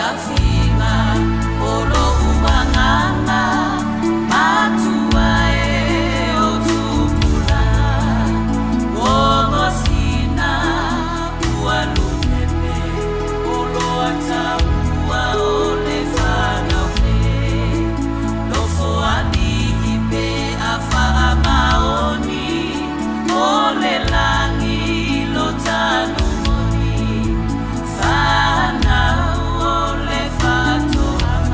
Fiafiga o lou agaga matua e o tupulaga o gosina ua lunele o loa taua o le fanau nei nofoalii pe a faamaoni o le lagi lo tanumoni fanau o le faatoaga.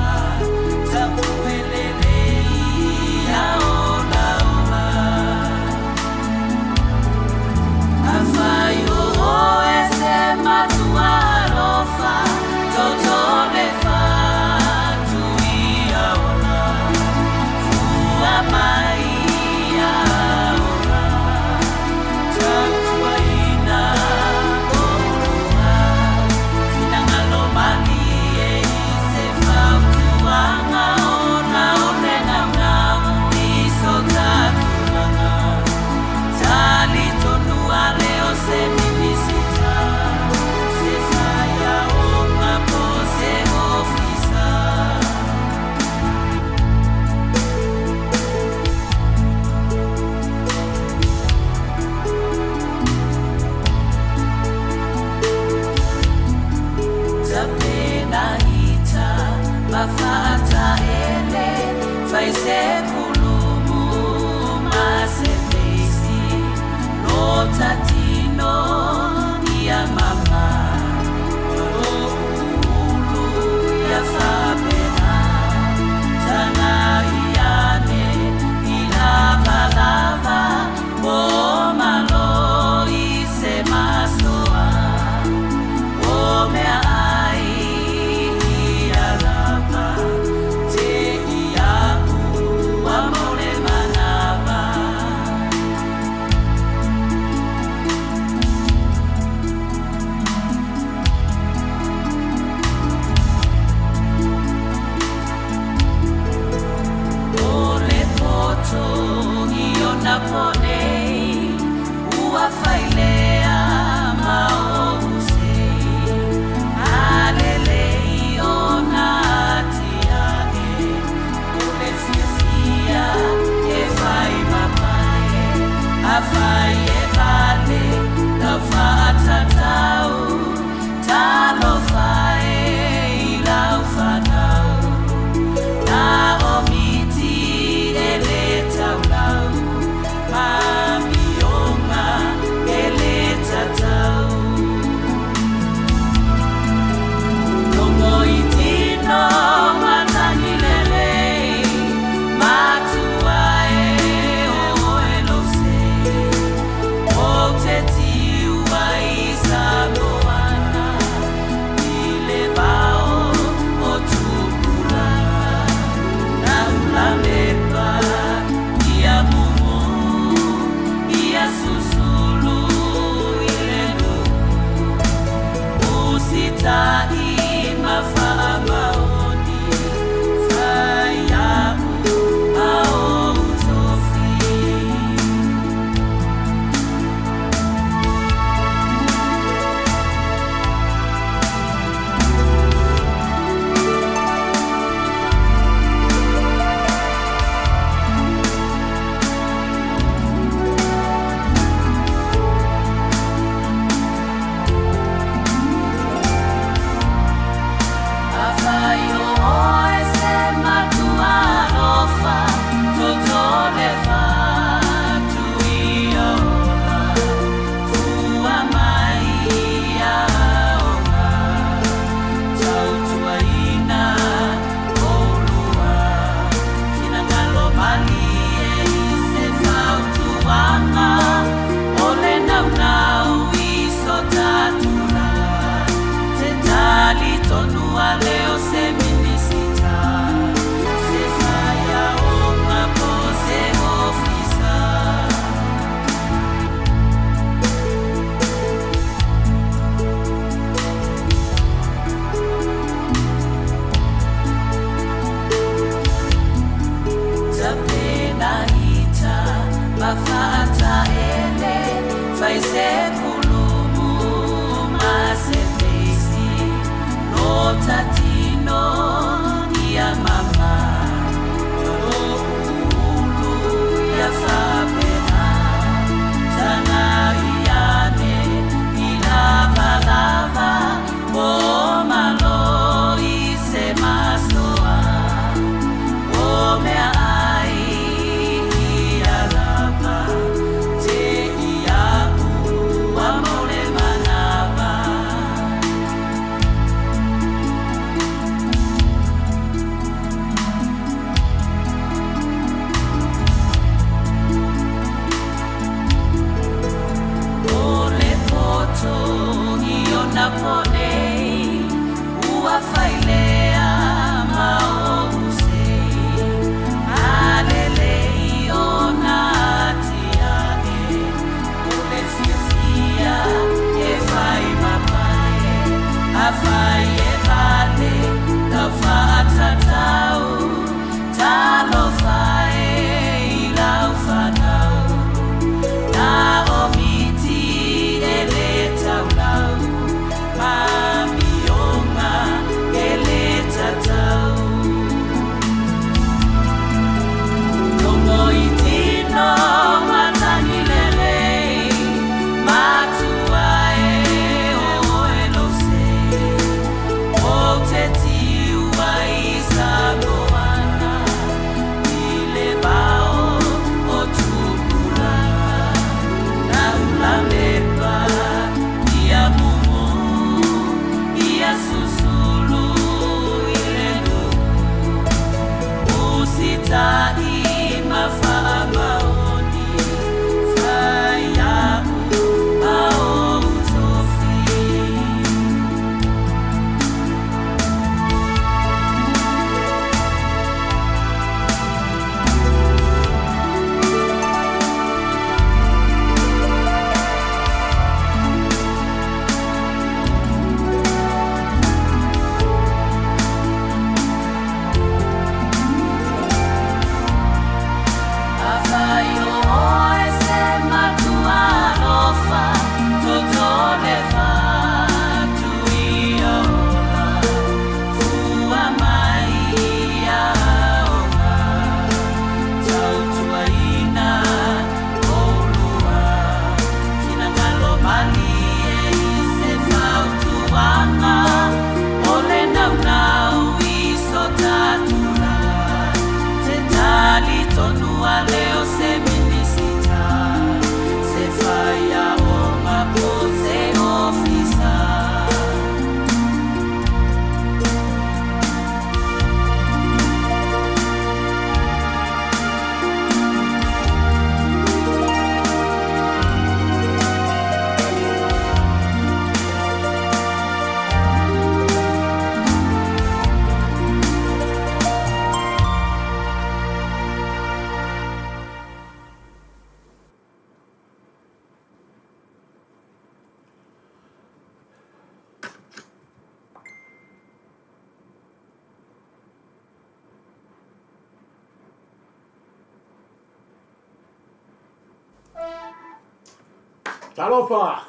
Talofa!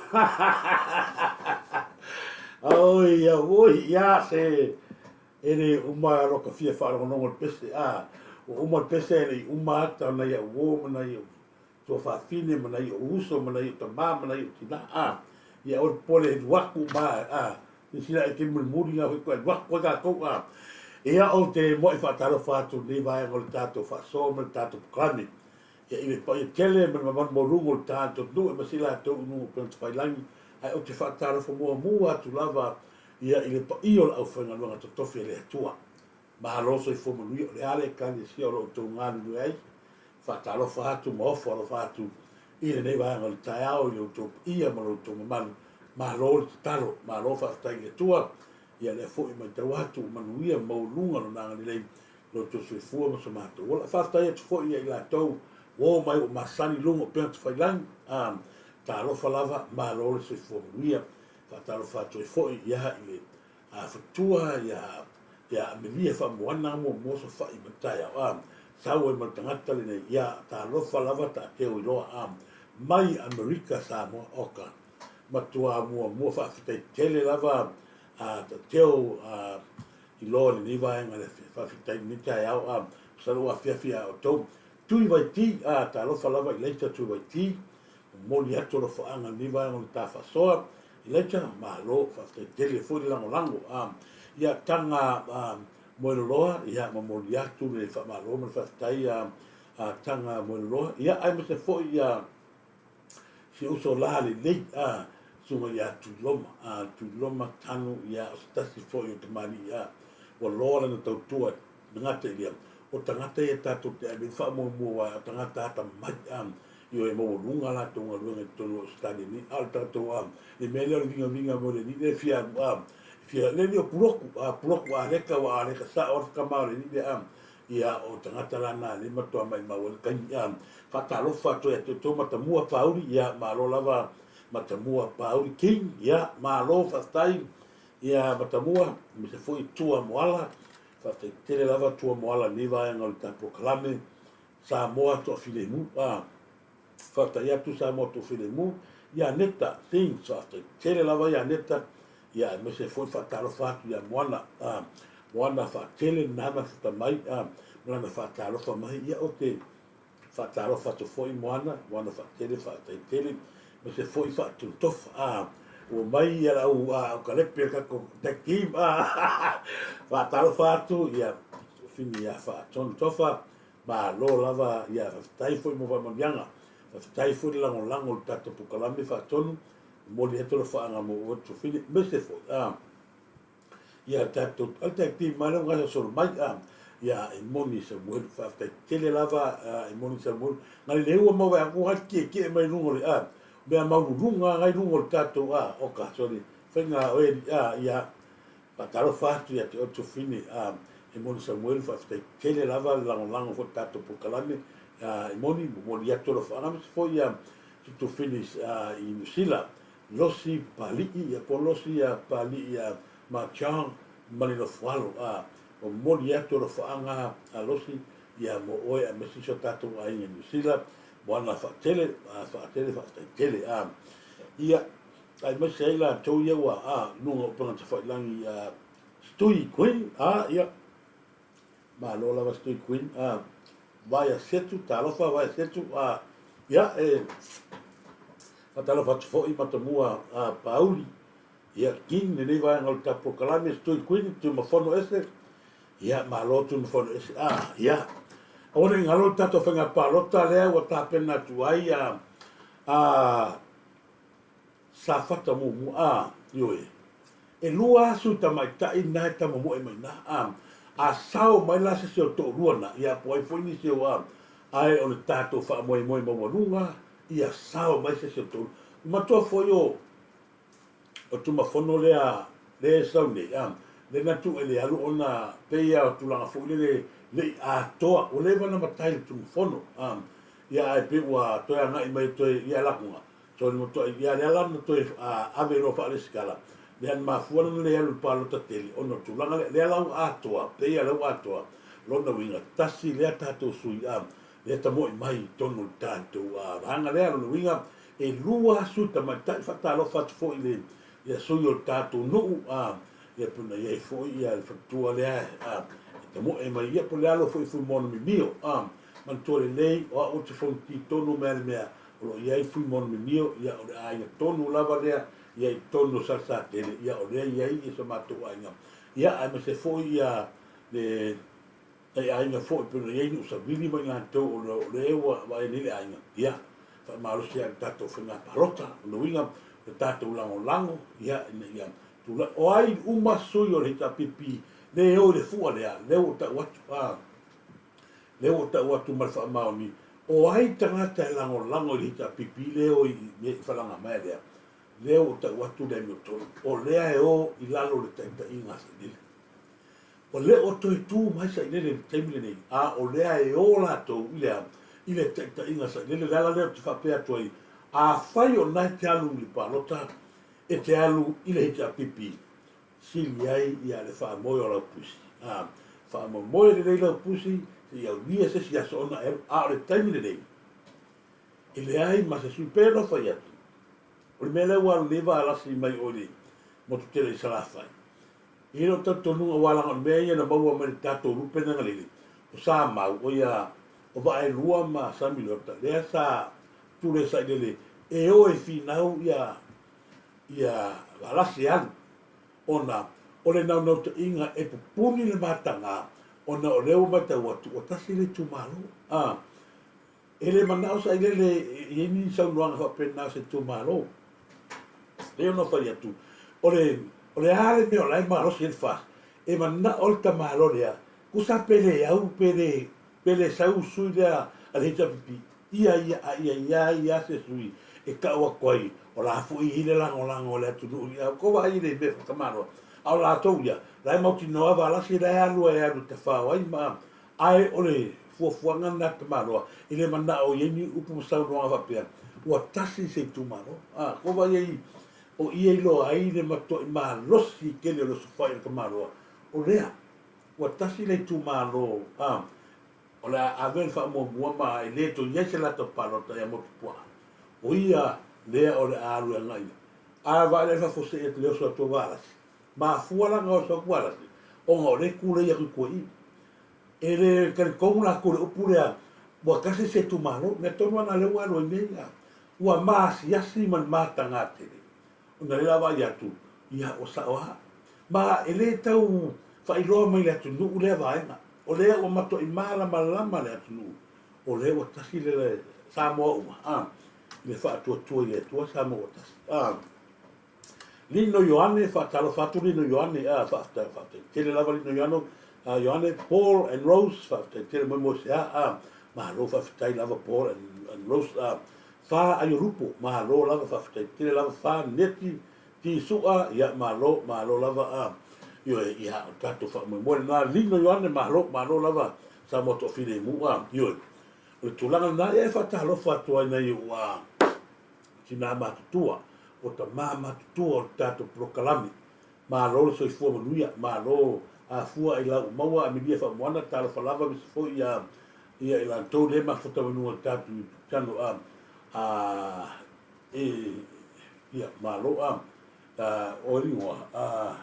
Oi, auoi, ia se e le uma loka fia faalogologo i le pese, a, ua uma le pese ae le i uma ata o nai au uo ma nai ou tuafafine ma nai ou uso ma nai ou tama ma nai ou tina, a, ia aua le popole e alu atu uma a, silasila e te mulimuli na foi toe alu atu ai tatou, a. Ia ou te muai faatalofa atu i lenei vaega o le tatou faasoa ma le tatou polokalame. Ia i le paia tele ma le mamalu maualuga o le tatou atunuu aemaise i latou i luga o upega tafailagi, ae ou te faatalofa muamua atu lava ia i le paia o le aufaigaluega totofi a le Atua. Malo soifua manuia, o le a le Ekalesia o lo o outou galulue ai, faatalofa atu ma ofo alofa atu i lenei vaega o le taeao i lo outou paia ma lo outou mamalu. Malo le tatalo, malo faafetai i le Atua, ia lea foi e matau atu ua manuia ma maualuga Lona agalelei lo outou soifua ma so matou ola. Faafetai atu foi ia i latou ua o mai ua masani i luga o upega tafailagi, a, talofa lava, malo le soifua manuia. Faatalofa atu ai foi ia i le fatua ia ia Amelia Faamoana muamua sofai ma le taeao, a, sau ai ma le tagata lenei, ia, talofa lava taateo iloa, a, mai Amerika Samoa, oka, matua muamua faafetai tele lava a taateo a, iloa i lenei vaega le faafetai i lenei taeao a masalo ua afiafi ia outou. Tui Vaiti a talofa lava Ilaita Tui Vaiti momoli atu alofaaga i lenei vaega o le ta faasoa Ilaita malo faafetai tele foi le lagolago a ia taga a Moeloloa ia momoli atu le faamalo ma le faafetai a taga Moeloloa ia aemaise foi ia si uso la lelei a susuga ia Tuiloma, a Tuiloma Tanu ia o se tasi foi o tamalii a ua loa lana tautua e gata i lea o tagata ia tatou te ave i ai le faamuamua aua o tagata atamai a ioe maualuga a latou galuega i totonu o Ausetalia nei a o le tatou a le mea lea o le vigaviga mo le alii lea e fia alu a fia le alii o Puloku a Puloku Aleka ua Aleka sao a le tama o le alii lea a Ia, o tagata la na lea matua maimau ai le taimi. A, faatalofa atu ia te outou Matamua Pauli, ia, malo lava Matamua Pauli King, ia, malo faafetai, ia, Matamua, aemaise foi Tua Moala, faafetai tele lava Tua Moala i lenei vaega o le ta polokalame, Samoa Toafilemu, a, Faafetai atu Samoa Toafilemu, ia Neta Things, faafetai tele lava ia Neta, ia aemaise foi faatalofa atu ia Moana, a, Moana Faatele nana futa mai, a, ma lana faatalofa mai, ia ou te faatalofa atu foi Moana, Moana Faatele, faafetai tele, aemaise foi Faatutofa, a, ua mai ia lau, a, au kalepe le tatou tag team, a, faatalofa atu ia Fini ia Faatutofa, Malo lava ia faafetai foi mo faamanuiaga. Faafetai foi le lagolago i le tatou polokalame faatonu. Momoli atu alofaaga mo oe Tufili aemaise foi a ia tatou a le tag team mai lea ua gasolo mai a ia Emoni Samuelu. Faafetai tele lava a Emoni Samuelu. Na le ua maua atu ai tietie mai luga o le a mea maululuga ngai luga o le tatou a oka sorry faiga oe a ia Faatalofa atu ia te oe Tufine a Emoni Samuelu, faafetai tele lava le lagolago foi i le tatou polokalame a Emoni, momoli atu alofaaga aemaise foi ia Tufine i Niu Sila, Losi Papali'i ia po Losi Papali'i ia ma John ma le Nofoalo a momoli atu alofaaga a Losi ia mo oe aemaise si o tatou aiga i Niu Sila, Moana Faatele, Faatele faafetai tele a ia Aemaise ai latou ia ua a i luga o upega tafailagi a Stui Queen a ia malo lava Stui Queen a Vaea Setu talofa Vaea Setu a ia e faatalofa atu foi Matamua a Pauli ia King lenei vaega o le tatou polokalame Stui Queen Tuimafono ese ia malo Tuimafono ese a ia aua ne i galo le tatou faiga palota lea ua tapena atu ai a a Safata muamua, a, ioe, e lua aso i tamaitai na e tamomoe mai na, a, a sao mai la se isi o toalua na, ia po ai foi nisi o, a, ae o le tatou faamoemoe maualuga, ia sao mai se isi o toalua. Matua foi o, o Tumafono lea, lea e sau nei, a, lea na tuu e le alu ona pei lava o tulaga foi lele le i atoa, ua leva ona matai le Tumafono, a, ia ae pei ua toe agai mai toe ia lakuga, So le matuai ia lea la na toe ave loa faalesikala, lea na mafua lona le alu i le palota tele ona o le tulaga lea, lea la ua atoa, pei lava lea ua atoa lona uiga, tasi lea tatou sui a lea tamoe mai i totonu o le tatou vaega lea, lona uiga E lua sui tamaitai, faatalofa atu foi i le ia sui o le tatou nuu, a, ia pei ona i ai foi ia le faletua lea, a, e tamoe mai ia po o le alo foi Fuimaono Mimio, a, manatua lelei o au ou te fonoti tonu mea le mea o lo o i ai Fuimaono Mimio, ia o le aiga tonu lava lea ia i totonu o Salesatele, ia o lea e i ai ia so matou aiga, ia aemaise foi ia le nai aiga foi pei ona i ai Nuusavili ma i latou o lea ua vaaia nei le aiga, ia faamalosi ai le tatou faiga palota. O le uiga o le tatou lagolago, ia ina ia tulai o ai uma sui o le HRPP le o i le fua lea, lea ua tau atu, a lea ua tau atu ma le faamaoni, o ai tagata e lagolago i le HRPP le o i i falagamaea lea, lea ua tau atu le amiotonu, o lea e o i lalo o le taitaiga a Sailele. Ua le o toe tu mai Sailele i le taimi lenei, a o lea e o latou i le a? I le taitaiga a Sailele. O le ala lea ou te faapea atu ai, afai o lena e te alu i le palota, e te alu i le HRPP, sili ai ia le faamoe o lau pusi. A, faamoemoe lelei lau pusi, seia aulia se isi aso ona e alu. A o le taimi lenei, e leai ma se sui. Pei ona fai atu, o le mea lea ua alu nei Valasi mai o i le motu tele i Salafai, E i ai lou talitonuga aua leaga o le mea ia na maua mai le tatou lupe na galele, o Samau, o ia o Vaaelua ma Samilota, lea sa tule sailele e o e finau ia ia Valasi e alu, ona o le naunautaiga e pupuni le mataga, ona o lea ua matau atu ua tasi le itumalo. A, E le manao sailele e i ai ni saunoaga faapena a se itumalo. Pei ona fai atu, o le, o le a le mea o la e malosi ai le FAST, e manao le tamaloa lea, tusa pe le au pe le, pe le sau sui lea a le HRPP, ia ia a ia i ai lava se sui e tau atu ai, o la foi e i ai le lagolago a le atunuu ia tou vaai i le mea tamaloa. A o latou ia, la e mautinoa Valasi la e alu e alu e tafao ai ma Ae o le fuafuaga lena a Tamaloa, e le manao i ai ni upu ma saunoaga faapea, ua tasi se itumalo. A, ko wai ai, o ia iloa ai le matuai malosi tele o le osofai o le Tamaloa, o lea, ua tasi le itumalo, a, o le a ave le faamuamua ma e le toe i ai se latou palota ia Motupuaa. O ia lea o le a alu e agai. A vaai la i fafo se i atu le oso atu o Valasi, Mafua la ona oso atu Valasi, ona o lea e tulei atu i tua i i. E le talitonu latou i le upu lea, ua tasi se itumalo. Mea tonu lava lena lea ua alu ai nei, a. Ua maasiasi ma le mataga tele, ona o lea o le a vaai atu, ia, ua sao lava. Ma e le tau faailoa mai i le atunuu lea vaega. O lea ua matuai malamalama le atunuu, o lea ua tasi le Samoa uma, a, i le faatuatua i le Atua Samoa ua tasi, a. Lino Ioane, faatalofa atu Lino Ioane, ah, faafetai, faafetai tele lava Lino Ioane, ah, Ioane, Paul and Rose, faafetai tele mo mo se ah, malo faafetai lava Paul and Rose, ah, fa Aiolupo, malo lava faafetai tele lava fa Neti, Ti Sua, ia malo, malo lava, ah, ioe, ia, o tatou faamoemoe lena, Lino Ioane, malo, malo lava, Samoa Toafilemu, ah, ioe, o le tulaga lena, ia e faatalofa atu ai nai ou, ah, tina matutua, o tama matutua o le tatou polokalame. Malo le soifua manuia, malo afua i lau maua Amelia Faamoana, talofa lava misi foi ia ia i latou le mafuta mai luga o le tatou YouTube channel a a e ia malo a a o le igoa a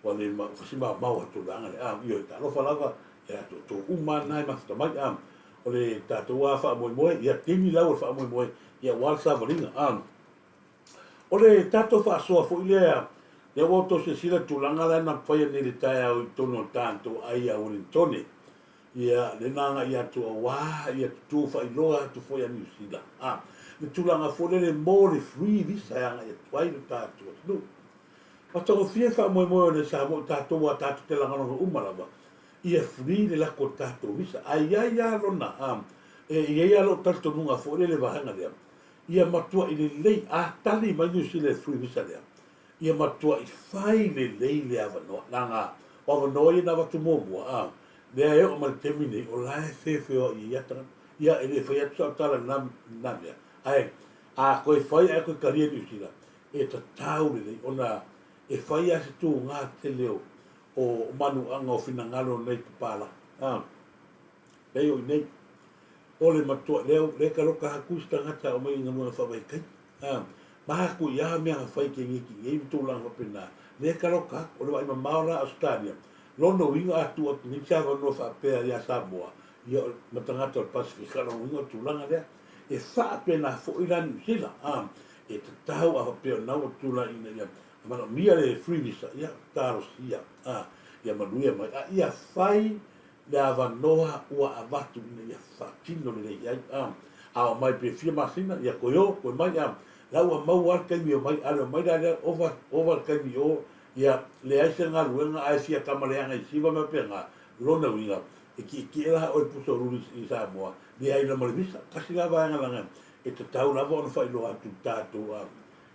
ua le ma ua maumau atu le vaega lea a ioe talofa lava ia outou uma lava na e mafuta mai a o le tatou a faamoemoe ia taimi lau o le faamoemoe ia aua le savaliga a o le tatou faasoa foi lea lea ua outou silasila i tulaga lea na faia nei le taeao i totonu o le tatou ai a Wellingtone ia le na agai atu aua ia tutu faailoa atu foi a Niu Sila a le tulaga foi lele mo le free visa e agai atu ai le tatou atunuu. Matagofie faamoemoe o le Samoa i tatou a tatou te lagolago uma lava ia free le lako o le tatou visa ae i ai a lona a e i ai a lou talitonuga foi lele vaega lea ia matuai lelei a tali mai Niu Sila i le free visa lea ia matuai fai lelei le avanoa leaga o avanoa ia na avatu muamua a lea e oo mai le taimi nei o la e feofeoai ai a tagata ia e le fai atu sau tala i lena mea ae a toe fai ae toe talia Niu Sila e tatau lelei ona e fai lava se tugā tele o, o manuaga o finagalo nei papala. A, pei o i nei. O le matua lea lea taloka atu isi tagata e aumai i galuega faavaitaimi. A, ma atu i a mea na fai ke ngeki nei ma tulaga faapena, lea taloka atu. O le vaai mamao la a Ausetalia, lona uiga a tuu atu nei se avanoa faapea ia Samoa, ia ma tagata o le Pasefika, o lona uiga o le tulaga lea. E faapena foi la Niu Sila, a, e tatau a faapea o lena ua tulai ina ia manaomia le free visa, ia talosia, a, ia manuia mai. A ia fai le avanoa ua avatu ina ia faatino lelei ai. A, a o mai pe fia masina, ia koe o, koe mai, a, la ua maua lava le taimi e omai, a le omai la lea, ova, ova le taimi o, ia, leai se galuega ae fia tama leaga i siva ma mea faapena, lona uiga, e tietie la oe pusa o luli i Samoa, leai la ma le visa. Tasi la vaega laga e tatau lava ona faailoa atu i le tatou, a,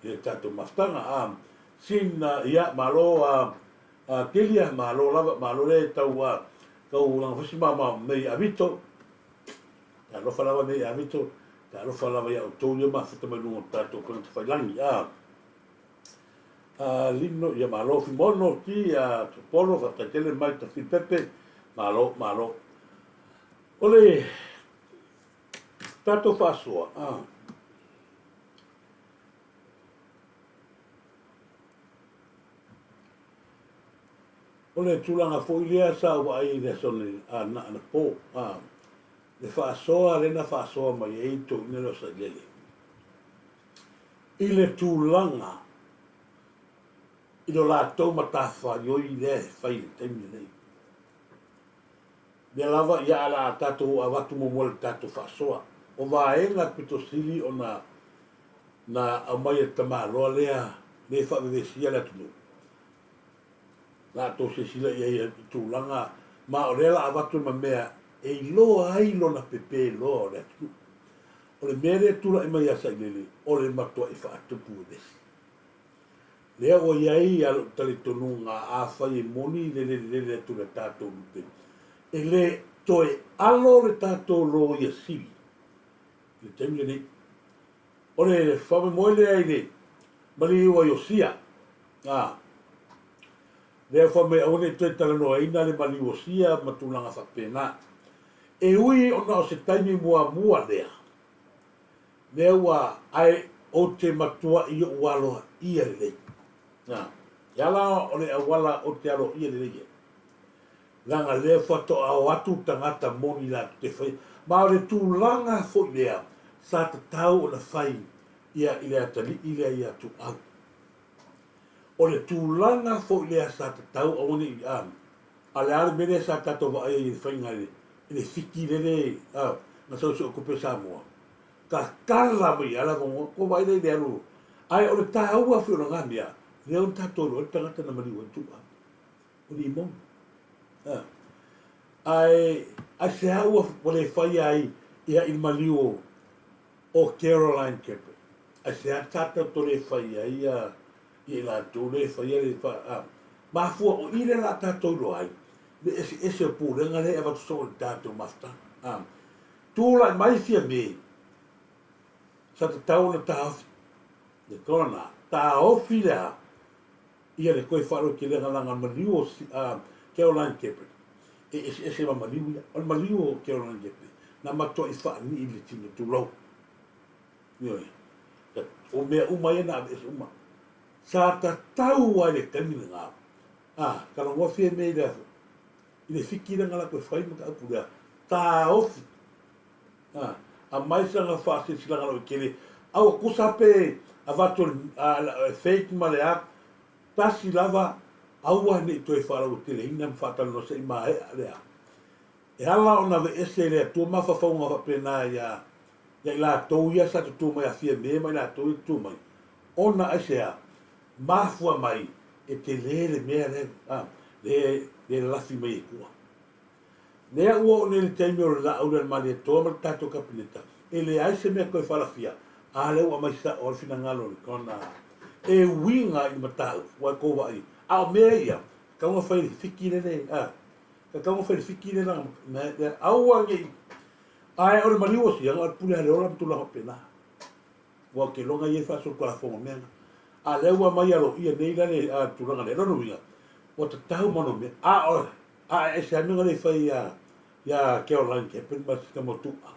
i le tatou mafutaga. A, sina, ia, malo, a, A Kelia, malo lava, malo le tau a tau lagafasi maomao mei a Vito. Talofa lava mei a Vito, talofa lava ia outou ia mafuta mai luga o tatou upega tafailangi. A a Lino, ia malo Fimono, ti a Topolo, faafetai tele mai Tafilipepe, malo, malo. O le tatou faasoa, a O le tulaga foi lea sa ou vaai i le aso anapo, le faasoa lea na faasoa mai ai toeaiina lea o Sailele i le tulaga i lo latou matafaioi lea e fai i le taimi lenei. Lea lava ia a la tatou avatu muamua le tatou faasoa. O vaega pito sili ona na aumai e le tamaloa lea le faavevesia le atunuu. La outou silasila i ai i tulaga ma o lea la avatu ma mea e iloa ai lona pepe loa o le atunuu. O le mea lea e tulai mai ia Sailele, o le matuai faatupu vevesi. Lea ua i ai a lou talitonuga afai e moni le lelelele atu o le tatou lupe, e le toe alo le tatou Loia Sili i le taimi lenei. O le faamoemoe lea i le maliu a Iosia, a, lea fai mai aua ne i toe talanoaina le maliu o Sia ma tulaga faapena. E ui ona o se taimi muamua lea, lea ua, ae ou te matuai ou aloaia lelei. A, e ala o le auala ou te aloaia lelei ai, leaga lea faatoa o atu tagata moni latou te faia, ma o le tulaga foi lea sa tatau ona fai ia i le atalii lea ia Tuau. O le tulaga foi lea sa tatau aua ne i, a, a o le a le mea lea sa tatou vaai ai i le faiga i le fiki lele, a, na sau i Sooutupe o Samoa, tatala mai lava le avanoa, ua vaai lea i le alu, ae o le taua foi o lena mea, lea ua tatou iloa ai le tagata na maliu ai Tuau. O limoni. A, ae aisea ua le faia ai ia i le maliu o, o Caroline Kepe? Aisea tatou to le faia ai ia i latou le faia le fa, a, mafua o i lea la tatou iloa ai le eseese o pulega lea e avatu soo i le tatou mafutaga. A, tulai mai Fiame, sa tatau ona taofi le kona, taofi le a? Ia le toe faalautelega laga maliu o Caroline Kepe e eseese ma maliu ia. O le maliu o Caroline Kepe, na matuai faanii i le tino tulou. Ioe. O mea uma ia na aveese uma. Sa tatau lava i le taimi lena, a, talanoa Fiame i le aso, i le fiki lea na latou fai ma mataupu lea, taofi. A, aumai sana faasilasilaga lautetele, aua tusa pe avatu e fake ma le a, tasi lava, aua ne i toe faalauteteleina ma faatalanoa se i maea le a. E ala ona aveese e le Atua mafaufauga faapena ia ia i latou ia sa tutu mai a Fiame ma i latou ia tutu mai, ona aisea? Mafua mai e tele le mea lea, a, lea e lalafi mai e tua. Lea ua oo nei le taimi o le laau lea a le Malietoa ma le tatou Kapeneta, e leai se mea toe faalafia, a lea ua aumai sao le finagalo o le Kona e uiga i le mataupu, ua e tou vaai, a o mea ia, tatau ona fai e le fiki lele, a, tatau ona fai e le fiki lele, lea, aua ne i, ae o le maliu o siaga, o le pule a le ola ma tulaga faapena. Aua ou te iloa na i ai faasolitulafono o mea na. A lea ua aumai aloaia nei la le tulaga lea, lona uiga, ua tatau ma ona mea, a o, A e ese lava mea na le fai ia Caroline Keppen ma si tama o Tuua.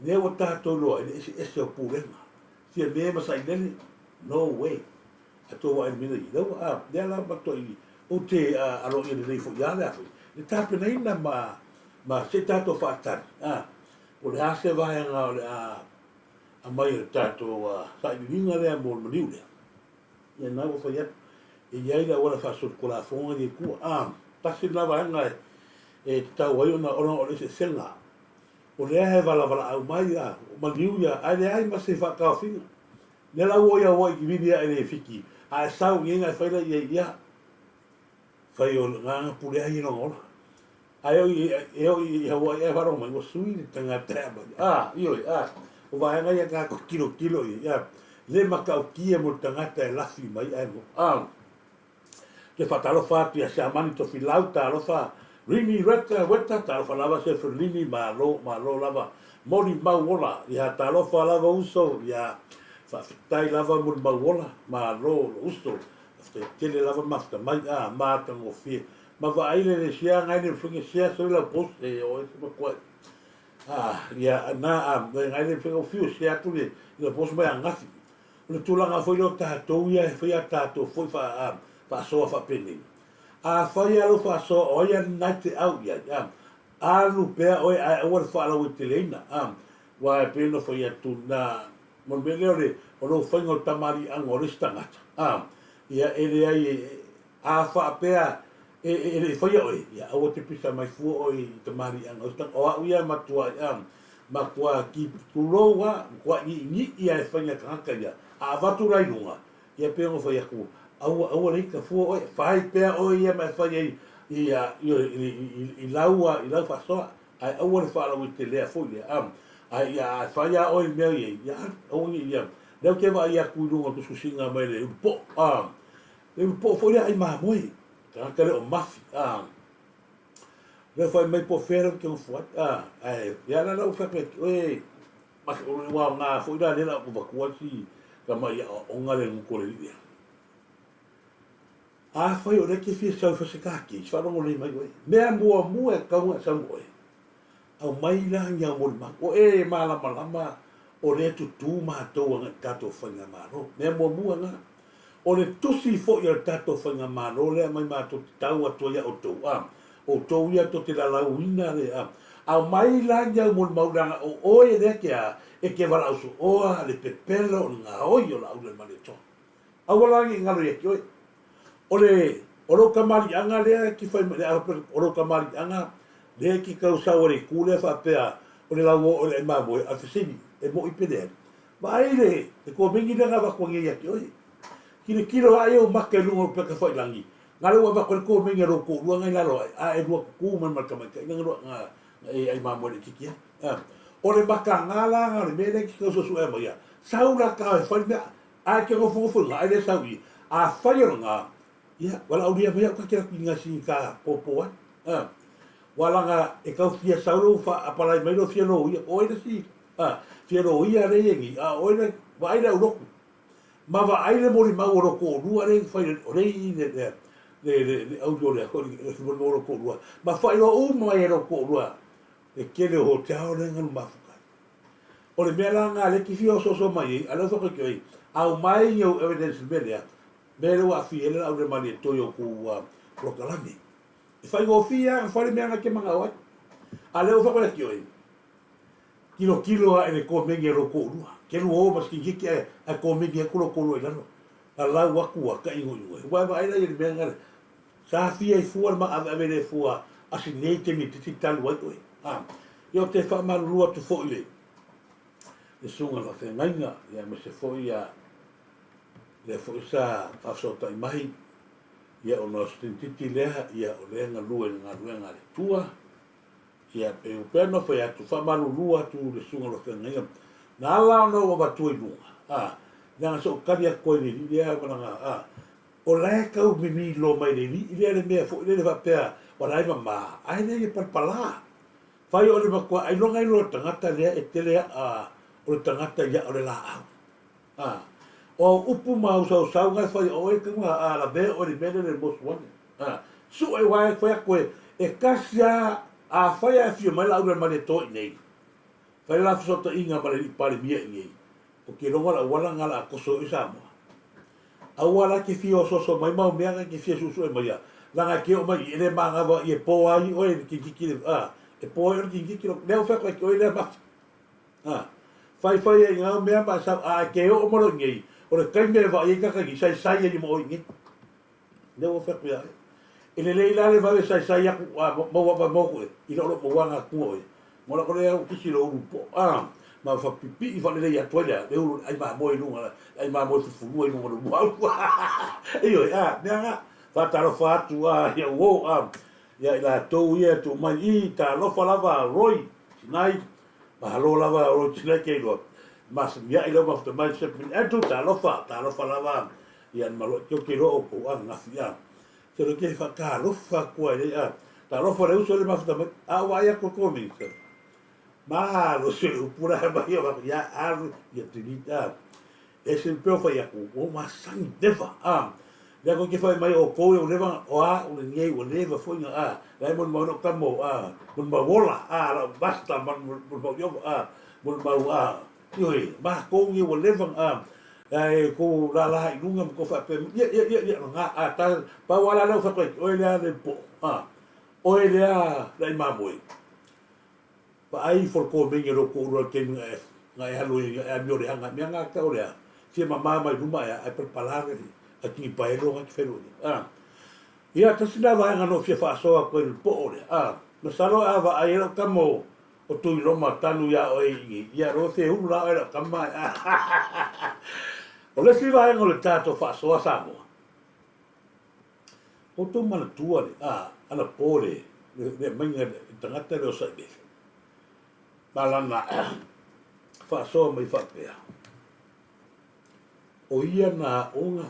Lea ua tatou iloa i le eseese o pulega. Fiame ma Sailele, no way. A tou vaai i le mea lea i lau, a, lea la matuai ou te aloaia lelei foi ia le a foi, le tapenaina ma, ma se i tatou faatali, a, po o le a se vaega o le a aumai e le tatou sailiiliga lea mo le maliu lea. Ia na ua fai atu, e i ai le auala faasolitulafono ia i tua. A, tasi lena vaega e tatau ai ona, ona o le eseesega. O lea e valavalaau mai a, o maliu ia, ae leai ma se faataofiga. Lea la ua ia ua i vili ae le fiki, a e sau i nei e fai la i ai, ia, fai o le gagana pule ai e lona ola. Ae o i, e o i Hawaii ae faalogo mai, ua sui le tagata e aumai. A, ioe, a, o vaega ia tatou tilotilo i ai, a, le matautia mo le tagata e lafi mai ae mo, a. Te faatalofa atu ia Siamani Tofilau, talofa Rini Reta Weta, talofa lava Seferlini, malo, malo lava molimau ola, ia talofa lava uso, ia faafetai lava molimau ola, malo lo uso, faafetai tele lava mafuta mai, a, matagofie, ma vaai le le sia ngai le fenga sia soi lau post e o e se matua, a, ia na a, ngai le fenga o fiu sia atu le, le post mai angafi. O le tulaga foi lea o tatou ia e fai a tatou foi faasoa faapenei. Afai lava lau faasoa o ai lava lena e te au i ai, a, alu pea oe ae aua le faalauaiteleina, a, aua e pei ona fai atu, na, mo le mea lea o le, o lou faiga o le tamaliiaga o le isi tagata, a, ia e leai e, a faapea e, e, e le i faia oe, ia aua te pisa mai fua oe i tamaliiaga o isi tagata. O au ia e matuai, a, Matua ki, tulou a, matua niʻiniʻi a e fai nā tagata ia, a avatu la i luga, ia pei ona fai atu, aua, aua le ita fua oe, fai pea oe ia ma e fai ai i, a, i, i, i, i lau, a, i lau faasoa, ae aua le faalauaitelea foi lea, a, ae ia, a fai a oe i mea ia, ia alu, aua ne i ia, lea ou te vaai atu i luga o le tusitusiga mai le ulupoʻo, a, le ulupoʻo foi lea ai mamoe, tagata lea o Mafi, a. Lea fai mai po o fea lea ou te nofo ai. Ah, ae ia la la ua fai atu oe ua aoga foi la lea la ou avatua si tamai aoaoga lea i le gutu o le alii lea. Afai o lea e te fia sau e fai se ta case, faalogo lelei mai oe. Mea muamua e tatau ona e sau ma oe, aumai la ni au molimau. O e malamalama o lea e tutū matou agai i le tatou faigamalo. Mea muamua lena. O le tusi foi a le tatou faigamalo lea aumai matou te tau atu ai ia outou, a, outou ia tou te lalauina le, a, aumai la ni au molimau leaga o oe lea ke a, e te valaau sooa le pepelo o le gaoi o Laauli o le Malietoa. Aua la ne i galo ia te oe. O le, o lou kamaliaga lea e te fai mai, o lou kamaliaga lea e te tau sau ai i le itu lea faapea o le lauoa o le ai mamoe, a o le fesili, e moi pe leai? Vaai le, le komeni lea na avatu ai nei ia te oe. Tilotilo ae ou maka i luga o le upegatafailagi, na lea ua avatu ai le komeni a lou toalua na i lalo ae, a e lua tutu mai ma le tamaitai lea na lua, na, na e ai mamoe laitiiti ai. A, o le makaga la na o le mea lea e te tau suesuea mai ia, sau la ta e fai le mea, ae e te nofonofo i ina, ae le sau i i. Afai o lena, ia, valaaulia mai au ta te alu atu i ina sini ta popo ai. A, ua laga e tau fia sau lou faa-apalai mai lou fia loia, o ai le isi A, fia loia lea i nei, a o oe le, vaai le aulotu, ma vaai le molimau o lo toalua lea i fai, o lea i le, le, le, le, le audio lea foi, le molimau o lo toalua, ma faailoa uma mai e lo toalua le tele o hotel lea galu mafuta ai. O le mea la lena lea e te fia osooso mai ai, a lea ua fai atu ai, aumai ni au evidence i le mea lea, mea lea ua aafia ai le Laaulialemalietoa i outou polokalame. E faigofie lava ona fai le mea na te manao ai. A lea ua fai atu ai, Tilotilo ae le komeni a lou toalua. Ke lua o ma sikikiki ae ae komeni atu lou toalua i lalo. Lalau atu a tainoino ai. Ua e vaai la i le mea na sa fia i fua le maaveave le fua a si nei taimi titi talu ai oe. A ia ou te faamalulu atu foi le le susuga i le faafeagaiga ia aemaise foi ia lea foi sa faafesootai mai ia ona o si tintiti lea ia o lea e galue i le galuega a le Atua. Ia, pei ua pea ona fai atu, faamalulu atu le susuga o le feagaiga, na ala ona ou avatua i luga, a, leaga sa ou tali atu ai i le alii lea ma lana, a, o la e tau mimilo mai le alii lea le mea foi lele faapea, o la e mama, ae leai e palapala. Fai o le matua ailoga ai loa le tagata lea e tele a, o le tagata ia o le laau. A, o au upu ma au sausauga e fai o oe tau a lavea oe i le mea lea le mosu ane. A, sue aua e fai atu e, e tasi a, afai a e afio mai Laauli o le Malietoa i inei. Fai le la fesootaiga ma le alii Palemia i inei, o ke loga o le auala lena la a koso i Samoa. Aua la e te fia osooso mai mau mea na e te fia suesue mai a, leaga e te oo mai i i e le manava i e po ai oe i le kinigiti le, a, e po ai oe i le kinigiti lo, lea ua fai atu ai ke oe lea mafi. A, fai fai ai ngau mea ma e sau, a e te oo mai loa i inei, o le taimi e vaai ai tagata i inei, saisai ai ma oe i inei. Lea ua fai atu ia oe. E lelei la le vave saisai atu, a, maua mai mau koe, i loo loo maua na atu oe. Mo lako lea ua kisi lo ulu po, a, ma faapipii faalelei atu ai lea, le ulu le ai mamoe i luga, le ai mamoe fulufulua i luga o le uluaulu. Ioe, a, mea na, faatalofa atu, a, ia uo, a, ia i latou ia e tuu mai i, talofa lava Roy Sinai, mahalo lava Roy Sinai ke iloa, masani ai lau mafuta mai Stephen Andrew, talofa, talofa lava, ia ma lo ke ke iloa outou, a, gafi, a, Se le ke whakatalofa atu ai lei, a, talofa le uso le mafuta mai, a o vaai atu ko ni, se. Malo se le upu la mai o vaku, ia alu, ia delete, a. E se peo fai atu, o masani, never, a. Lea ko ke fai mai o kou e o leva, o a, o le nei, o leva foi nga, a. Lai mon mau no kamo, a, mon mau ola, a, la basta, mon mau yovo, a, mon mau, a, Ioe, makou ia ua leva a e kou lala i luga ma kou faapea mai, ia, ia, ia, ia, na, a ta, pau a la lea ua fai atu ai, oe lea le po'o, a, oe lea le ai mamoe. Vaai ifo le komeni a lou toalua i le taimi na e, na e alu ai, na e amio leaga, mea na tau lea, fia mama mai luma ea, ae palapala le, a tini paelo na te feiloai ai, a. Ia, tasi lena vaega na ou fia faasoa atu ai i le po'o lea, a, masalo a vaai ai lau tama o, O Tuiloma tanu ia oe i ia roa te ulu la oe lau tama e. O le isi vaega o le tatou faasoa Samoa, outou manatua le, a, anapo le, le aumaiga le tagata lea o Sailele, ma lana faasoa mai faapea, o ia na aoga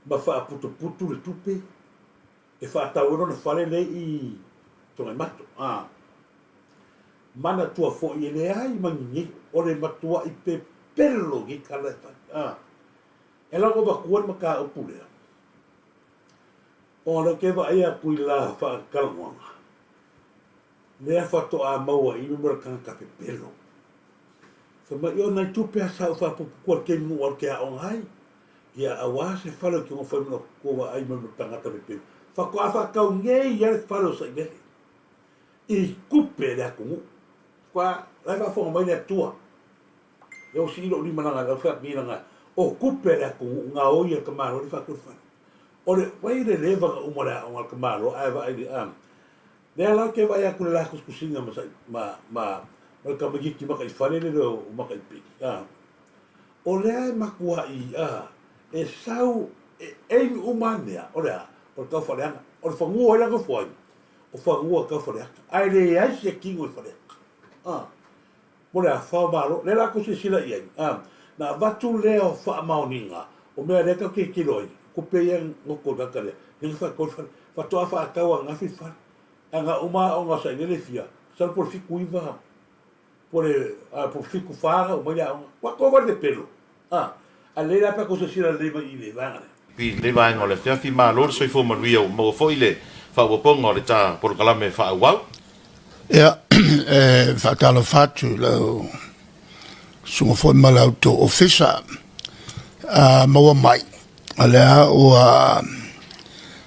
ma faaputuputu le tupe e faatau ai lona fale lea i Togaimato. A manatua foi e leai ma ni nei, o le matuaʻi pepelo nei tala e fai. A e lau avatua le mataupu lea, ona lea ou te vaai atu i la faatalanoaga, lea faatoa maua i luma le tagata pepelo. Fai mai, o nai tupe a sa ou faaputuputua i le taimi na ou alu te aoga ai. Ia aua se fale ou te nofo ai ma tou vaai mai ma tagata pepelo. Faatoa faatau nei lava le fale o Sailele i tupe le atunuu. Faatoa la e faafofoga mai le Atua. Lea ua sii lou lima laga lau fai laga o tupe le atunuu gaoi e le tamaloa le faatu le fale. O le vai le leva na uma le aoga a le tamaloa ae vaai le a. Lea la ou te vaai atu i le la tusitusiga ma ma ma ma le tamaitiiti makaifale lele o Makaipili. A. O lea e matuai a e sau e aim uma a mea, o le a? O le tauwhaleaga. O le fanua ai la nofo ai, o fanua tauwhaleaga. Ae leai se tino i Faleata. A, mo le a? Fao malo. Lea la tou silasila i ai, a, na avatu lea o faamaoniga, o mea lea tou te tilotilo ai, tupe ia goto i le tagata lea, lea na faatau ai le fale. Faatoa faatau ananafi le fale. Ae na uma aoga o Sailele fia, masalo po o le 79 Po le po 74 na uma ai le aoga. Ua kova le pepelo. A, a lelei la pe a tou silasila lelei mai i le vaega lea. I lenei vaega o le afiafi, malo le soifua manuia ua maua foi le faaopoopoga o le ta polokalame faaauau. Ia, e faatalofa atu i lau susuga foi ma la outou ofisa. A maua mai, o lea ua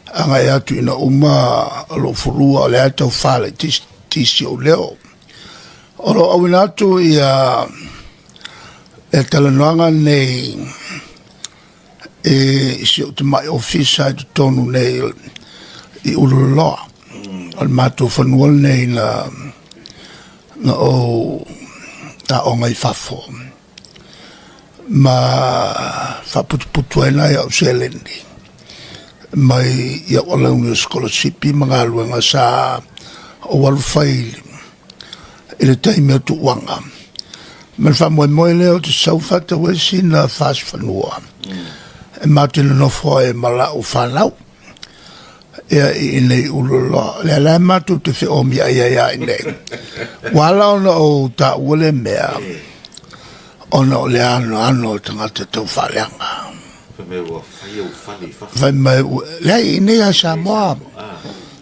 agai atu ina uma lou fulua o lea e tau faalaitiiti ou leo. O lo o auina atu ia le talanoaga nei i si ou tamai ofisa i totonu nei i Ululoloa. O le matou fanua lenei na na ou aoga i fafo ma faaputuputu ai nai au seleni mai i au alauni o sikolasipi ma galuega sa ou alu fai i le taimi o tuuaga. Ma le faamoemoe lea ou te sau faatau ai sina fasi fanua e matou te nonofo ai ma lau fanau ia i inei Ululoloa. Lea la matou te feomiai ai lava i inei. Ua ala ona ou taua le mea ona o le anoano o tagata tau faaleaga. Fai mai ua fai ou fale i fafo. Fai mai, leai, i inei lava i Samoa.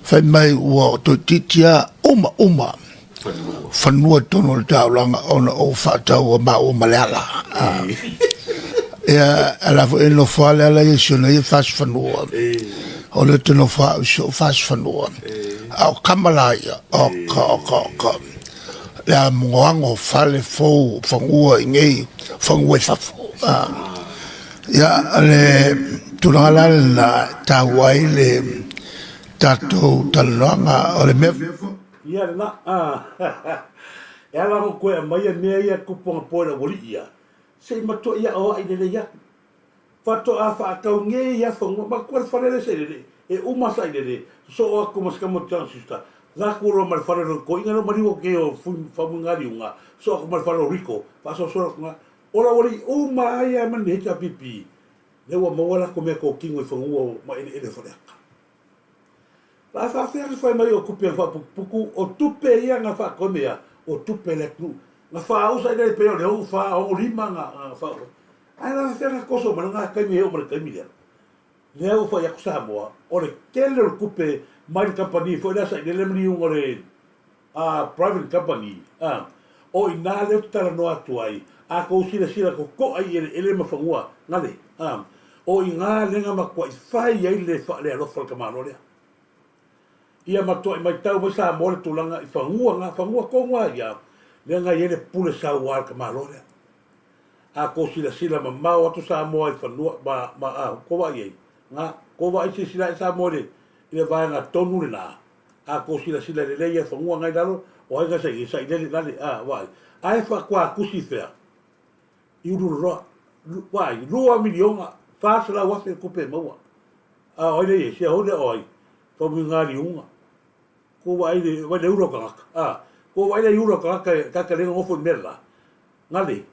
Fai mai ua toeitiiti lava uma uma. fanua i totonu o le taulaga ona ou faataua maua ma Leala. Ia, a la foi e nofo lava Leala ia i si ona ia fasi fanua. O lea ou te nofo au i si ou fasi fanua. A o tama la ia, oka, oka, oka. Le amogoago o fale fou, fanua i nei, fanua i fafo. Ia, o le tulaga la lena e taua ai le tatou talanoaga. O le mea Ia lena, e ala ona toe aumaia mea ia tupu anapo i le aualii ia, se i matua ia aoai lelei atu. Faatoa faatau nei ia fanua, matua le fale lea sailele, e uma sailele, sosoo atu ma si tama o John Schuster, latou loa ma le fale o le toeaina lea o maliu atu nei o Faumuigaliuga, sosoo atu ma le fale o Rico, faasoasoa atu na. O le aualii uma lava ia ma le HRPP, lea ua maua latou meatotino i fanua ma eleele o Faleata. La faafefea na fai mai o tupe na faaputuputu, o tupe ia na faatoe mea, o tupe a le atunuu. Na faausa i le pei o le 64, 65 na faausa. Ae la faafefea na toso mai lena taimi e oo mai le taimi lea. Lea ua fai atu Samoa, o le tele o le tupe mai le kamupani foi lea sa i lele ma liuga o le a private company, a, o i ina lea ou te talanoa atu ai, a tou silasila totoa i eleele ma fanua, gale, a, o i ina lea na matuai fai ai le faalealofa o le tamaloa lea. Ia matuai matau mai Samoa le tulaga i fanua na, fanua tonu lava ia, lea na i ai le pule saua a le tamaloa lea. A tou silasila mamao atu Samoa i fanua, ma, ma, a, tou vaai i ai, na, tou vaai silasila ae Samoa i le, i le vaega tonu lena, A kou silasila lelei ia fanua ngai lalo, o ai sa i sa lele lale a vaai. Ae faatoa tusi fea i Ululoloa. Vaai, $2,400,000 le tupe e maua. A o ai lea i ai? Sia hou lea o ai? Faumuiga liuga. Kou vaai le, vaai le ula o tagata. A, kou vaai le ula o tagata e tagata le nofo i mea la. Ngale.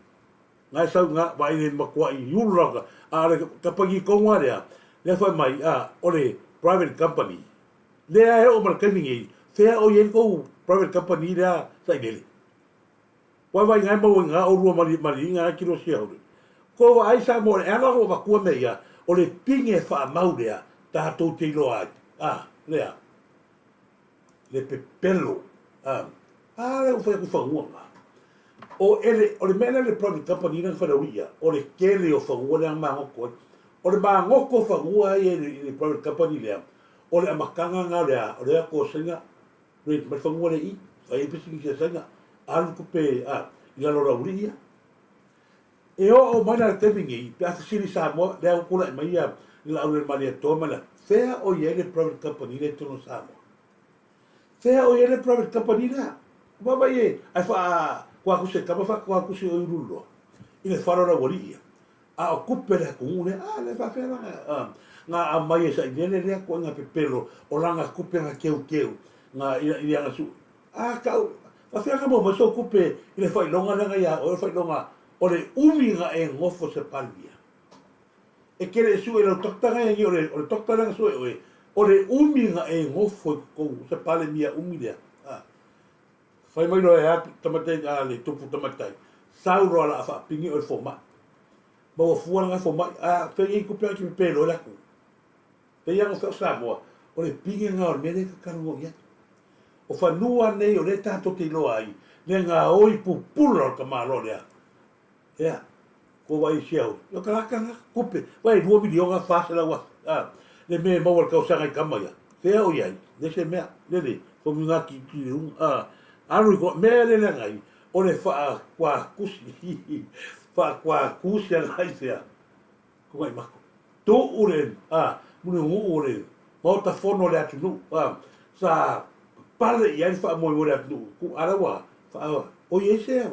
Ngai sau nga vaai le matuai ulu la. A le kapani tonu a lea, lea fai mai, a, o le private company. Lea e oo ma le taimi nei, fea o i ai le tou private company lea sailele? Ua vaai ina e maua ina olua maliina ai kilo sia hule. Ko vaai Samoa e ala ona avatua mea ia, o le pine faamau lea tatou te iloa ai. A, lea. Le pepelo. A, a lea ua fai atu fanua na. O ele, o le mea lea le private company lea na fai ia, o le tele o fanua lea na magoto ai. O le magoto o fanua ia i le private company lea, O le amataga lena o le a, o le atu o Saina rent mai fanua lea i i, fai ai pisinisi a Saina, alu tupe a, i lalo o le aualii ia. E oo mai la i le taimi nei, pe a fesili Samoa, lea ua tulai mai ia le Laaulialemalietoa ma le, fea o i ai le private company lea i totonu o Samoa? Fea o i ai le private company lea? Vaavaai e, ae faa, kuakusi e tama faa-kuakusi o i Ululoa, i le fale o le aualii ia. A o tupe le atunuu lea, a lea faafefea la na aumai e sailele lea koiga pepelo o lana tupe na teuteu na i ana su a tau faafefea na maua mai sou tupe i le faailoga lea na ia oe o le faailoga o le umi na e nofo se Palemia. E te le sue i lau doctor na ia nei o le o le doctor lea na sue oe o le umi na e nofo i totonu se Palemia umi lea. A fai mai loa e a tamaitai a le tupu tamaitai sau loa la a faapini oe i le fomai. Maua fua lana fomai, a fei ai tupe ake pepelo ai le atunuu. Pei lava ona fai o Samoa, o le pine lena o le mea lea e tatalo i ai. O fanua nei o lea tatou te iloa ai, le gaoi pupula o le tamaloa lea. Ea, ko vaai i sia o tagata na, tupe, vai $2,400,000, a, le mea e maua i le tausaga i tama ia. Fea o i ai, le se mea, lele, fomi ngā ki ki le unga, a, alu i ko, mea lele ngai, O le faakuakusi, faakuakusi ana i fea? Ko Waimako. Tuu le, a, mulinu'u o le Maota Fono o le atunuu, a, sa pale i ai le faamoemoe o le atunuu, ku ala ua faa, o i ai se,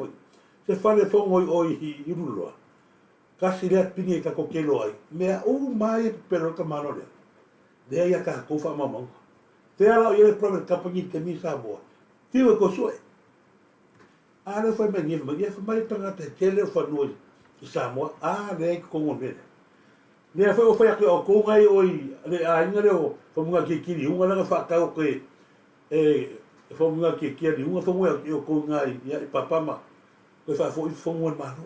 se fale fono i o i Ululoa. Kasi lea pine i tatou te iloa ai, mea uma ia pepelo ai le tamaloa lea. Lea ia tatou faamaumauga. Fea la o i ai le private company i le taimi i Samoa? Fiu e kou sue. A lea fai mai nei, fai mai, ia fai mai tagata e tele o fanua i Samoa, a lea i totonu o le mea lea. Lea foi ua fai atu e outou nai oi le aiga lea o Faumuina Kiki Liuga lea na faatau atu e e Faumuina Kiki Liuga fanua e outou i ina i Papa ma toe faafoi fanua i le Malo.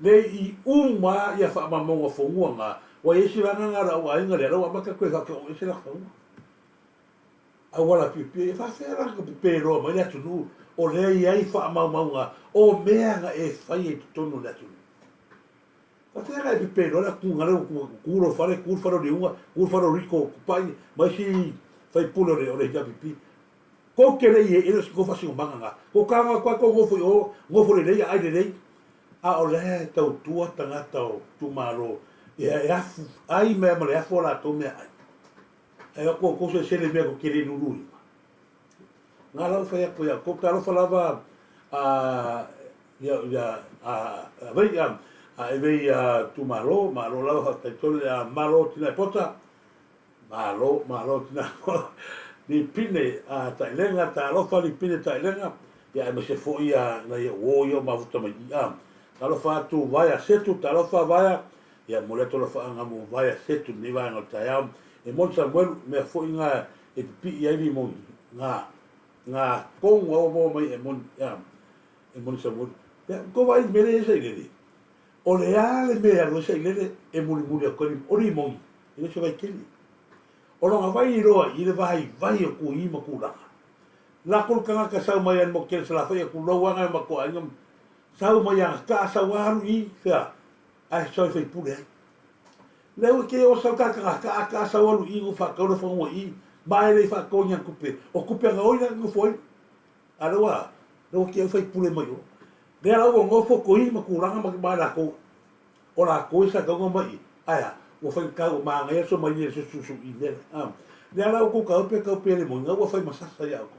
Lea i uma ia faamaumauga fanua na, ua i ai si vaega na o le au aiga lea, lea ua amata toe faafeogo ese laka fanua. Auala piopio, e faafefea la ona pepe loa mai le atunuu o lea e i ai faamaumauga o mea na e faia i totonu o le atunuu? Faafefea la e pepe loa le atunuu na lea ua tu lou fale, tu le fale o Liuga, tu le fale o Riko Tupai ma isi faipule o le HRPP. Kou te le i e le o se kou faasinomaga na. Kou tago atu ai kou nofo i o, nofo lelei a ai lelei. A o lea e tautua tagata o itumalo e afu ai mea ma le afu o latou mea ai. Ae o atu outou selesele mea tou te le luluina. Na la ua fai atu ia outou, talofa lava a ia ia a vei a a e vei a itumalo, malo lava faafetai tele a malo tina e pota. Malo malo tina Lipine a Tailega, talofa Lipine Tailega, ia aemaise foi ia nai ou uo ia ua mafuta mai i i. Talofa atu Vaea Setu, talofa Vaea, ia momoli atu alofaaga mo Vaea Setu i lenei vaega o le taeao. E moni Samuelu, mea foi na e pipii ai limoni, na na tonu lava ua maua mai e moni, ia, e moni Samuelu. Ia, tou vaai i le mea lea e i ai Sailele, o le a le mea e alu ai Sailele e mulimuli atu ai, o limoni, e le o se vaitele. O lona vai loa i le vaivai o tui ma tulaga. Lako le tagata sau mai a le motu tele Salafai atu lou aga e matou aiga sau mai ana kaa sau alu i fea ae sau e faipule ai. Lea ua ke o sau ka kaa kaa sau alu i no whakau le whanua i ma e le whakau ni kupe o kupe anga oi la nofo ai. A lea ua lea ua ke au faipule mai o. Lea la ua nofo ko i ma tulaga ma ma lako O lakou e sakauga mai i, ae a, ua faigata ua manaia so mai le susu i mea a. Lea la ua kou kau pe kau pe le moiga ua fai ma sasa ia outou.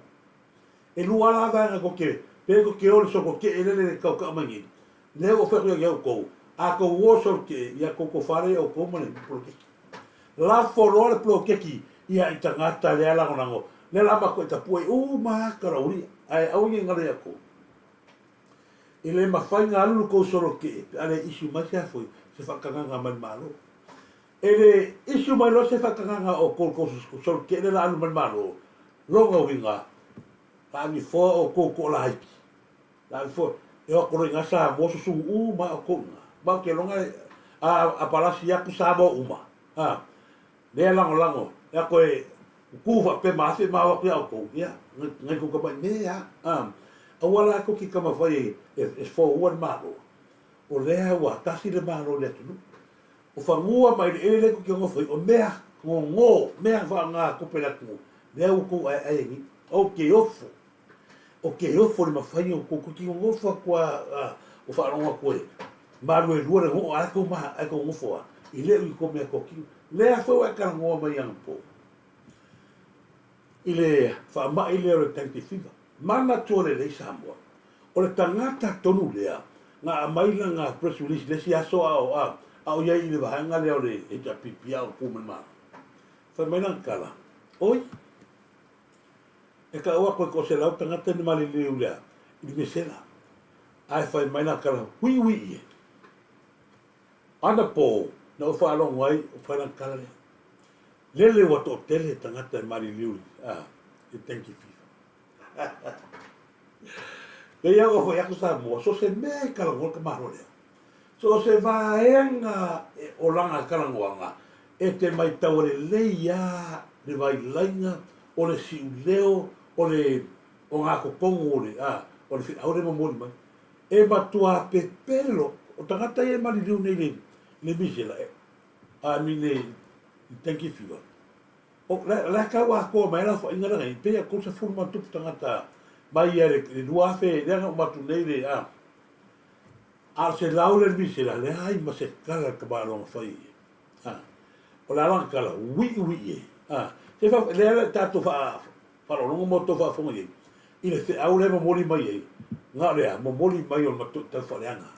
E lua la vaega ko ke, pe ko ke o le soko ke ele le kau ka mai nei. Lea ua fai atu ia outou, a kou o solo ke ia kou ko fale ia outou ma le poloketi. Lafo loa le poloketi ia i tagata lea lagolago, lea la matou e tapue uma ata la ulia, ae aua nei galo ia outou. E le mafai ona alu lo tou solo kee pe a le issue mai se afoi se faatagaga mai le Malo. E le issue mai loa se faatagaga o tou tou solo kee lea la alu mai le Malo, lona uiga la agifoa outou toalaiti, la agifoa e o atu loa iina Samoa susunu uma a outou iina. Ma ou te iloa a a palasi atu Samoa uma, a Lea lagolago e a koe ku faapea ma afe ma o atu ia outou, ia, ngai kou tamai mea a. Aua la kou ki tamafai e foua le Malo. O lea ua tasi le Malo i le atunuu. O fanua ma eleele lea kou te nofo ai, o mea gogo, mea faaaoga tupe le atunuu, lea ua tou aeae ai nei. Ou te ofo, o te ofo i le mafai o tou ki nonofo atu a, o faalogo atu e maluelua le goo ae kou ma, ae kou nofo a, i le i kou mea tokino. Lea foi ua e talanoa mai anapo i le faamai lea o le dengue fever. Manatua lelei Samoa, o le tagata tonu lea na aumai lana press release le isi aso a o, a, a o i ai i le vaega lea o le HRPP a o tu mai le Malo. Fai mai lana tala, Oi, e tau atu e toaselau tagata ni maliliu lea i le misela. Ae fai mai lana tala, Uiui e. Anapo na ou faalogo ai o fai lana tala lea. Lele ua toatele tagata e maliliu i le dengue fever. Pei lava ua fai atu Samoa, so o se mea e talanoa le tamaloa lea. So o se vaega e o lana talanoaga e te maitaua lelei lava le vailaiga o le siuleo o le o ngā totonu o le a o le feau lea e momoli mai. E matua pepelo o tagata ia e maliliu nei le le misela e I mean le dengue fever. O la la tau atoa mai la aofaiga lea na i ai, pei e 30 ma ona tupu tagata mai ia le 2000 lea na uma atu nei le a a o se lau le misela leai ma se tala le tamaloa na fai a o le a lana tala uiui e a se fa lea le tatou fa faalogologo ma outou faafofoga i ai i le feau lea e momoli mai ai na o le a momoli mai o le matou tau faaleaga.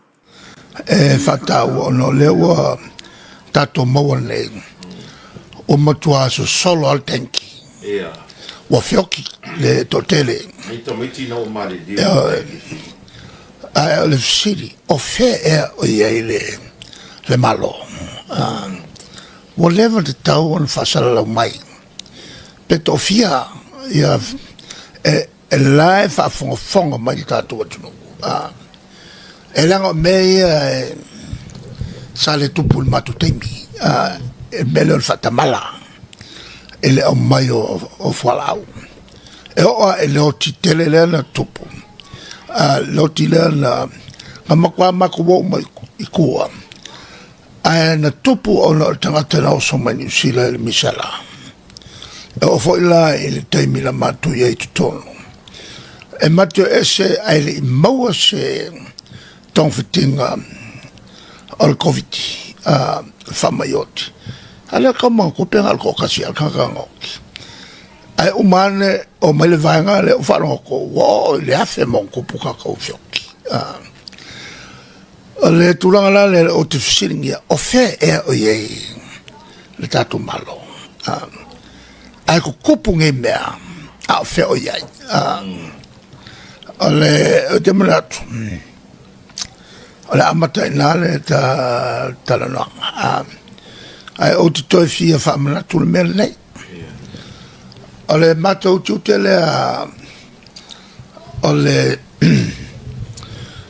E faataua ona o lea ua tatou maua nei, ua matua sosolo lava le tanki. Ua feoki le toatele. Ae o le fesili, o fea ea o i ai le, le Malo? Ua leva tatau ona faasalalau mai pe toafia ia e, e la e faafogafoga mai le tatou atunuu. E leaga o mea ia e, sa le tupu i le matou taimi, e mea lea o le faatamala. i le aumai o fualaau. E oo lava i le oti tele lea na tupu, le oti lea na matua matou o uma i tua, ae na tupu ona o le tagata na oso mai Niu Sila i le misela. E oo foi la i le taimi na matou i ai i totonu, e matou ese ae le i maua se togafitiga o le Koviti, le faamai oti. A lea tau manatua pe na o le toatasi ea le tagata na oti. Ae uma ane, oo mai le vaega lea ua faalogo atu ua oo i le 1000 ma ona tupu tagata ua feoti. O le tulaga la lea ou te fesiligia, o fea ea o i ai le tatou Malo? Ae tutupu nei mea, a o fea o i ai? O le, ou te manatu, o le a amata i ina le talanoaga. Ae ou te toe fia faamanatu le mea lenei. O le matou tiute lea o le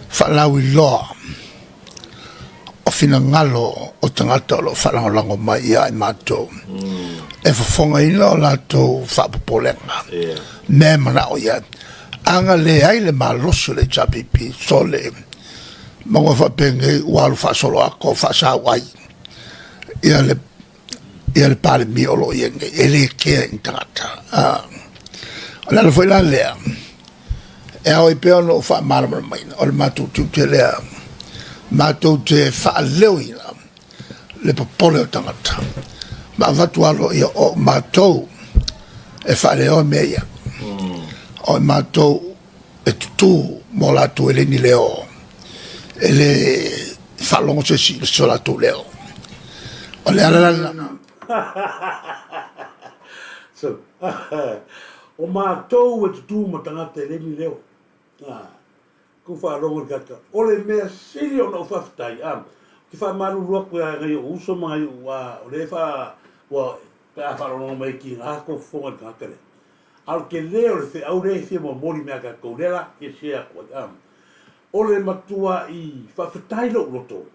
faalauiloa o finagalo o tagata o lo o faalagolago mai ia i matou e fofogaina o latou faapopolega, mea e manao i ai. A na leai le malosi o le HRPP, sole, maua faapenei ua alu faasoloato faasauai ia le ia le Palemia o lo o i ai nei, e le kea i ni tagata. O le ala foi la lea, e ao ai pea ona ou faamalamalamaina, o le matou tiute lea, matou te faaleoina le popole o tagata, ma avatu aloaia o matou e faaleoa mea ia. O matou e tutū mo latou e le ni leo, e le faalogo se isi i so latou leo. O le ala la lena. So, o matou e tutū ma tagata e le ni leo. Ah, ku faalogo i kaka. O le mea sili ona ou faafetai, ah, ou te faamalulu atu ia nai ou uso ma nai ou, ah, o lea e faa, ua, pe a faalogologo mai ki ngā ko fofoga i le tagata lea. A o le tele o le feau lea e fia momoli mai ia tatou, lea la e share atu ai, a. O le matuaʻi faafetai lou loto,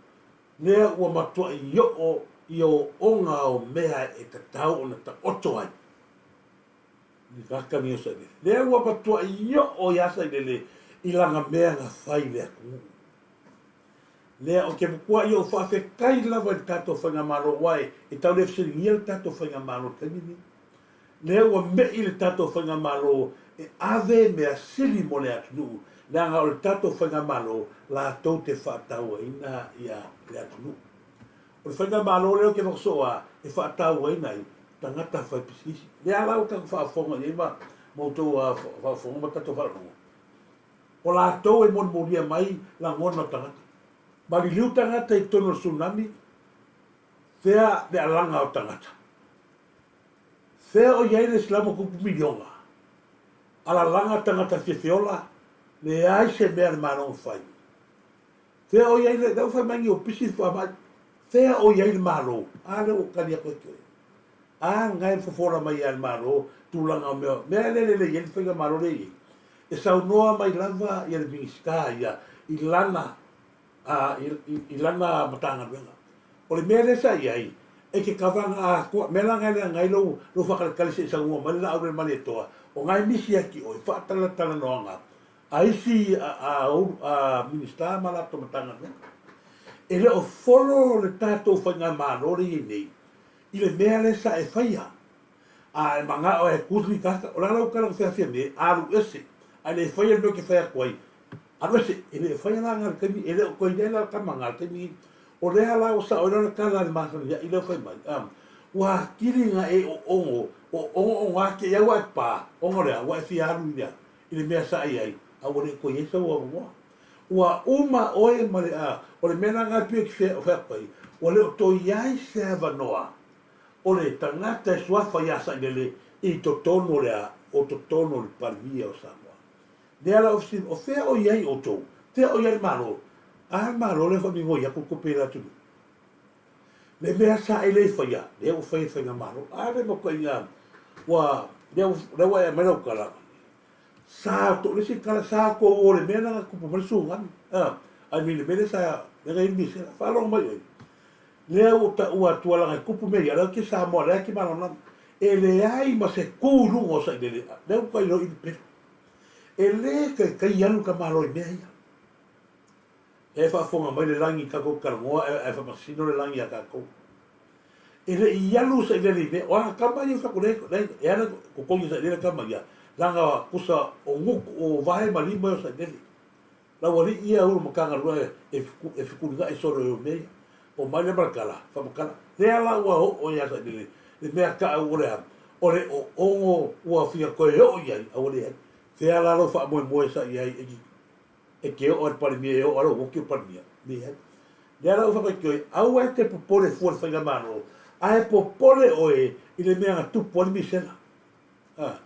lea ua matuaʻi oo i ooooga o mea e tatau ona taoto ai i tagata nei o Sailele. Lea ua matuaʻi oo iā Sailele i lana mea na fai i le atunuu. Lea ou te matuaʻi ou faafetai lava i le tatou Faigamalo aua e tau le fesiligia le tatou Faigamalo i le taimi lenei. Lea ua me'i le tatou Faigamalo e ave mea sili mo le atunuu, leaga o le tatou Faigamalo latou te faatauaina ia le atunuu. O le Faigamalo lea ou te whakasoo a e faatauaina ai tagata fai pisinisi. Lea la ua tatou faafofoga i ai ma outou faafofoga ma tatou faalogo. O latou e molimolia mai lagona o tagata. Maliliu tagata i totonu o le tsunami, fea le alaga o tagata. Fea o i ai le 100+ miliona? Alalaga tagata fiafiola, leai se mea a le Malo na fai. Fea o i ai le, lea ua fai mai ni opisi le faamai, fea o i ai le Malo? A lea ua ou tali atu ai koe. A lena e fofola mai ia le Malo tulaga o mea, mea lea e lelei ai le faigamalo lea e i ai. E saunoa mai lava ia le Minisita ia i lana a, i, i, i lana Matagaluega. O le mea lea sa i ai, e te kavaga atoa, mea la na e leaga ai lou, lou faakalikali se i saunoa mai le laau le Malietoa, o na e misi atu i oe, faatalatalanoaga a isi a, a, a Minisita ma latou Matagaluega. E le o folo le tatou Faigamalo lea e i ai nei, i le mea lea sa e faia. A e manao e kuli ni tagata, o le a lau tala na feafia nei, alu ese, ae le faia le mea ou te fai atu ai, alu ese. E le o faia la na le taimi, e le o toe i ai la le tama na le taimi, o lea la ua sao ai lana tala i le masani ai lea ua fai mai, a, ua atili na e oogo, oogo ona ake i au a e pa, ona o le a, ua e fia alu i le a, i le mea sa e i ai, a ua le toe i ai sau avanoa. Ua uma oe ma le a, o le mea la na e pei ou te fai atu ai, ua le o toe i ai se avanoa o le tagata e suafa iā Sailele i totonu o le a, o totonu o le Palemia o Samoa. Lea la ofisini, o fea o i ai outou? Fea o i ai le Malo? A le Malo lea foi migoi atu le tupe i le atunuu. Le mea sa e le faia, lea ua fai e Faigamalo. A le matuaiga ua, lea ua, lea ua e aumai lau tala, sa to, le isi tala, sa tou o le mea lena na tupu mai le tsunami. A, I mean le mea lea sa, lea na i ai le misela. Faalogo mai oe. Lea ua taua atua leaga e tupu mea ia, lea ke Samoa, lea ke malamalama. E leai ma se kū i luga o Sailele, lea ua kai loa i pelu. E lē taitai alu ka Malo i mea ia. E faafofoga mai le lagi i tatou talanoa ae faamasino le lagi ia tatou. E le i alu Sailele i mea, o ana tama ia fai atu lea e ala totogi e Sailele tama ia, leaga tusa o gutu o vae ma lima ia o Sailele. Lau alii ia ulu Matagaluega e fetulinai solo i mea ia. Omai lea ma le tala, faamatala. Lea la ua oo ai ia Sailele le mea taau o le a? O le oogo ua fia toe oo i ai, a ua leai. Fea la lou faamoemoe sa i ai e te oo ai le Palemia, e oo ai lou oti o le Palemia? Leai. Lea la ua faapea atu aua e te popole fua i le Faigamalo, ae popole oe i le mea na tupu ai le misela. A,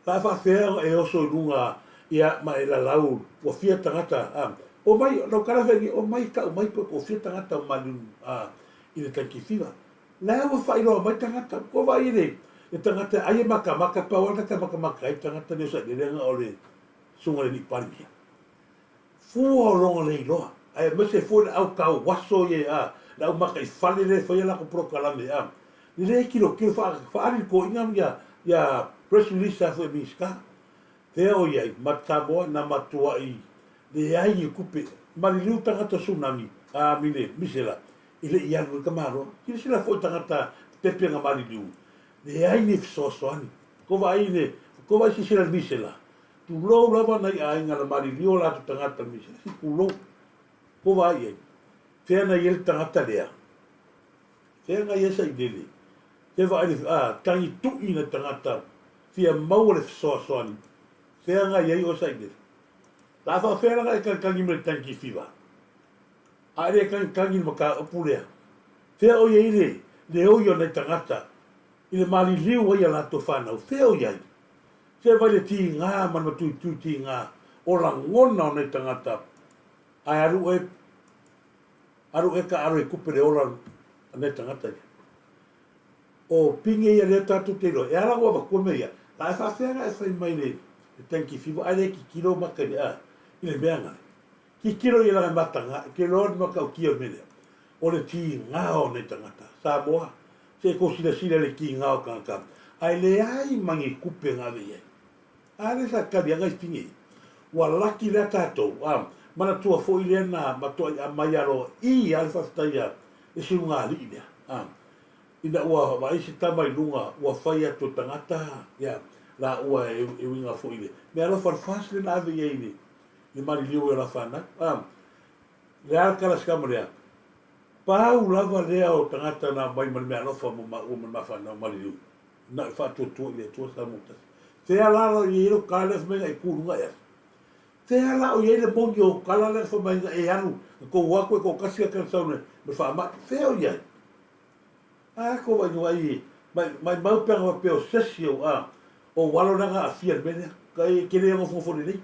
la faafefea ona e oso i luga ia ma e lalau ua fia tagata, a, omai, lau tala fai nei, omai tau mai pe ua fia tagata o maliu, a, i le Tankifiva. La ua faailoa mai tagata, ua vaai i le, le tagata ai e makamaka, pau lava le tagata e makamaka ai tagata nei o Sailele na o le susuga i le alii Palemia. Fua o lona le iloa, aemaise foi le au tauaso ia, a, le au mataifale lea e faia latou polokalame, a, le le tilotilo faa, faaali le toeaina ia, ia press release a foi a Minisita. Fea o i ai, ma Samoa na matuai leai ni tupe, maliliu tagata tsunami, a mine, misela, e le i alu ai ka Malo. Silasila foi tagata pepe na maliliu, leai ni fesoasoani. Ko vaai le, ko vaai silasila le misela, Tulou lava nai aiga na maliliu o latou tagata me se isi tulou. Ko vaai i ai? Fea na i ai le tagata lea? Fea na i ai Sailele? Te vaai le a, tangi tui na tagata fia maua le fesoasoani. Fea na i ai oe Sailele? La faafea la e tagitagi mai le tagi fiva? A e le tagitagi le mataupu lea. Fea o i ai le le oi o nai tagata i le maliliu ai a latou fanau? Fea o i ai? Se vai le tīgā ma le matuitui tīgā o lagona o nei tagata ae alu oe alu oe taalo e kupe le ola a nei tagata ia. O pinge ia lea tatou te iloa e ala ona avatua mea ia la e faafefea ona e fai mai le tanki fiva ae le titilo maka i le a i le mea ngale. Titilo ia lana mataga e te iloa le matautia o le mea lea o le tīgā o nei tagata Samoa Se i kou silasila i le kīga o tagata, ae leai ma ni kupe na ave i ai. A lea sa kali ana i Fiji. Ua laki lea tatou, a manatua foi lea na matuai aumai alo i a le faafetai a le siuga alii lea, a ina ua vaai se tama i luga ua fai atu e tagata ia laua e uiga foi i le mea alofa le FAST lea na ave i ai i le maliliu e o la fanau, a le a le tala se tama lea. Pau lava lea o tagata na aumai ma le meaalofa mo maua ma le mafanau maliliu, na o le faatuatua i le Atua Samoa tasi. Fea la o i ai lou tala lea fai mai na e ku luga e alu? Fea la o i ai le moni o tala lea fai mai na e alu, na tou o atu e toatasi a tala sau le faamai? Fea o i ai? A kou vaai no ai mai mai mau pe ana faapea o sesi o a o alo lea na aafia i le mea lea. Ka e te le nofonofo lelei.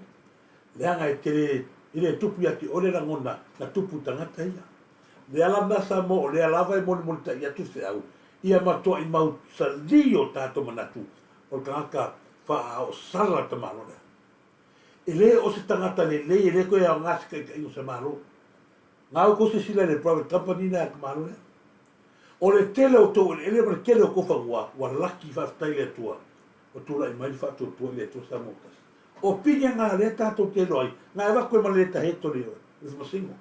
Leaga e te le e le tupu ia te oe le lagona na tupu i tagata ia. Le ala lena Samoa o lea lava e molimolitai atu feau ia matuai mausali o tatou manatu o le tagata faaosala le tamaloa lea. E le o se tagata lelei e le toe aoga se taitaiga o se Malo. Na outou silasila i le private company lea a le tamaloa lea. O le tele o tou eleele ma le tele o tou fanua ua laki faafetai i le Atua ua tulai mai le faatuatua i le Atua Samoa tasi. O pine na lea tatou te iloa ai, na e avatu e ma le taheto le le faamasino.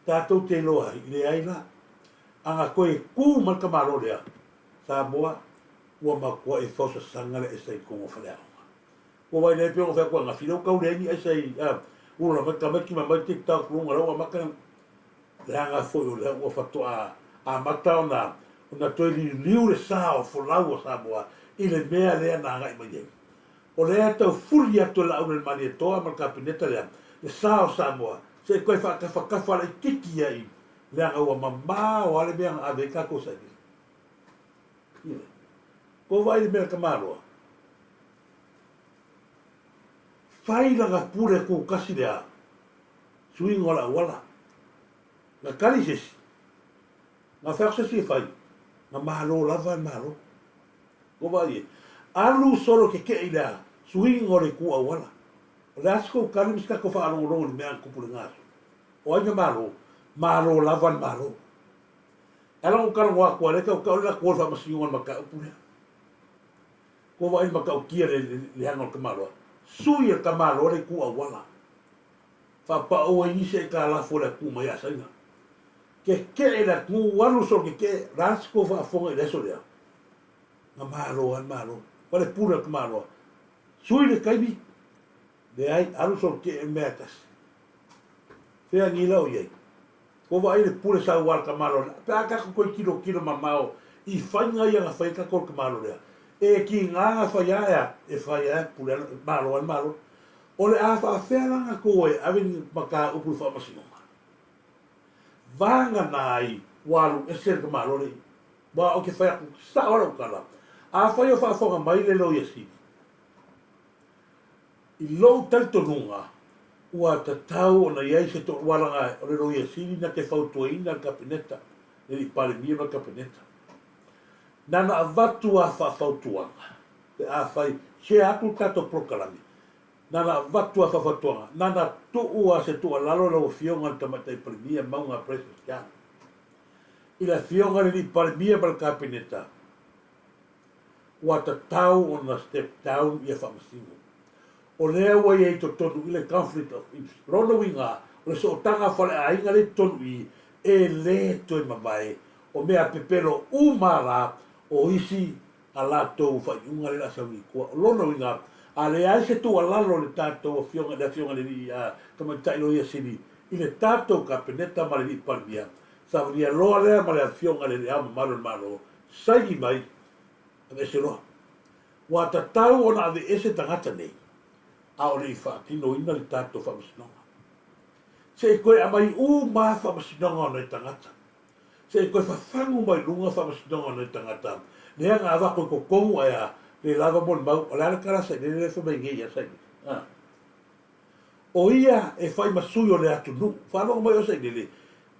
Tatou te iloa ai, leai la. A na toe tu mai le tamaloa lea, Samoa, ua matuai fausasaga le aisa i totonu o faleaoga. Ua vaai nei pei ona fai atu ananafi, lea ua tau leai ni aisa i, a, ula mai tamaiti ma mai TikTok luga lea ua amata leaga foi o lea ua faatoa amata ona ona toe liuliu le sa o folau o Samoa i le mea lea na agai mai ai. O lea e tau fuli atu e Laauli le Malietoa ma le Kapeneta lea le sa o Samoa se i toe faatafatafa laititi ai leaga ua mamao lava le mea na ave ai tatou saili. Ioe. Kou vaai i le mea tamaloa. Fai lana pule kukasi lea suiga o le auala. Na tali se isi. Na fai atu se isi e fai. Na malo lava le Malo. Ua vaai e. Alu solo kekeʻi i le suiga o le itu auala. O le a se kou tali ma se tatou faalogologo i le mea a tupu i lena aso? O ai na malo? Malo lava le Malo. E ala ona ou talanoa atu a lea e tautau le latou o le faamasinoga i le mataupu lea. Kua vaai le matautia le leaga o le tamaloa. Sui e le tamaloa le itu auala. Faapau ai nisi aitalafu a le atunuu mai Asaina. Keke'e le atunuu alu solo keke'e la se tou faafofoga i le aso lea. Na malo a le malo. Ma le pule a le tamaloa. Sui le taimi, leai, alu solo keke'e mea e tasi. Fea gila o i ai? Ua vaai le pule saua a le tamaloa lea. Pe a tatou toe tilotilo mamao i faiga ia na fai ai tatou le tamaloa lea, e tiga na fai a ea, e fai a e pule a, malo a le malo. O le a faafea la na tou e ave ni mataupu i faamasinoga? Vagana ai ua alu ese le tamaloa lea i. Aua ou te fai atu sao lava lau tala, afai o faafofoga mai le Loia Sili, I lou talitonuga, ua tatau ona i ai se tooalaga o le Loia Sili na te fautuaina le Kapeneta, le Alii Palemia ma le Kapeneta. Nana avatu a faafautuaga, pe afai share atu le tatou polokalame, nana avatu a faafautuaga, nana tuu a se tuualalo i lau Afioga i le Tamaitai Palemia Mauga Precious John, i le Afioga i le Alii Palemia ma le Kapeneta, Ua tatau ona step down ia Faamasino. O lea ua i ai totonu i le conflict of interest. O lona uiga, o le sootaga faleaiga lea i totonu i i, e le toe mavae, o mea pepelo uma la o isi a latou faaiuga lea o le a sau i tua. O lona uiga, a leai se tuualalo i le tatou afioga, le afioga i le alii tamaitai Loia Sili i le tatou Kapeneta ma le alii Palemia, savalia loa lea ma le afioga i le Ao Mamalu o le Malo, Saini mai, aveese loa. Ua tatau ona aveese tagata nei, a o le i faatinoina le tatou faamasinoga. Se i toe aumai uma lava faamasinoga o nai tagata. Se i toe fafagu mai luga faamasinoga o nai tagata. Lea na avatu i totonu ae a le lava molimau, o le a le tala a Sailele lea e fai mai nei ia Sailele? A. O ia e fai ma sui o le atunuu. Faalogo mai oe Sailele,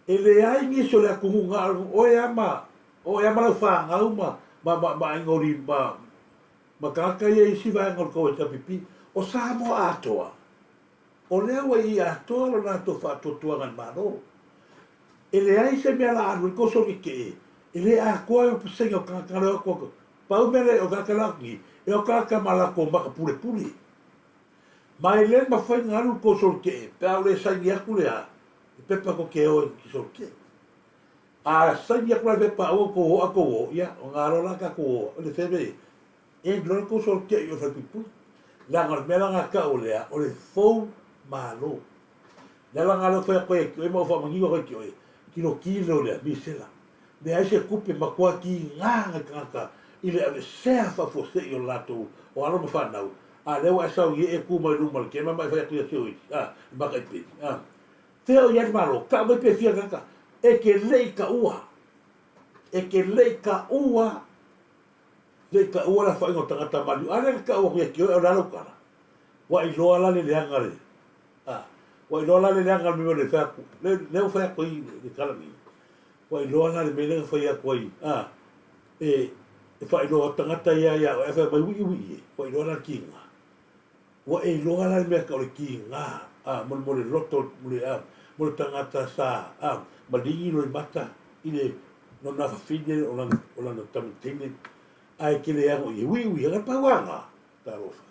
e leai nisi o le atunuu na o oe lava ma oe lava ma lau fanau ma ma ma ma aiga o ma ma tagata ia i isi vaega o le tou HRPP. O Samoa atoa, o lea ua i i atoa lo latou faatuatuaga i le Malo. E leai se mea la alu ai tou solikee, e le atoa e pasene o tagata lea o atu. Pau mea lea o tagata la atu nei, e o tagata ma latou maka pulepule. Ma e le mafai ona alu le tou solikee pe a ua le saini atu le a, le pepa tou te o ai tou te solikee. A saini atu la le pepa aua tou o a tou o, ia, ona alo la tatou o, o le feme, end loa le tou solikee i o i le falepuipui. Leaga o le mea la na tau o le a, o le fou malo. Le ala na lea ou fai atu ai ia te oe ma ou faamanino atu ai ia te oe, tilotilo lea, misela. Leai se tupe, matua tiga nai tagata i le aveesea faafuasei o le latou o alo ma fanau, a lea ua e sau i e tu mai luma o le kema ma e fai atu ia te oe, a, le makaipeli, a. Fea o i ai le Malo? Tau mai pe fia tagata, e te le i taua, e te le i taua, le i taua le afaina o tagata maliu. A lea na tau atu ia te oe, o le a lau tala? Ua iloa la le leaga le, a, ua iloa la le leaga le mea le fai atu, le, lea ua fai atu ai le tala nei. Ua iloa la le mea lea na fai atu ai, a, e, e faailoa tagata ia ia oe, ae fai mai uiui e, ua iloa la le tiga. Ua e iloa la le mea tau o le tiga, a, mo le, mo le loto, mo le, a, mo le tagata sa, a, maligi loimata i le lona fafine o lana, o lana tamateine, ae ke le ago i e uiui, a pau aga, talofa.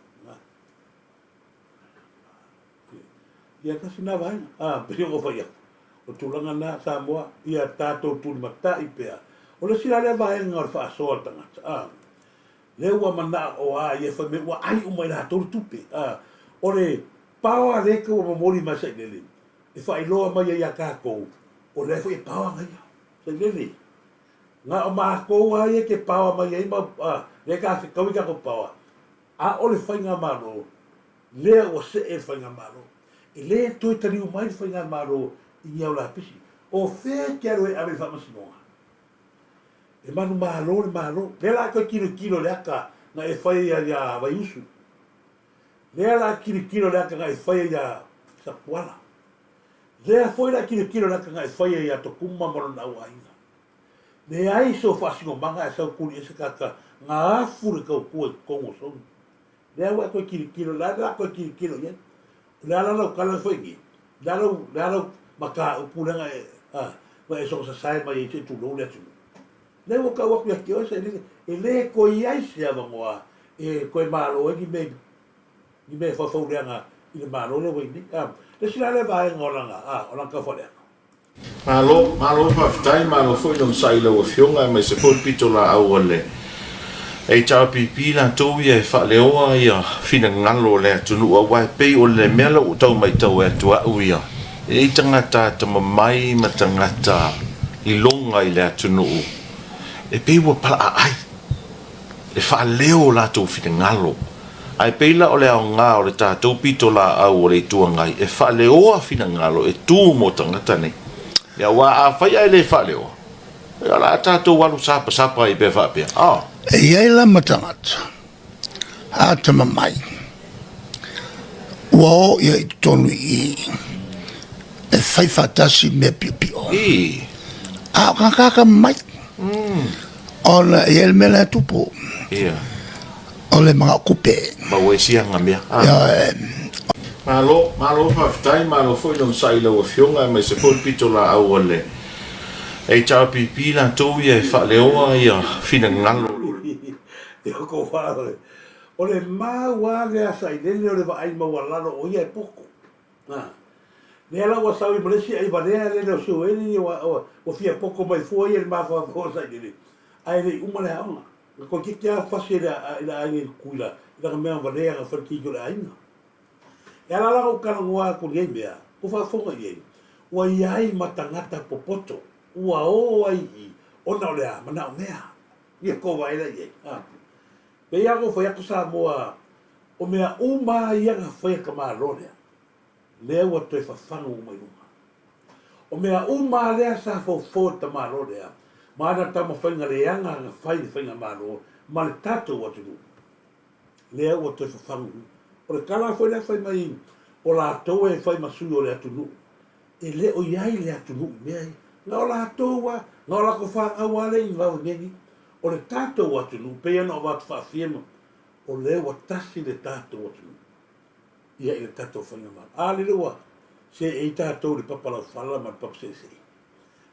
Ia tasi na vaega, a, pei ona fai atu, o tulaga na Samoa, ia tatou tulimatai pea. O le isi la lea vaega o le faasoa a le tagata, a, lea ua manao a ia fai mai ua ai uma i latou le tupe, a, o le paoa lea e ua momoli mai Sailele, e faailoa mai ai ia tatou, o lea foi e paoa na ia, Sailele. Na o matou lava ia ke paoa mai ai ma, a, lea ka fetaui tatou paoa, A o le Faigamalo, lea ua see le Faigamalo. E le toe taliu mai le Faigamalo i ni au lapisi. O fea e te alu e ave i le Faamasinoga? E manumalo le Malo. Lea la a toe tilotilo i le ata na e fai ai ia Vaiusu. Lea la a tilotilo i le ata na e fai ai ia Sapuala. Lea foi la a tilotilo i le ata na e fai ai ia Tokuma ma lona auaiga. Leai sou faasinomaga ae sau tuli ese tagata na afu le tautua i totonu o Sogi. Lea ua e toe tilotilo, le a la toe tilotilo i ai? O le a la lau tala foi nei? O le a lau, le a lau mataupu lea na e, a, na e soona sasae mai ai se i tulou le atunuu? Lea ua tau atu ia te oe sailele, e le toe i ai se avanoa e toe malo ai ni mea ni mea e faufauleaga i le Malo lea ua i nei. A, le isi la lea vaega o lana, a, o lana taufaleaga. Malo, malo faafetai, malo foi le onosai i lau Afioga aemaise foi le pitolaau a le HRPP latou ia e faaleoa ia finagalo o le atunuu aua e pei o le mea lea ua tau maitau atu au ia e i ai tagata atamamai ma tagata iloga i le atunuu e pei ua palaaai e faaleo o latou finagalo. Ae pei la o le aoga o le tatou pitolaau o le Itu Agai e faaleoa finagalo e tu mo tagata nei. Ia aua afai ae le faaleoa, ia o le a tatou alu sapasapa ai pea faapea. Oh. E i ai la ma tagata atamamai ua o ia i totonu i i e fai faatasi mea piopio. I. A o tagata atamamai. Ona e i ai le mea lea e tupu. Ia. O le manao tupe. Maua ai siaga mea. Ioe. Malo, malo faafetai, malo foi le onosai i lau Afioga aemaise foi le pitolaau a le HRPP latou ia e faaleoa ia finagalo. O le mau lava lea sailele o le vaai maualalo o ia e poto. Lea la ua sau i ma le isi aivalea lele o Siueli ua fia poto mai fua ia i le mafaufau o Sailele, ae le i uma le aoga. Na toeitiiti lava fasi e le aiga i Tutuila i lana mea valea na fai le keiki o le aiga. E ala la ona ou talanoa atu i nei mea, ua faafofoga i ai, ua i ai ma tagata popoto ua o ai i i ona o le a? Manaomea. Ia tou vaai la i ai. A. Pei lava ona ou fai atu Samoa, o mea uma lava ia na fai e ka Malo lea, lea ua toe fafagu uma i luga. O mea uma lava lea sa foufou e le tamalo lea, ma ana taumafaiga leaga na fai i le faigamalo ma le tatou atunuu, lea ua toe fafagu i luga. O le tala foi lea fai mai o latou e fai ma sui o le atunuu, e le o i ai le atunuu i mea ia. Na o latou lava, na o latou fanau lava lea i vave mea nei. O le tatou atunuu, pei ona avatu faafia ma, o lea ua tasi le tatou atunuu. Ia i le tatou faigamalo. A lele ua seei tatou i le papa laufala ma le papa seesee.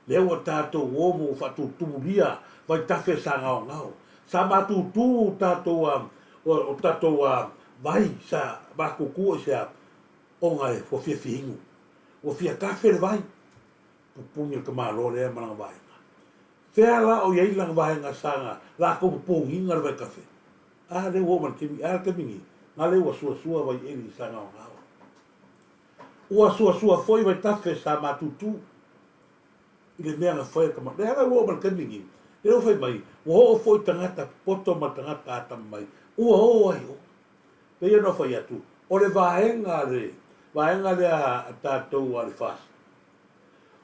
Lea ua tatou o ma ua faatutumulia vaitafe sa gaogao. Sa matutu tatou a, o tatou a vai sa matutu aisea ona ua fia fiinu. Ua fia kafe le vai. Pupuni o le tamaloa lea ma lana vaega. Fea la o i ai lana vaega sa na latou pupuniina le vaitafe? A lea ua oo mai le taimi, a le taimi nei, na lea ua suasua vai eli sa gaogao. Ua suasua foi vaitafe sa matutu i le mea na fai e le tama. Lea la ua oo mai le taimi nei, lea ua fai mai, ua oo foi tagata popoto ma tagata atamamai, ua o ai o. Pei ona fai atu, o le vaega le vaega lea a tatou a le FAST,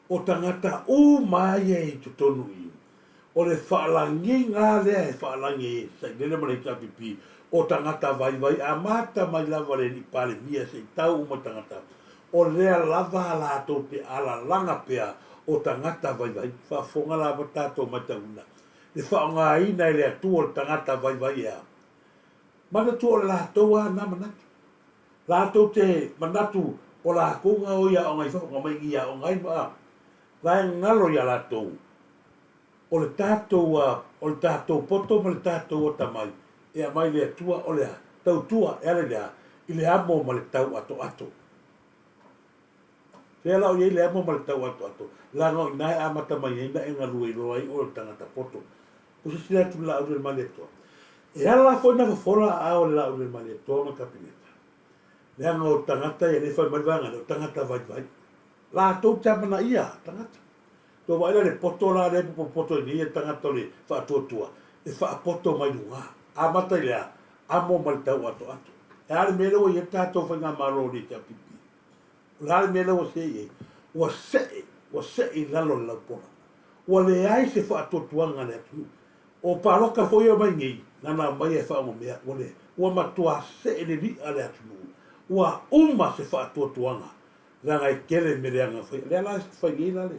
O tagata uma ia i totonu i i, o le faalagiga lea e faalagi ai e Sailele ma le HRPP, o tagata vaivai amata mai lava le Alii Palemia se i tau uma i tagata, o lea lava a latou te alalaga pea o tagata vaivai. Faafofoga lava tatou matauina le faaaogaina e le Atua o le tagata vaivai e a? Manatua o le latou lava na manatu. Latou te manatu o lakou na o i aoga i fafo, na omai i aoga ai ma la e galo ia latou o le tatou o le tatou poto ma le tatou atamai e aumai le Atua o le a? Tautua e ala i le a? I le amo ma le tau atoato. Fea la o i ai le amo ma le tau atoato? Leaga o i ina e amata mai ai na e galue loa ai oe o le tagata poto. Ua silasila atu le Laau le Malietoa. E ala foi na fofola aao o le Laau le Malietoa ma le Kapeneta. Leaga o tagata ia lea e fai mai le vaega lea, o tagata vaivai. Latou te amanaia tagata. Tou vaai la le poto la lea e popoto ai nei le tagata o le faatuatua, e faapoto mai luga. Amata i le a? Amo ma le tau atoato. E a le mea lea ua i ai le tatou faigamalo o le HRPP? O le a le mea lea ua see i ai? Ua see, ua see i lalo le laupola. Ua leai se faatuatuaga a le atunuu. O palota foi ia mai nei, na na aumai e faaogamea, ua leai. Ua matua see le li'a le atunuu. Ua uma se faatuatuaga, leaga e tele mea leaga na faia. O lea la e fai nei la le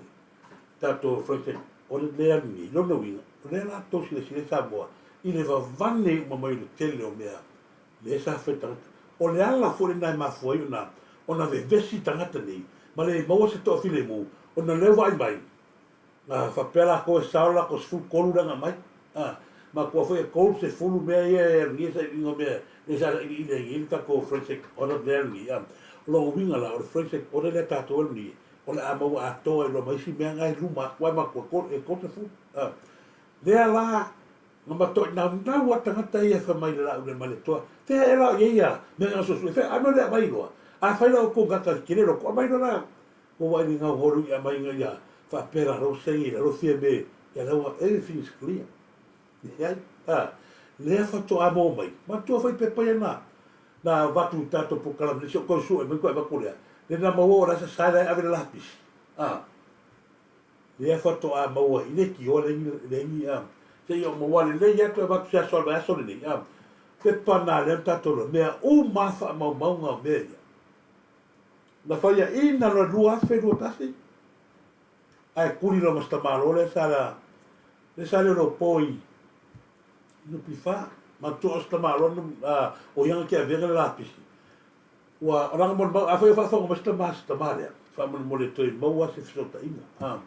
tatou French o le lea alu nei, lona uiga, o lea la tou silasila i Samoa i le vavane uma mai o le tele o mea lea sa fai tagata. O le ala foi lena e mafua ai ona ona vevesi tagata nei ma le maua se toafilemu ona lea ua vaai mai, Na faapea lakou e sao le latou 13 lea na aumai. A. Makua foi e 30 mea ia e alu nei sailiiliga o mea lea sa sailiili ai nei le tatou forensic audit lea e alu nei a. O lona uiga la o le forensic audit lea tatou e alu nei o le a maua atoa ai loa ma isi mea na e luma atu ae matua e 30 a. Lea la na matuai naunau a tagata ia e fai mai i le laau le Malietoa, Fea ea la o i ai ia mea na suesue? Fea a mea o le aumai loa? Afai la outou gata i le tele loto, aumai loa la ua vaai i le gaugau i aumai ina ia faapea la lou saini i lalo fia me ia la ua everything is clear. Leai, a, lea faatoa maua mai, matua foi pepa ia na na avatu i tatou polokalame nei, se i ou tau sue mai toe avatu lea, lea na maua o la e sasae la e ave le lapisi, a. Lea faatoa maua i le tioa le igi a, seia ou maua lelei atu e avatu se aso o le vaiaso lenei a. Pepa na lea na tatou iloa, mea uma a faamaumauga o mea ia. Na faiaina loa i le 2021, ae tuli loa ma si tamaloa lea sa lea sa leoleo i NPF. Manatua o si tamaloa o ia na te avega le lapisi. Ua o lana molimau, afai o faafofoga mai si tama, si tama lea, faamolemole toe maua se fesootaiga. A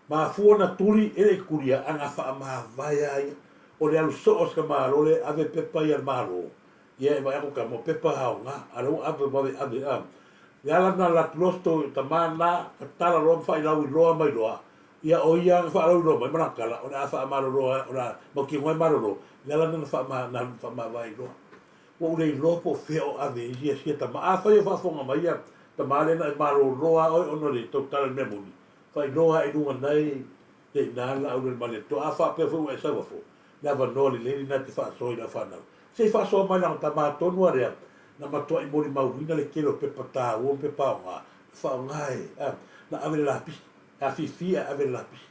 mafua ona tuli, e le i tulia, a na faamavae lava ia. O le alu soo o si tamaloa lea e ave pepa ia a le Malo, Ia e vaai atu tama, o pepa aoga, a o lea ua ave vave ave a. Le ala na alu atu loa si tama na, tatala loa ma faalauiloa mai loa, ia o ia na faalauiloa mai ma lana tala, o le a faamalolo ai, o le a mautinoa e malolo, le ala lena na alu faamavae ai loa. Ua ou le iloa po o fea o ave ai ia sia tama. Afai o faafofoga mai ia tama lea na e malolo lava oe ona o le tautala i le mea moni, faailoa ae i luga nei le ina le Laaulialemalietoa. A faapea foi ua e sau afo, le avanoa lelei lena e te faasoa i lau fanau. Se i faasoa mai lana tama tonu a lea na matuai molimauina le tele o pepa taua ma pepa aoga na faaaoga e na ave le lapisi, e afifi ae ave le lapisi.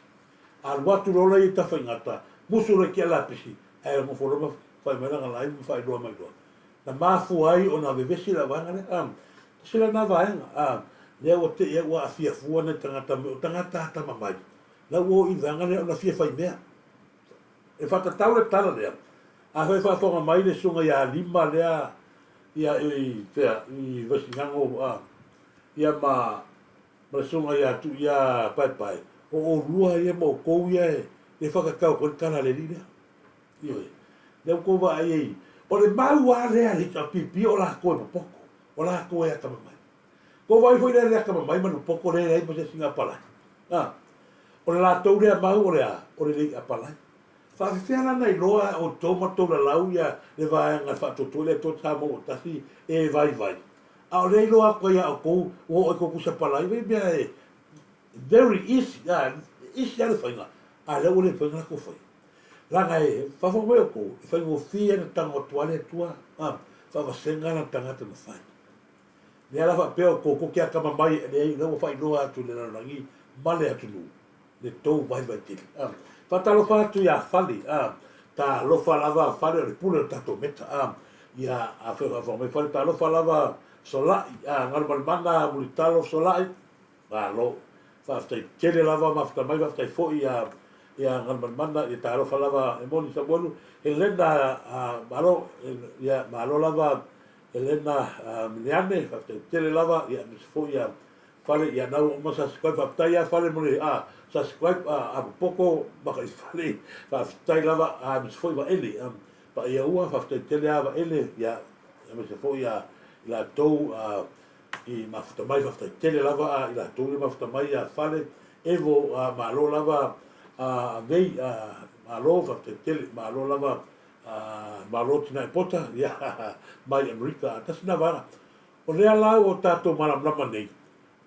Alu atu loa laia i Tafaigata, musu loa i tia lapisi ae nofo loa ma fai mai lana laai ma faailoa mai loa. Na mafua ai ona vevesi lau vaega lea. A, tasi la lena vaega. A, lea ua te i ai ua aafia fua nai tagata me o tagata atamamai. La ua o i le vaega lea ona fia fai mea. E faatatau le tala lea, afai e faafofoga mai le susuga ia Lima lea ia i fea i Vaisigano a ia ma ma le susuga ia Tuia Paepae, o oulua ia ma outou ia e e faatatau atu ai le tala a le alii lea. Ioe. Lea ua outou vaai ai, o le mau lava lea a le HRPP o latou e popoto, o latou e atamamai. Tou vaai foi lea i le atamamai ma le popoto lea e leai ma se isi apalai. A, o le latou lea mau o le a? O le lei apalai. Faafefea la na iloa e outou ma tou lalau ia le vaega e faatuatua i le Atua Samoa ua tasi e vaivai? A o lea iloa atu ai ia outou ua oo i tou tusi apalai, vai mea e very easy, a, easy lava le faiga, a lea ua le mafai ona latou faia. Leaga e faafofoga mai outou, e faigofie ona tago atu lava le Atua, a, faavasega lana tagata na fai. Lea la faapea o kou te atamamai e leai lea ua faailoa atu i le lalolagi ma le atunuu le tou vaivai tele. A. Faatalofa atu ia Fale, a. Talofa lava Fale o le pule o le tatou meta, a. Ia afai o faafofoga mai Fale, talofa lava Solai, a. Galumalemana Mulitalo Solai, malo. Faafetai tele lava mafuta mai, faafetai foi ia ia Galumalemana, ia talofa lava e moni Samuelu, Helena, a, malo, ia malo lava Helena Miliane, faafetai tele lava, ia aemaise foi ia Fale, ia na ua uma subscribe, faafetai lava Fale mo le subscribe, a popoto maka i Fale, faafetai lava, aemaise foi Vaele, paia ua, faafetai tele lava Vaele, ia aemaise foi ia i latou i mafuta mai, faafetai tele lava i latou i mafuta mai ia Fale, Evo, malo lava Avei, malo, faafetai tele, malo lava Malo Tinai Pota, ia, mai Amerika, a tasi na vaega. O lea la ua tatou malamalama nei,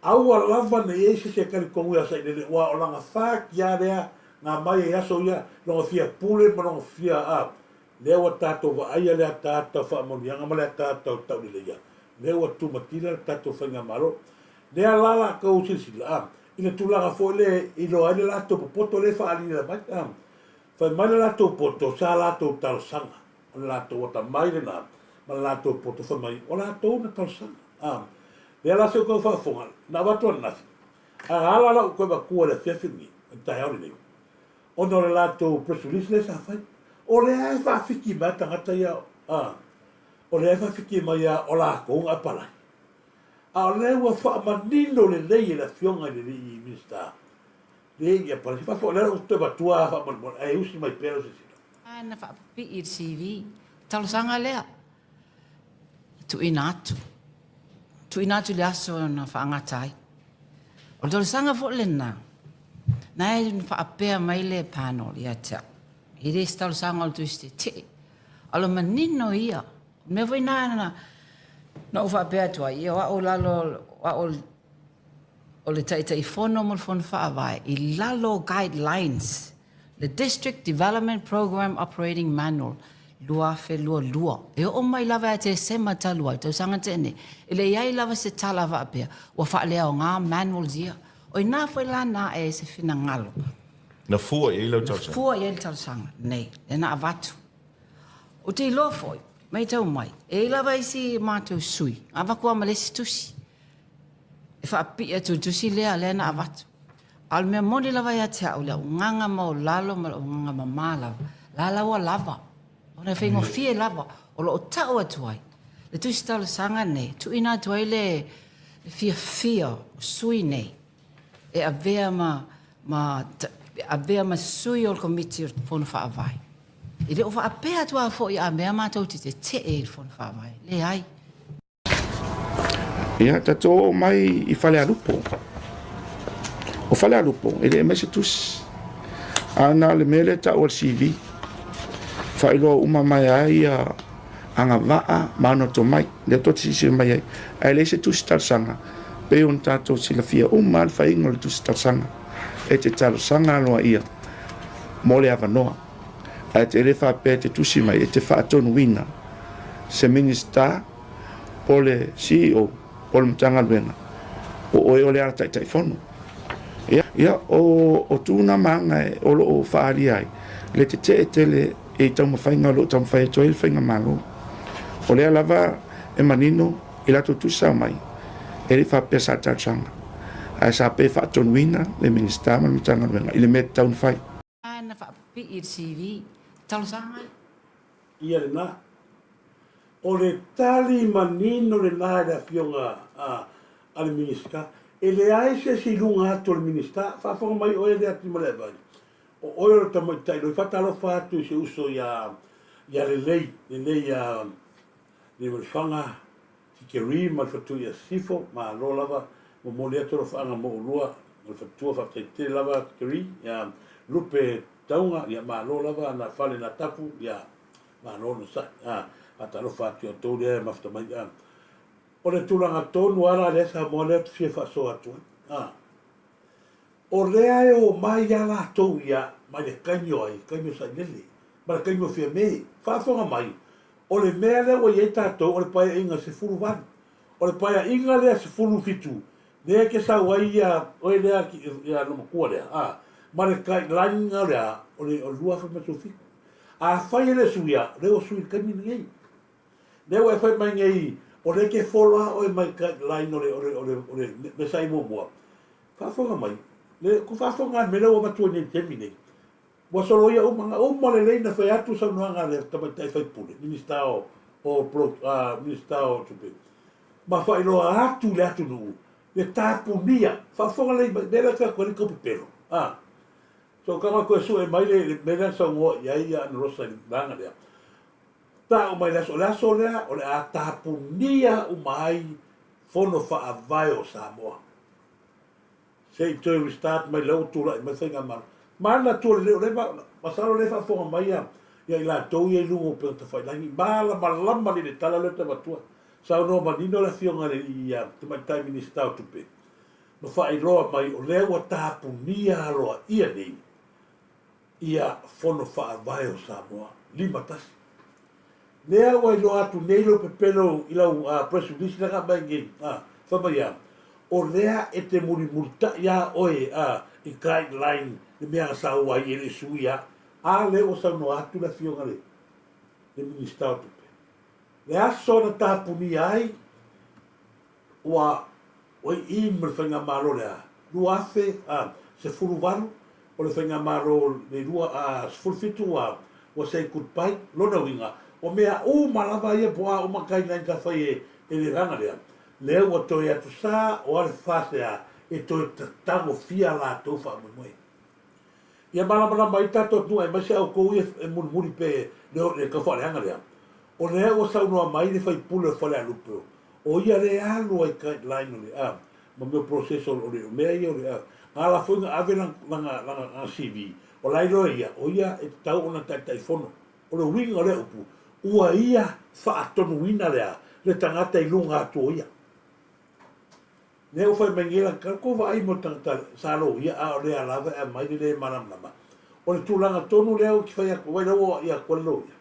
aua lava ne i ai se isi e talitonu ia Sailele, ua o lana fati lava lea na aumai ai aso ia, lona fia pule ma lona fia, a, lea ua tatou vaaia le ataata o faamanuiaga ma le ataata o tauleleia, lea ua tumatila le tatou faigamalo. Lea la latou silasila, a, i le tulaga foi lea e iloa ai le latou popoto lea e faaaliga mai, a. Fai mai le latou poto, sa latou talosaga, o le latou atamai lena, ma le latou poto fai mai, o latou na talosaga. A, lea la si ou tau faafofoga, na avatu ananafi, a ala lau toe matua i le afiafi lenei, i le taeao lenei, ona o le latou press release lea sa fai. O lea e faafiki mai tagata ia, a, o lea e faafiki mai ia o latou na apalai. A o lea ua faamanino lelei e le afioga i le alii Minisita, Leai, ia palasi fafo, o lea ou te avatua faamolemole, ae usi mai pea lau silasila. Na faapipii i le CV. Talosaga lea, tuuina atu. Tuuina atu i le aso na faagata ai. O le talosaga foi lena, na e faapea mai le panel ia te au, e le se talosaga o le tusi tetee, a o le manino ia. O le mea foi lena na ou faapea atu ai, ia o au i lalo, o au o le Taitaifono mo le Fono Faavae i lalo o guidelines, le District Development Programme Operating Manual 2022. E oo mai lava ia Tesema talu ai, tausaga na tea nei, e le i ai lava se tala faapea ua faaleaoga manuals ia. O i ina foi la na ae ai se finagalo. Na fua i ai lau talosaga? Na fua i ai le talosaga nei, lea na avatu. Ou te iloa foi, matau mai, e i ai lava isi matou sui, na avatu lava ma le isi tusi. E faapipii atu i le tusi lea, lea na avatu. A o le mea moni lava ia te au, i lau agaga maualalo ma lou agaga mama lava, la la ua lava, ona e faigofie lava, o lo o tau atu ai le tusi talosaga nei, tuuina atu ai le fiafia o sui nei e avea ma, ma avea ma sui o le Komiti o le Fono Faavae. E le o faapea atu lava foi a mea matou te tetee i le Fono Faavae. Leai. Ia, tatou oo mai i Falealupo. O Falealupo, e le aumai se tusi. A na o le mea lea e tau o le CV. Faailoa uma mai ai ia agavaa ma ona tomai. Lea tou te silasila mai ai. Ae leai se tusi talosaga. Pei ona tatou silafia uma lava le faiga o le tusi talosaga. E te talosaga aloaia mo le avanoa. Ae te le faapea e te tusi mai, e te faatonuina se Minisita po o le CEO o le Matagaluega, o oe o le ala Taitaifono. Ia, o tu na ma aga o lo o faaalia ai le tetee tele i taumafaiga o lo o taumafai atu ai le Faigamalo. O lea lava e manino i latou tusi sa aumai, e le i faapea sa talosaga, ae sa pei e faatonuina le Minisita ma le Matagaluega i le mea e tatau ona fai. Na faapipii i le CV, talosaga. Ia lena. O le tali manino lena e le Afioga a le Minisita. E leai se isi i luga atu o le Minisita. Faafofoga mai oe Leatimalevai, o oe o le tamaitai loi. Faatalofa atu i si uso ia Lelei, Lelei ia Leimalefanga Tikeri ma le faletua ia Sifo. Malo lava, momoli atu alofaaga mo oulua ma le faletua. Faafetai tele lava Tikeri, ia Lupe Tauga, ia malo lava na fale na tapu, ia malo na sa'i. A, faatalofa atu ia outou lea e mafuta mai. A, o le tulaga tonu lava la lea Samoa lea ou te fia faasoa atu ai. A, o lea e omai lava latou ia mai le taimi o ai, taimi o Sailele, ma le taimi o Fiame. Faafofoga mai, o le mea lea ua i ai tatou o le Paeaiga 18. O le Paeaiga lea 17, Lea e te sau ai ia oe lea ia lou matua lea, a, ma le guideline o le a, o le 2017. Afai e le suia, o lea ua sui i le taimi lenei. Lea ua e fai mai nei, o lea e te follow lava oe mai guideline o le, o le, o le, o le mea sa i muamua. Faafofoga mai, le, ku faafofoga lava i le mea lea ua avatu ai nei i le taimi lenei. Ua soloia uma, na uma lelei na fai atu saunoaga a le tamaitai faipule, Minista o, o, Minista o Tupe, ma faailoa atu i le atunuu le tapunia, faafofoga lelei mai, mea lea fai atu ai le tau pepelo, a. So tau atu e sue mai le mea lea na saunoa i ai Ana Rosa i le vaega lea. Tau mai le aso, o le aso lea o le a tapunia uma ai fono faavae o Samoa. Se i toe restart mai lea ua tulai mai faigamalo. Manatua lelei, o lea masalo o lea e faafofoga mai ia i latou ia i luga o upega tafailagi, malamalama lelei i le tala lea ou te avatua. Saunoa manino le afioga i le Tamaitai Minisita o Tupe ma faailoa mai o lea ua tapunia aloaia nei ia Fono Faavae o Samoa. 51. Lea ua iloa atu nei lou pepelo i lau press release lea na aumai nei, fai mai a, o lea e te mulimulita'i a oe i guideline le mea na sau ai e le i suia a lea ua saunoa atu le afioga i le Minisita o Tupe. Le aso na tapunia ai Ua oi i ma le faigamalo lea 2018, o le faigamalo le 2017 ua ua say goodbye, lona uiga o mea uma lava ia po o a uma guidelines sa fai e le vaega lea, lea ua toe atu sa o a le FASEA e toe tatagofia latou faamoemoe. Ia malamalama ai tatou atunuu aemaise outou ia e mulimuli pe le tau faaleaga lea. O lea ua saunoa mai le faipule o Falealupo, o ia lea e alu ai guideline o le a ma mea o process o le mea ia o le a na ala foi na ave lana lana CV, o la e iloa e ia, o ia e tatau ona Taitaifono. O le uiga o lea upu, ua ia faatonuina le a le tagata i luga atu o ia. Lea ua fai mai nei la tou vaai mo le tagata sa loia a o lea lava e aumai le le malamalama. O le tulaga tonu lea ou te fai atu, vaai la ua ia atu le loia.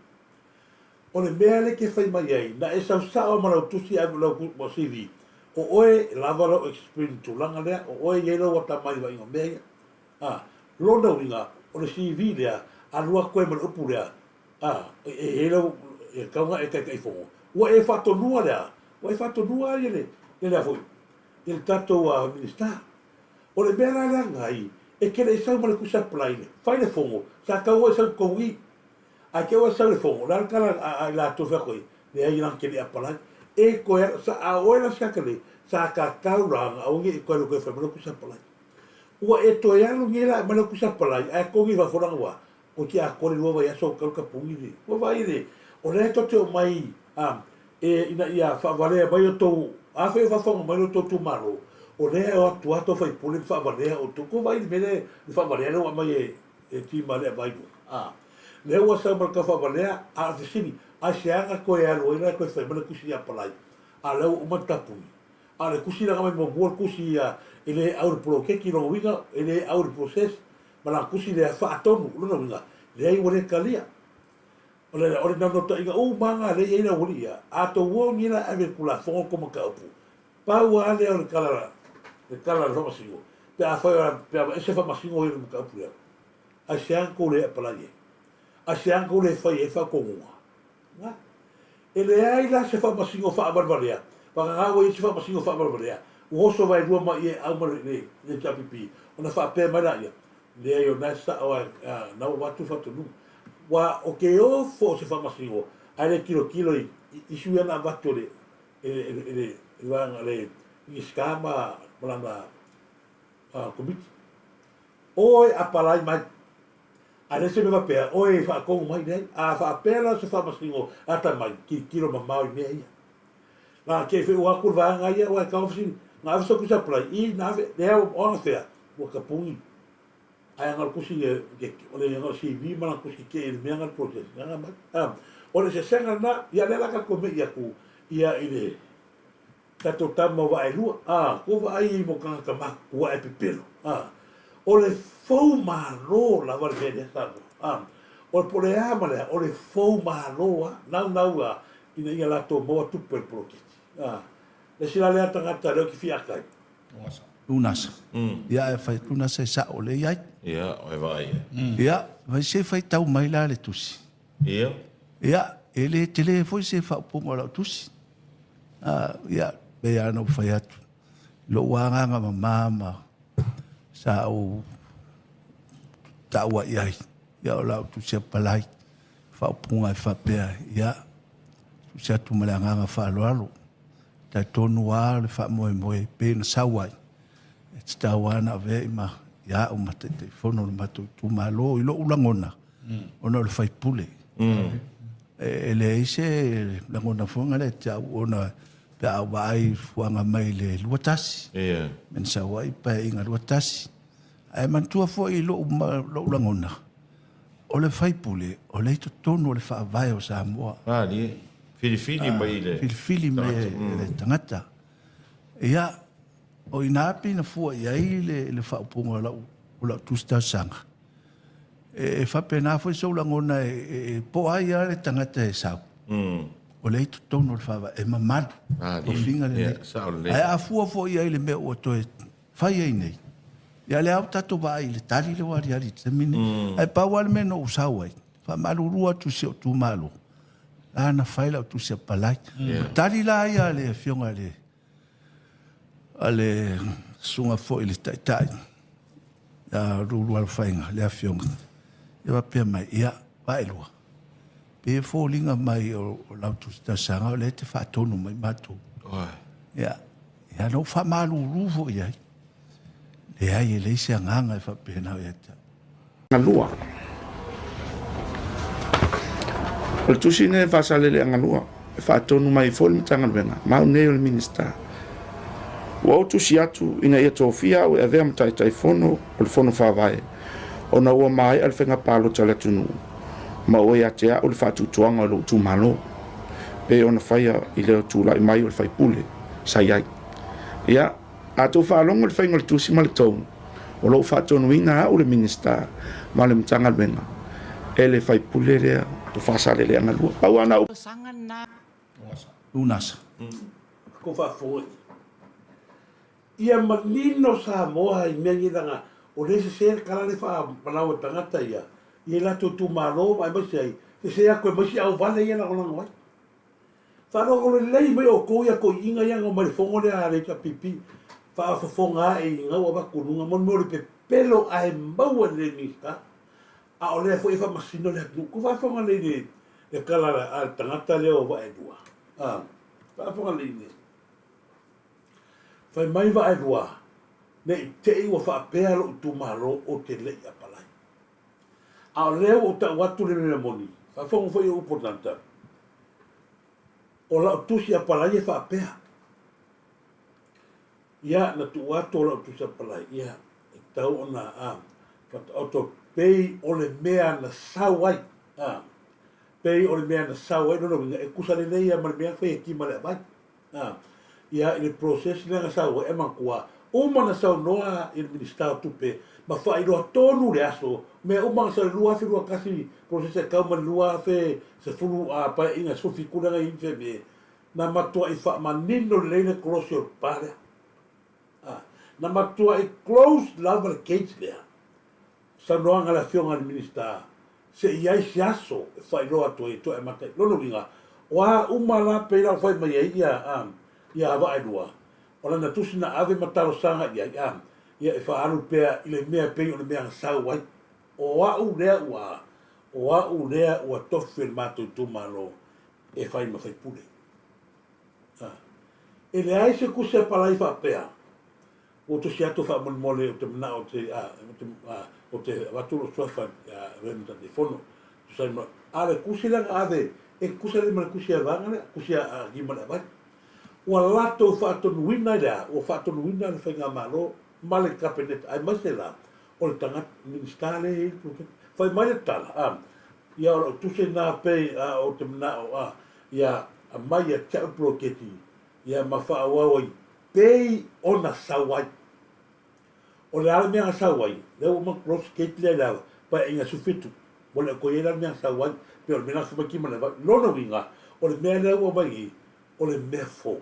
O le mea lea e te fai mai ai, na e sau sao ma lau tusi ave lau CV, o oe e lava lau experience i le tulaga lea, o oe e i ai lau atamai i le vaaiga o mea ia. A, lona uiga, o le CV lea, alu atu ai ma le upu lea, a, e i ai lau, e tatau ona e Taitaifono. Ua e faatonua le a? Ua e faatonua ai le, le a foi, i le tatou Minisita. O le mea la lea na ai, e te le i sau ma le tusi apply, fai le fono, sa tatau ona e sau i totonu i i. Ae te i ua sau i le fono, o le a le tala a i latou e fai atu ai, leai na te le i apalai. E toe, sa, a o oe la se atalii, sa tatau la ona aua ne i e toe alu e toe fai mai lau tusi apalai. Ua e toe alu nei la e aumai lau tusi apalai, ae togi i fafo leaga ua, ua te atoa le lua vaiaso o tau le tapuni le, ua vaai le, o lea tou te omai a, e, ina ia faavalea mai outou, afai o faafofoga mai lo outou itumalo, o lea e o atu lava tou faipule ma faavalea outou. Tou vaai i le mea lea, le faavalea lea ua aumai e, e tima lea vai lua. A, lea ua sau ma le tau faavalea, a o le fesili, aisea na toe alu ai la e toe fai mai le tusi ia apalai, a o lea ua uma le tapuni. A o le tusi la na aumai muamua, o le tusi ia e le au i le poloketi, lona uiga e le au i le process, ma lana tusi lea faatonu, o lona uiga, leai ua le talia. O le, o le naunautaiga uma lava na lea e i ai le aualii ia, a tou o nei la e ave i le Tulafono le tou mataupu, pau lava lea o le tala, le tala a le Faamasino, pe afai pe aveese Faamasino ia i le mataupu lea, aisea na tou le apalai ai? Aisea na tou le fai ai faatonuga? Na. E leai la se faamasino faavalevalea, vagana ua i ai se faamasino faavalevalea, ua oso vaelua mai i au ma le HRPP, ona faapea mai laia, Leai o na e sao a, na ua avatu le faatonuga. Ua o ke ofo o se faamasino, ae le tilotilo i issue ia na avatu e le, e le, e le, e le vaega, le Minisita ma, ma lana Komiti. Oe apalai mai. A leai se mea faapea, oe e faatonu mai, leai. A faapea la o se faamasino ata mai, tilotilo mamao i mea ia. Na te wheua atu le vaega ia, ua e tau fesili, na ave sau tusi apply, i, na ave, lea o anafea, ua tapuni. Ae ana o le tusi, o le ana o le CV ma lana tusi kekee i le mea na le process, na ana mai. A, o le eseesega lena, ia lea la tatou mei atu ia i le tatou tama o Vaaelua, a, kou vaai i mo tagata matutua ae pepelo, a, o le fou malo lava le mea lea Samoa, a, o le po o le a ma le a, o le fou malo lava, naunau lava ina ia latou maua tupe o le poloketi. A, le isi la lea tagata lea ou te fia ata ai. Unasa. Ia ae fai atu Unasa e sao lea i ai. Ia, e vaai ai. Ia, fai se faitau mai la le tusi. Ia. Ia, e le tele foi se faaupuga o lau tusi. A, ia, pei lava ona ou fai atu, lou agaga mama ma sa ou taua i ai, ia o lau tusi apalai, faaupuga e faapea, ia, tusi atu ma le agaga faaaloalo, talitonu lava le faamoemoe pei ona sau ai, e tatau lava ona avea i ma ia au ma Taitaifono o le matou itumalo i lou lagona, ona o le faipule. E leai se lagona foi lea te au ona pe a vaai fuaga mai le 21. Yeah. Mena sau ai paeaiga 21. Ae manatua foi i lou, lou lagona, o le faipule, o le i totonu o le faavae o Samoa. Malie. Filifili mai le filifili mai e le tagata. Ia, o i ina pei na fua i ai le, le faaupuga o lau, o lau tusi talosaga. E, e faapena foi sou lagona e, e, e po ai lava le tagata e sau. O lea i totonu o le faavae, e mamalu. Ah, Tofiga lenei. yeah, sao lelei. Ae a fua foi i ai le mea ua toe fai ai nei, ia lea ua tatou vaai i le tali lea ua aliali i le taimi lenei. Ae pau lava le mea na ou sau ai, faamalulu atu i si ou itumalo, la na fai lau tusi apalai. O tali la ia a le afioga i le a le susuga foi i le taitai ia Rulu Alofaiga, le afioga, ia faapea mai, ia, Vaaelua, pei e foliga mai o lau tusi talosaga o lea e te faatonu mai matou. Ia, ia na ou faamalulu foi i ai. Leai, e leai se agaga e faapena ia te au. Galua. O le tusi lenei a Faasaleleaga 2 e faatonu mai ai foi le Matagaluega ma au nei o le Minisita. Ua ou tusi atu ina ia tofia au e avea ma Taitaifono o le Fono Faavae ona ua maea le faiga palota a le atunuu ma ua ia te au le faatuatuaga o lou itumalo pei ona faia i le tulai mai o le faipule sa i ai. Ia, a tou faalogo i le faiga o le tusi ma le tone, o lo o faatonuina au le Minisita ma le Matagaluega e le faipule lea o Faasaleleaga 2. Pau lava na ou. Unasa. Ko faafofoga i. Ia manino Samoa i mea nei leaga o lea e sese le tala lea faamanao e tagata ia i latou itumalo ma aemaise ai sese atu e aumai si auvale ia e lagolago ai. Faalogo lelei mai outou ia toeiina ia na omai le fono lea a le HRPP faafofoga ae i gau avatu i luga mo le mea o le pepelo ae maua i le Minista a o lea foi e faamasino le atunuu. Tou faafofoga lelei i le tala a le tagata lea o Vaelua a faafofoga lelei i le fai mai Vaelua ne i te i ua faapea lou itumalo ou te le i apalai. A o lea ua ou tau atu le mea moni, faafofoga foi i upu o le tagata, O lau tusi apalai e faapea, Ia, na tuu atu o lau tusi apalai, ia, e tatau ona a, faataoto pei o le mea na sau ai, a, pei o le mea na sau ai, lona uiga, e tusa lelei lava ma le mea na fai e Tima le Avai. A, ia, i le process lea na sau ai, e manatua, uma na saunoa i le Minisita o Tupe ma faailoa tonu le aso, mea uma na sau i le 2021 process e tau mai le 2010 a paeaiga 17 lea na i ai Feme, na matuai faamanino lelei le kolosi o le pa lea. A, na matuai close lava le cage lea. Saunoaga a le Afioga i le Minisita, se i ai se aso e faailoa atu ai e toe amata ai. Lona uiga, o a uma la pei la ua fai mai ai ia, a, ia Vaaelua, o lana tusi na ave ma talosaga i ai, a, ia e faaalu pea i le mea pei o le mea na sau ai. O au lea ua, o au lea ua tofi e le matou itumalo e fai ma faipule. A, e leai se tusi a palai faapea, Ua tusi atu faamolemole ou te manao ou te, ou te, ou te avatu lou suafa ia Raymond Taitaifono. Tusa ai ma, a o le tusi lea na ave, e tusa lelei ma le tusi a vaega lea, tusi a Lima le Avai. Ua latou faatonuina i le a? Ua faatonuina le Faigamalo ma le Kapeneta, aemaise la o le tagata, Minisita lea e i ai le poloketi. Fai mai le tala, a, ia o lau tusi lena pei, a, ou te manao, a, ia aumai ia te au le poloketi, ia ma faaauau ai pei ona sau ai. O le a le mea na sau ai? Lea ua uma ona close gate lea i le Paeaiga 17. Ua le o toe i ai la le mea na sau ai, pei o le mea na fai mai Tima Levai. Lona uiga, o le mea lea ua aumai nei, o le mea fou.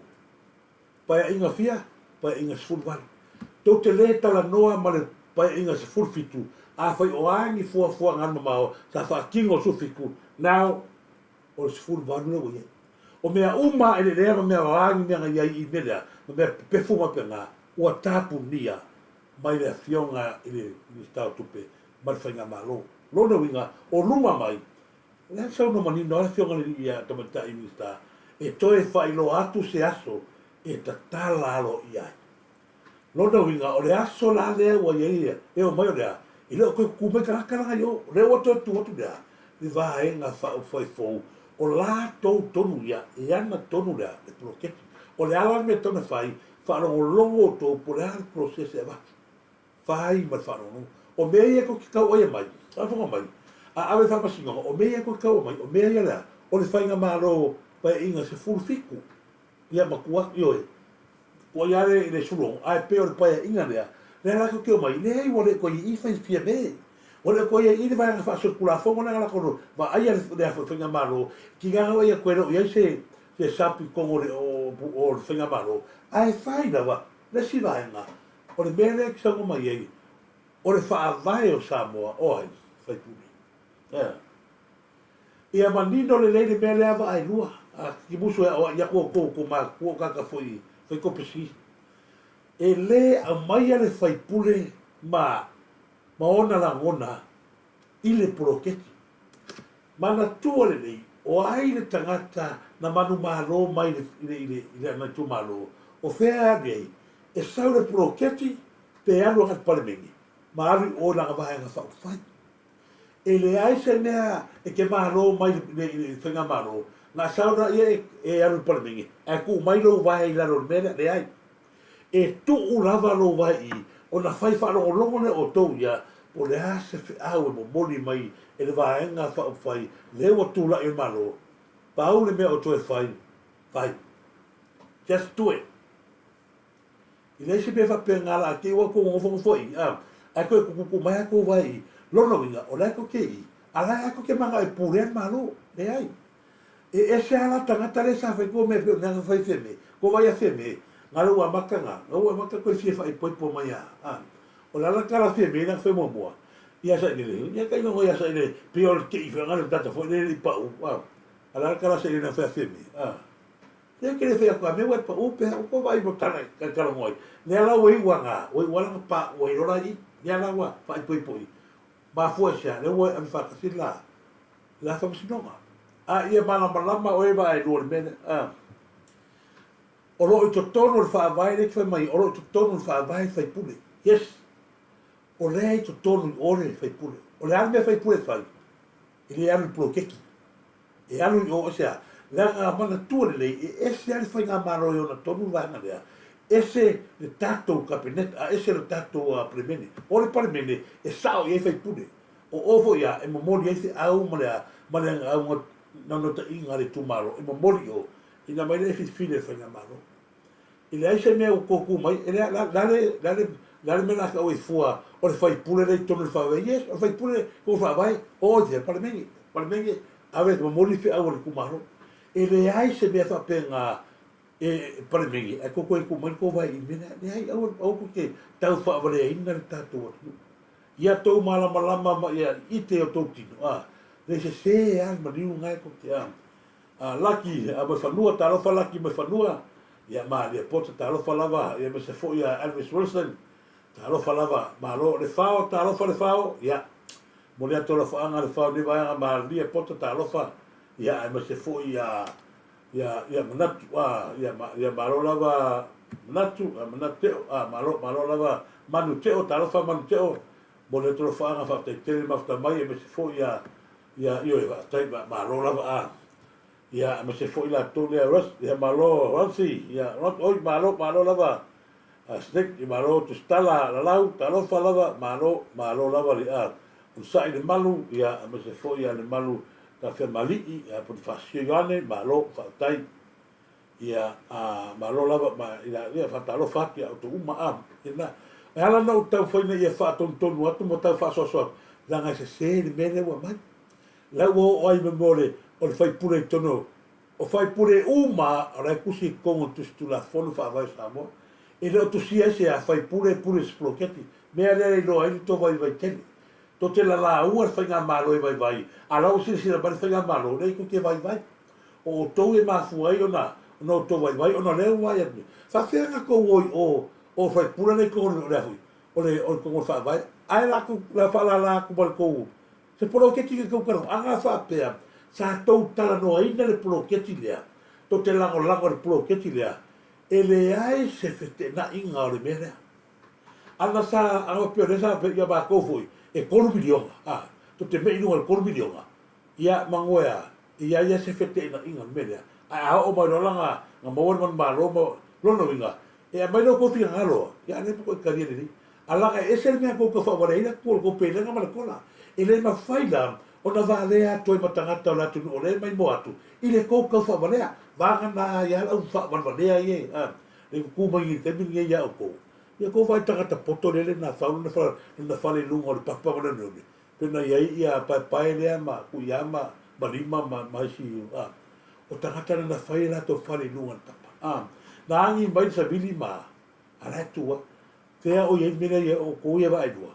Paeaiga fia? Paeaiga 18. Tou te le talanoa ma le Paeaiga 17, afai o a ni fuafuaga alumamao sa faatino i le 17, now o le 18 lea ua i ai. O mea uma e lelea ma mea vava ni mea na i ai i mea lea, ma mea pepefu ma pena, ua tapunia mai le Afioga i le Minisita o Tupe ma le Faigamalo. Lona uiga, o luma mai, o le a saunoa manino lava le Afioga i le Tamaitai Minisita e toe faailoa atu se aso e tatala aloaia ai. Lona uiga, o le aso la lea ua i ai ia, e oo mai o le a, e le o toe tutu mai tagata la i o, o lea ua toe tu atu le a, le vaega faaupufai fou, o latou tonu ia, e ana tonu le a, le poloketi. O le a la le mea e tatau ona fai, faalogologo outou po o le a le process e avatu. Fai ma le faalogologo. O mea ia tou te tauaia mai, faafofoga mai, a ave i le faamasinoga, o mea ia tou te taua mai, o mea ia le a, o le faigamalo Paeaiga 17, ia matua, ioe, Ua ia le i le 16, ae pei o le paeaiga lea, lea latou te omai, leai ua le toe i i fai Fiame. Ua le toe i i le vaega faasolitulafono lea na latou vaaia le faigamalo, tiga na vaai atu e le o i ai se se sap i totonu o le o le faigamalo, ae fai lava le isi vaega, o le mea lea e te saunoa mai ai, o le faavae o Samoa, o ai? Faipule. Ea. Ia manino lelei le mea lea vaaelua, a kimusu e aoai atu outou tou matutua o tagata foi fai kopesi. E le aumaia le faipule ma ma ona lagona i le poloketi. Manatua lelei, o ai le tagata na manumalo mai i le i le i lana itumalo, o fea e alu i ai? E sau le poloketi pe alu agai i le Palemene ma alu i o i lana vaega faaupufai. E leai se mea e te malo mai i le faigamalo, na sau lea e alu i le Palemene ae tuu mai lou vae i lalo o le mea lea. Leai. E tuu lava lou vae i i ona fai faalogologo lea o outou ia po o le a se feau e momoli mai e le Vaega Faaupufai lea ua tulai i le Malo. Pau le mea o toe fai, fai. Just do it. E leai se mea faapena la a te i ua tou nofonofo i i, a, ae toe tututu mai a tou vae i i. Lona uiga, o la e tou te i i, a la e tou te manao e pulea le Malo. Leai. E ese lava la tagata lea sa fai tua mea pei o mea na fai Fiame. Ua vaai a Fiame, na o le ua amata na, na ua amata toe fia faaipoipo mai a, a. O le ala tala Fiame na fai muamua, ia Sailele, ia tailo no ia Sailele, pei o le tei foi na le tata foi lele i pau, a. A le ala tala Sailele na fai a Fiame, a. Lea ke le fai atu a mea ua e pau pe ua ko vai mo tala kai tala ngoi. Lea la ua iu anga, ua iu ala na pa ua i lola i, lea la ua faaipoipo i. Mafua i se a, lea ua ave faatasi la, la faamasinoga. A ia malamalama oe vaelua i le mea lea. A. O lo o i totonu o le faavae lea e te fai mai ai, o lo o i totonu o le faavae le faipule. Yes. O lea e i totonu i o le faipule. O le a le mea faipule e fai? E le alu i le poloketi. E alu i o ese a. Leaga manatua lelei, e ese lava le faigamalo i ona tonu le vaega lea, ese le tatou Kapeneta, a ese le tatou Palemene. O le Palemene e sao i ai faipule. O o foi ia e momoli ai feau ma le a, ma le auga naunautaiga a le itumalo, e momoli i o, ina mai lea e filifili e le Faigamalo. E leai se mea ua tou tu mai, e leai, la, la le, la le, la le mea la tau ai fua o le faipule lea i totonu o le faavae. Yes, o le faipule i totonu o le faavae, o i le Palemene, Palemene, ave momoli feau a le itumalo. E leai se mea faapena e Palemene, ae tou toe tu mai le tou vae i le mea lea. Leai, aua, aua tou te tau faavaleaina le tatou atunuu. Ia tou malamalama ma ia ite i o tou tino, a, le sese lava le maliu lena e tou te, a, a, Laki a mai fanua, talofa Laki mai fanua, ia Malia Pota, talofa lava, ia aemaise foi a Elvis Wilson, talofa lava, malo, Lefao, talofa Lefao, ia, momoli atu alofaaga Lefao i lenei vaega, Malia Pota, talofa, ia, aemaise foi a, ia, ia Manatu, a, ia, ia malo lava Manatu, a, Manatu Teo, a, malo, malo lava Manu Teo, talofa Manu Teo, momoli atu alofaaga, faafetai tele le mafuta mai, aemaise foi a, ia, ioe, faafetai, malo lava, a, ia, aemaise foi latou lea, Russ, ia, malo Ramsey, ia, Ron, oi, malo, malo lava, a, Snake, ia, malo Tusitala, Lalau, talofa lava, malo, malo lava le, a, Onosai le malu, ia, aemaise foi ia le malu Tafeamalii, ia, Ponifasio Ioane, malo, faafetai. Ia, a, malo lava, ma, ia, ia, faatalofa atu ia outou uma, a, ia, e ala ona ou taumafai ina ia faatonutonu atu ma tau faasoasoa atu, leaga e sese le mea lea ua aumai. La ua oo ai ma mea o le, o le faipule i totonu o, o faipule uma o la e tusi i totonu o le Tusi Tulafono Faavae o Samoa. E le o tusia ai se a faipule e pule i se poloketi. Mea lea e iloa ai le tou vaivai tele. Tou te lalaua le faigamalo e vaivai, a la ua silasila mai le faigamalo, leai tou te vaivai. O outou e mafua ai ona ona outou vaivai ona o lea ua vaai atu nei. Faafefea na tou o i o o faipule lea i totonu o le a foi, o le o le totonu o le faavae, ae latou la faalala atu ma le tou se poloketi lea tou talanoa. Ana faapea sa tou talanoaina le poloketi lea, tou te lagolago i le poloketi lea, e leai se feteenaiga o le mea lea. Ana sa, ana faapea o lea sa faapea ia matou foi, e $3 miliona, a, tou te mei i luga i le $3 miliona, ia, magoe a, e i ai lava se feteenaiga i le mea lea. Ae a oo mai loa la na, na maua le manumalo ma, lona uiga, e aumai lo outou finagalo, ia, a lea matua talia lelei. A laga e ese le mea tou te faavaleaina atu o le tou pelega ma le kola. E le mafai la ona valea atu ai ma tagata o le atunuu o lea e maimoa atu i le tou tau faavalea. Vagana ai lava le au faavalevalea ia e, a, le tutu mai i le taimi lenei ia outou. Ia tou vaai tagata poto lele na fau lona fale, lona fale i luga o le papa ma le oneone, pei ona i ai ia Paepae lea ma Kuia ma, ma Lima ma, ma isi, a, o tagata na na fai e latou fale i luga o le papa. A, na agi mai le savili ma, a la e tu ai. Fea o i ai le mea lea ia outou ia vaelua,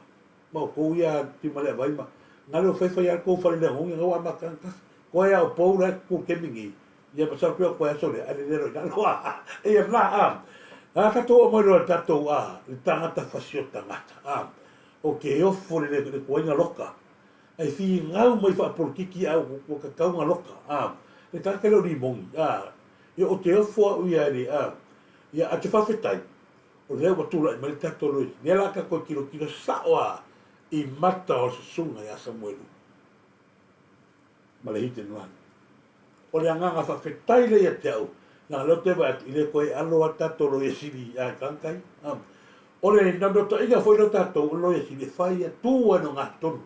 ma outou ia Timaleavai ma, na le o fai fai lava le tou fale i le oneone na ua amata ona tafa. Koe a o pou la e tutu i le taimi nei, ia masalo pe o koe aso lea, ae lelei loa i lalo a. Eia la a, a tatou oo mai loa i le tatou a, le tagata fasio tagata a, o ke ofo le le tuaiga loka, ai finau mai faapolokiki a ua kakau ga loka a, le tagata le o limoni a, ia o te ofo au ia le a, ia a te faafetai, O lea ua tulai mai le tatou Loia, lea la tatou tilotilo sao lava i mata o le susuga ia Samuelu. ma le hit and run. O le agaga faafetai lea ia te au, leaga lea ou te vaai atu, i le toe alo lava le tatou Loia Sili ia Kankai. O le naunautaiga foi lea o tatou o le Loia Sili e fai ia tu ai i le ogatotonu,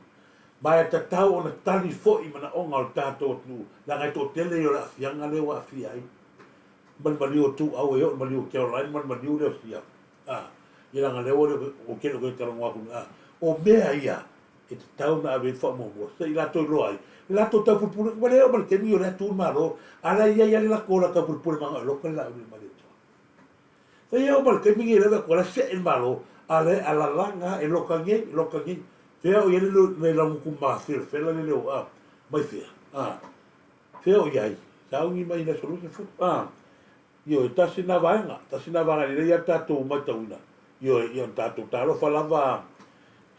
ma e tatau ona tali foi i manaoga o le tatou atunuu, leaga e toatele ia o le aafiaga lea ua aafia ai ma le maliu o Tuuau e oo i le maliu o Caroline ma le maliu lea o Siafu. Ia leaga lea ua le o tele o toe talanoa atu, o mea ia e tatau ona ave i ai le faamuamua se i latou iloa ai le latou taupulepule ua le oo mai le taimi o lea tu le Malo a la e i ai lava le latou ola taupulepule ma agai loka le laau le Malietoa. Fai e oo mai le taimi lenei lea ua la see le Malo a lea e alalaga e loka nei loka nei fea o i ai le laugutu mafelafela le leo a mai fea a fea o i ai sauni mai le aso 20 a Ioe, tasi lena vaega, tasi lena vaega e lelei lava le tatou matauina, ioe, ia ona tatou talofa lava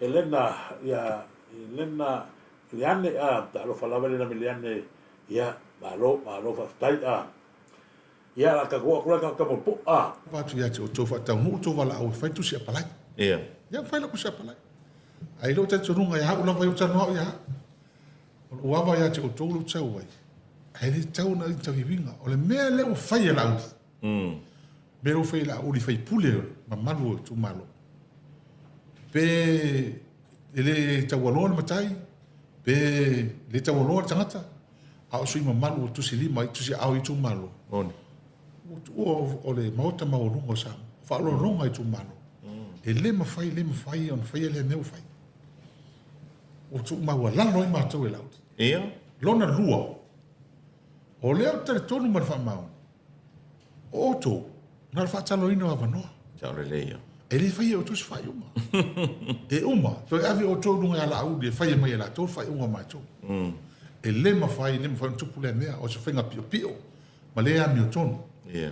Helena, ia Helena Leane, a, talofa lava Helena Leane, ia, malo, malo faafetai, a, ia, la tatou oo atu la i tagata moepo'o, a. Ua atu ia te outou faataunuu outou valaau e fai tusi apalai. Ia. Ia fai lau tusi apalai. Ae i lou talitonuga ia au lava ia ou talanoa au ia au. O lou ava ia te outou lou tau ai, ae le tatau ona ai tauiviga. O le mea lea ua fai e Laauli, mm. mea lea ua fai e Laauli faipule mamalu o itumalo, pe e le taualoa le matai, pe le taualoa le tagata, a o sui mamalu o tusi lima, tusi aao i itumalo. Moni. Ua tuua o le maota maualuga o Samoa, faaaloaloga itumalo. Mm. E le mafai, le mafai ona faia lea mea ua fai. Ua tuumaualalo ai matou e Laauli. Ia. Lona lua, o lea ou te talitonu ma le faamaoni, o outou, na o le faataloina o avanoa. Sao lelei ia. E le faia e outou se faaiuga. E uma, toe ave outou i luga ia Laauli e faia mai e latou le faaiuga o matou. E le mafai, le mafai ona tupu lea mea, o se faiga piopio ma le amiotonu. Ia.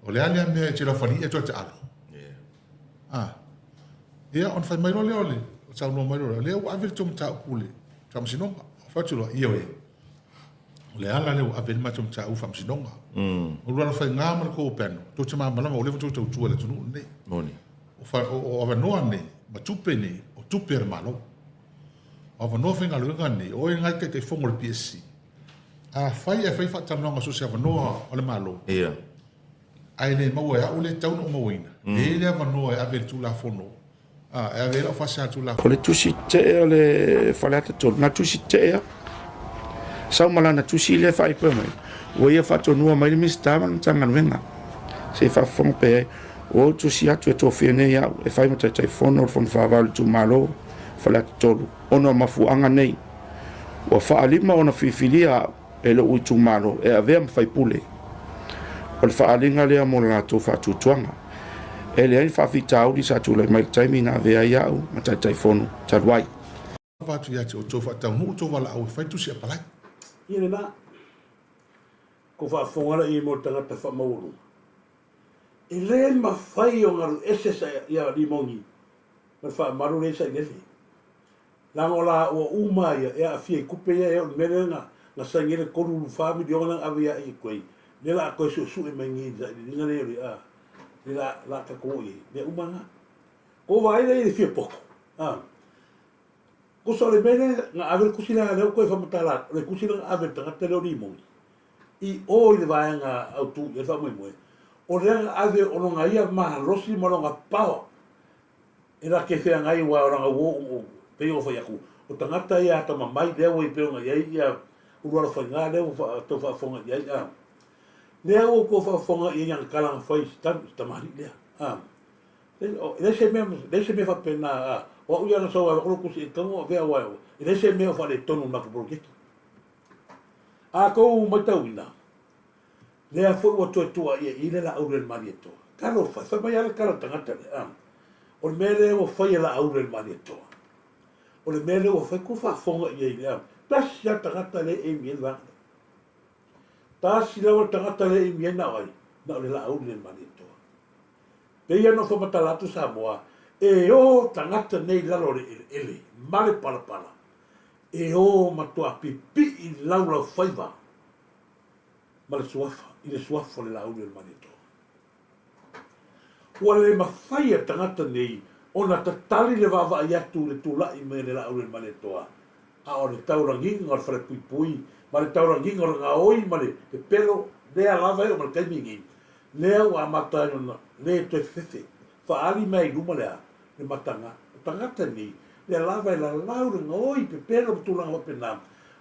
O le a lea mea e te laufali e toe te alo. Ia. A. Ia, ona fai mai loa lea o le, saunoa mai loa lea, o lea ua ave le tou mataupu i le Faamasinoga. Fai atu loa, ioe, o le ala lea ua ave ai le matou mataupu i le Faamasinoga. O Ulualofaiga ma le kou panel, tou te malamalama ua leva ona outou tautua i le atunuu lenei. Moni. O avanoa nei ma tupe nei, o tupe a le Malo. O avanoa faigaluega nei, o oe lena e Taitaifono o le PSC. Afai ae fai faatalanoaga so o se avanoa o le Malo, Ia. Ae le maua e au le tatau ona ou mauaina. E i ai le avanoa e ave i le Tulafono, a, e ave ai lau faasea i le Tulafono. O le tusi tetee o le Faleata 3, na tusi tetee lava. Sau ma lana tusi lea e faaipoipo mai, ua ia faatonua mai le Minisita ma le Matagaluega se i faafofoga pea i ai. Ua ou tusi atu e tofia nei au e fai ma Taitaifono o le Fono Faavae o le Itumalo Faleata 3 ona o mafuaaga nei. Ua faalima ona filifilia au e lou itumalo e avea ma faipule. O le faaaliga lea mo le latou faatuatuaga. E leai ni faafitauli sa tulai mai i le taimi na avea ai au ma Taitaifono talu ai. Ava atu ia te outou faataunuu outou valaau e fai tusi apalai. Ia lena, ko faafofoga la i mo le tagata faamaualuga. E le mafai ona alu ese sa ia Limoni ma le faamalu lea i Sailele. Leaga o la ua uma ia e aafia i tupe ia e oo i le mea lea na na saini ai le 34 miliona lea na ave ia ia Quay lea la a toe suesue mai nei i le sailiiliga lea o le a lea la la tatou oo i ai mea uma na. Kou vaai lea i le fia poto a tusa o le mea lea na ave le tusi lea lea ua toe faamatala o le tusi lea na ave i le tagata lea o Limoni i o i le vaega autu i ai le faamoemoe o lea na ave o lona ia malosi ma lona power E la te feagai aua o lana uo o pei ona fai atu, o tagata ia atamamai lea ua pei ona i ai ia Ulualofaiga lea ua tau faafofoga i ai a. Lea ua tou faafofoga i ai i ana tala na fai i se tamalii lea a. E leai se mea, leai se mea faapena a. O au ia na sau ai lou tusi e tatau ona avea aua e leai se mea o faaletonu i le matou poloketi. A tou matauina, Lea foi ua toe tuuaia i le Laauli o le Malietoa. Talofa, e fai mai lava le tala a le tagata lea, a. O le mea lea ua fai e Laauli o le Malietoa. O le mea lea ua fai, tou faafofoga i ai, a. Tasi lava le tagata lea e emi ai le vaega lea. Tasi lava le tagata lea e emi ai na o ai? Na o le Laauli o le Malietoa. Pei ona ou faamatala atu Samoa, e o tagata nei i lalo o le eleele ma le palapala, e o matuā pipii laulaufaiva ma le suafa, i le suafa o le Laauli o le Malietoa. Ua le mafai e tagata nei ona tatali le vaavaai atu i le tulai mai o le Laauli o le Malietoa. A o le taulagiga o le falepuipui ma le taulagiga o le gaoi ma le pepelo, lea lava e oo mai le taimi lenei, lea ua amata ai ona le toe fefefe, faaali mai ai i luma le a? Le mataga. O tagata nei, lea lava e lalau le gaoi, pepelo ma tulaga faapena.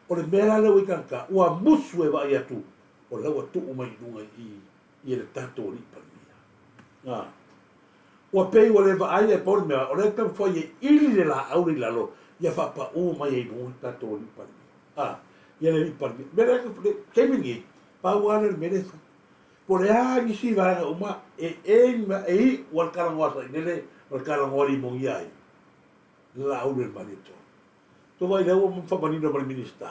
O le mea la lea ua i tagata, ua musu e vaai atu, o lea ua tuu mai i luga i i ia le tatou Alii Palemia. A. Ua pei ua le vaai ae pau le mea, o lea e taumafai e ili le laau lea i lalo, ia faapaū mai ai i luga le tatou Alii Palemia. A. Ia le Alii Palemia. O le mea lea, le taimi lenei, pau lava lea o le mea lea e fai. Po o le a nisi vaega uma, e emi ma e iu a le kalagoa sailele ma le kalagoa limogia ai le laau lea i le Malietoa. Tou vaai lea ua faamanino ma le Minisita.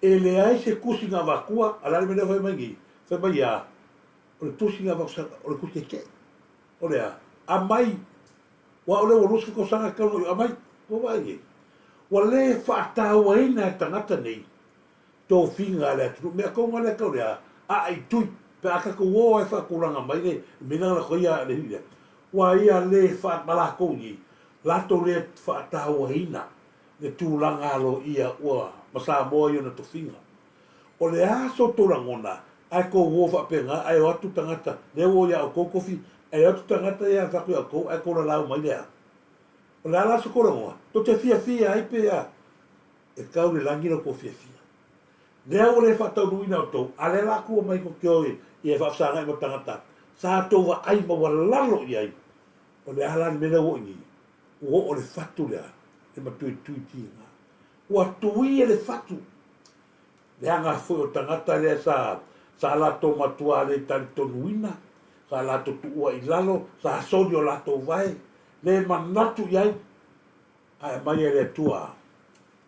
E leai se tusi na avatua, a o le a le mea lea ua fai mai nei? Fai mai a, o le tusi na avatu, o le tusi tetee. O le a? Aumai, aua o lea ua 20 tausaga e tatau ona aumai. Ua vaai i ai? Ua le faatauaina e tagata nei tofiga a le atunuu. Mea tonu lava lea tau le a, aai tui, pe a tatou o lava e faatulaga mai le mea lea na latou ia le alii lea, ua ia le faa, ma latou nei, latou le faatauaina le tulaga aloaia ua ma Samoa i ona tofiga. O le a so outou lagona, ae tou o faapena, ae o atu tagata, lea ua o ia outou tofi, ae o atu tagata ia avatu ia outou, ae tou lalau mai le a? O le a la so tou lagona? Tou te fiafia ai pe a? E tau i le lagi lo outou fiafia. Lea ua le faataunuuina outou, a lea la tua mai tou te o e faafesagai ma tagata sa outou vaai maualalo i ai, o le a la le mea lea ua oo i nei? Ua oo le fatu lea e matuitui tiga. Ua tui e le fatu. Leaga foi o tagata lea sa sa latou matua le talitonuina, sa latou tuua i lalo, sa soli o latou vae, le manatu i ai, ae aumai e le Atua,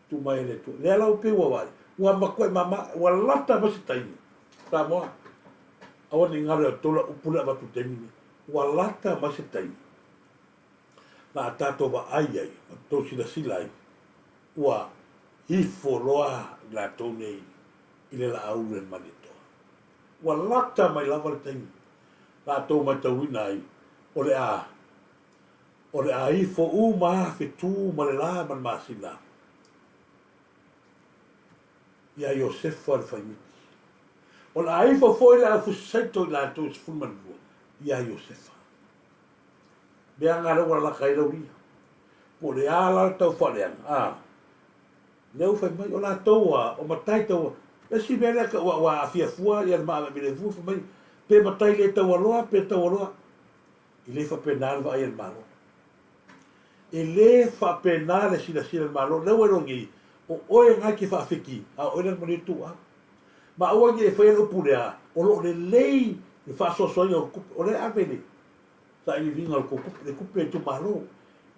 tuu mai e le Atua. Lea la ua pei ua vaai, ua matuai mama, ua lata mai se taimi, Samoa, aua ne i galo ia outou lau upu lea avatu i le taimi lenei, ua lata mai se taimi, na a tatou vaai ai, ma tou silasila ai, ua ifo loa i latou nei i le laaulu e Malietoa. Ua lata mai lava le taimi na a tou matauina ai, o le a, o le a ifo uma a fetu ma le la ma le masina iā Iosefa le faimiti. O le a ifo foi le aufusisaito i latou e 12 iā Iosefa. Mea nga lea ua lalata ai lau lia. Po o le a la le tau faaleaga, a, lea ua fai mai, o latou a, o matai tau, le isi mea lea ua, ua aafia fua ia le maaveave fua, fai mai, pe matai le taualoa, pe taualoa. E le faapena le vaai a le Malo. E le faapena le silasila a le Malo. Lea ua iloa nei, o oe na e te faafeti, a o oe lea na manuia tuuau. Ma aua ne i e faia le upu lea, o lo o lelei le faasoasoaina o tupe, o lea e ave le sailiiliga o le tou tupe, le tupe a itumalo.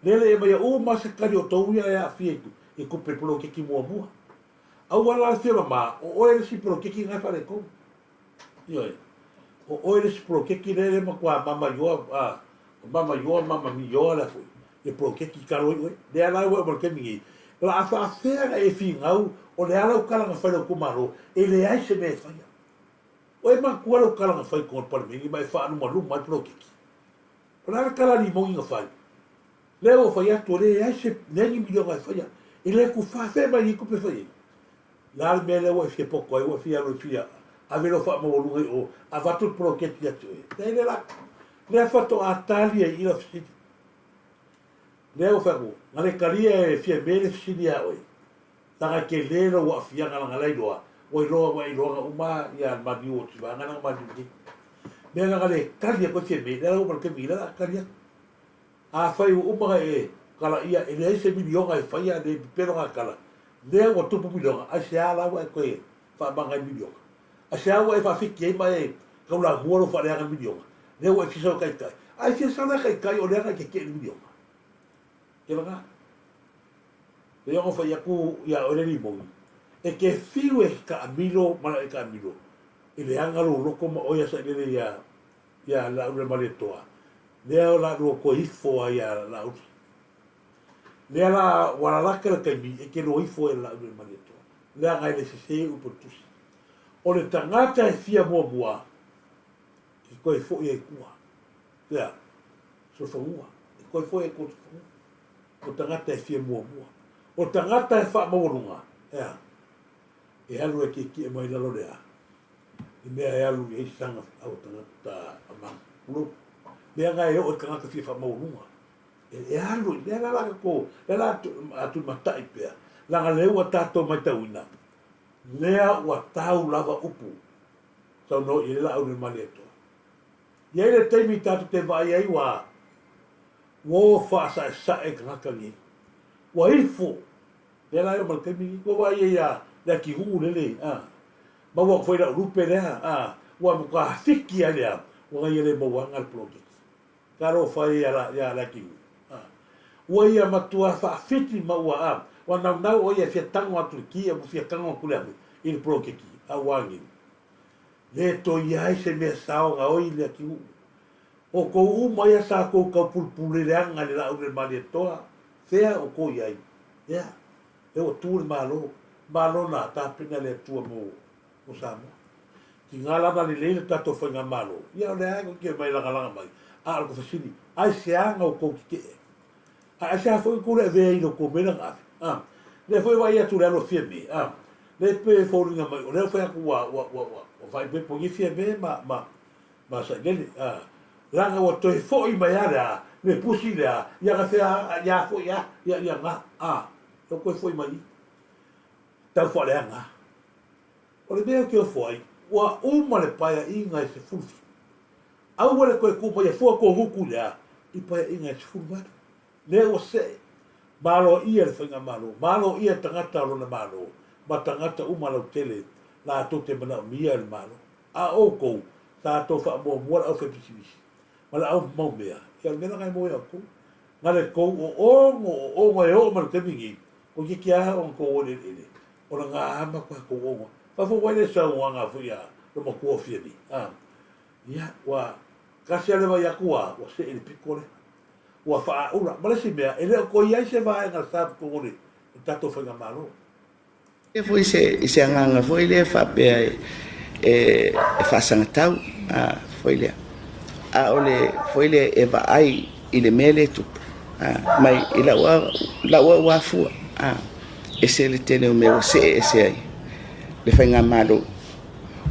Lea le e aumaia uma se tali o outou ia e aafia i tupe poloketi muamua. Aua la le fia mama, o oe le isi poloketi lena e faaletonu. Ioe. O oe le isi poloketi lea e matua mamaioa, a, mamaioa, mamamioa le a foi, le poloketi talo ai oe. Lea la ua e oo mai i le taimi nei, o le a faafefea ona e finau o le a lau tala na fai i lou itumalo, e leai se mea e faia. Ua e manatua lau tala na fai i totonu o le Palemene ma e faalumaluma ai le poloketi? O le a le tala limoni na fai? Lea ua fai atu e leai se, leai ni miliona e faia. E le tufa fea mai nei tupe e fai ai? Le a le mea lea ua e fia poto ai, ua e fia alu e fia ave lou faamaualuga i o, avatu le poloketi ia te oe? Leai lea la. Lea faatoa tali ai i lau fesili. Lea ua fai atu, na le talia e Fiame le fesili ia oe, leaga e tele lou aafiaga leaga la iloa, ua iloa ua e iloaga uma ia le maliu o Tivaga lea na maliu nei. Mea na le tali atu ai Fiame, lea la ua uma i le taimi nei, lea o le a tali atu. Afai ua uma ona e kalaia, e leai se miliona e faia le pepelo na kala, lea ua tupu miliona, aisea la ua e toe faamaga ai miliona? Aisea ua e faafiki ai ma e taulamua lou faaleaga i miliona? Lea ua e fia sau e taitai. A e fia sau la e taitai o leaga e tetee i le miliona. Ke lana. Pei ona fai atu ia oe le limoni, e te fiu e taamilo ma e taamilo, e leaga lou loto ma oe ia sailele ia ia Laululemalietoa, lea o la lua toe ifo ai ia Laauli. Lea la ua lalata le taimi e te lua ifo ai i Laululemalietoa, leaga e le sese upu o le Tusi. O le tagata e fia muamua, e toe foi ai tua. Lea, solofanua, e toe foi ai tua solofanua. O tagata e fia muamua. O le tagata e faamaualuga, e a? E alu e tietie mai lalo le a? I mea e alu i ai saga au tagata a magu. Tulou. Mea na e oo i tagata fia faamaualuga. E, e alu i mea la la ko, lea la a tulimatai pea. Leaga lea ua tatou matauina, lea ua tau lava upu saunoa i ai le laau i le Malietoa. I ai le taimi tatou te vaai ai ua ua faasaesae tagata nei. Ua ifo. Lea la e oo mai le taimi lenei. Ua vaai ai ia le ativuu lele, a. Maua atu foi lau lupe lea, a. Ua matua fiki ai lea, ua ia le mauaga le poloketi. Talofa e ia ia le ativuu, a. Ua ia matua faafiti ma ua, a. Ua naunau o ia e fia tago atu i le ki, ua fia tago atu le ave i le poloketi, a ua agelu. Le toe i ai se mea sao gaoi i le ativuu. O kou uma ia sa kou taupulupule leaga i le laau le Malietoa, fea o kou i ai? Ea, lea ua tu le Malo, Malo na tapena e le Atua mo, mo Samoa. Tiga la na lelei le tatou faigamalo, ia o lea lava e te mai lagalaga mai, a o le fesili, aisea na outou tetee? A aisea foi outou le avea i le tou mea lea na ave? A, lea foi e vaai atu i le alu a Fiame, a, lea e pei e foliga mai o lea ua fai atu ua, ua, ua, ua, ua faaipoipo Fiame ma, ma, ma sailele, a, leaga ua toe foi mai a le a, le pusi le a, ia na fea ia foi a, ia, ia na, a, ua toe foi mai i, tau faaleaga. O le mea ou te ofo ai, ua uma le paeaiga e 17. Aua le toe tuu mai e fua tou gutu i le a, i paeaiga e 18. Lea ua see, maloia le faigamalo, maloia tagata o lona Malo, ma tagata uma lautele latou te manaomia e le Malo. A o outou, sa tou faamuamua le aufaipisinisi ma le au mau mea, ia o le mea la na e maua ia outou. Na le tou oogo oogo e oo mai le taimi nei, toeitiiti lava ona tou o i le eleele, o le na lava matua tou oogo. Faafofoga ai le saunoaga foi a le matua o Fiame, a, ia, ua tasi lava le vaai atu ua, ua see i le pito lea. Ua faaaula. Ma le isi mea, e le o toe i ai se vaega sa totonu o le tatou faigamalo. Ia foi se, i se agaga foi lea faapea e, e, e faasagatau, a, foi lea. A o le foi lea e vaai i le mea lea e tupu, a, mai i lau, lau au afua, a, ese le tele o mea ua see ese ai le faigamalo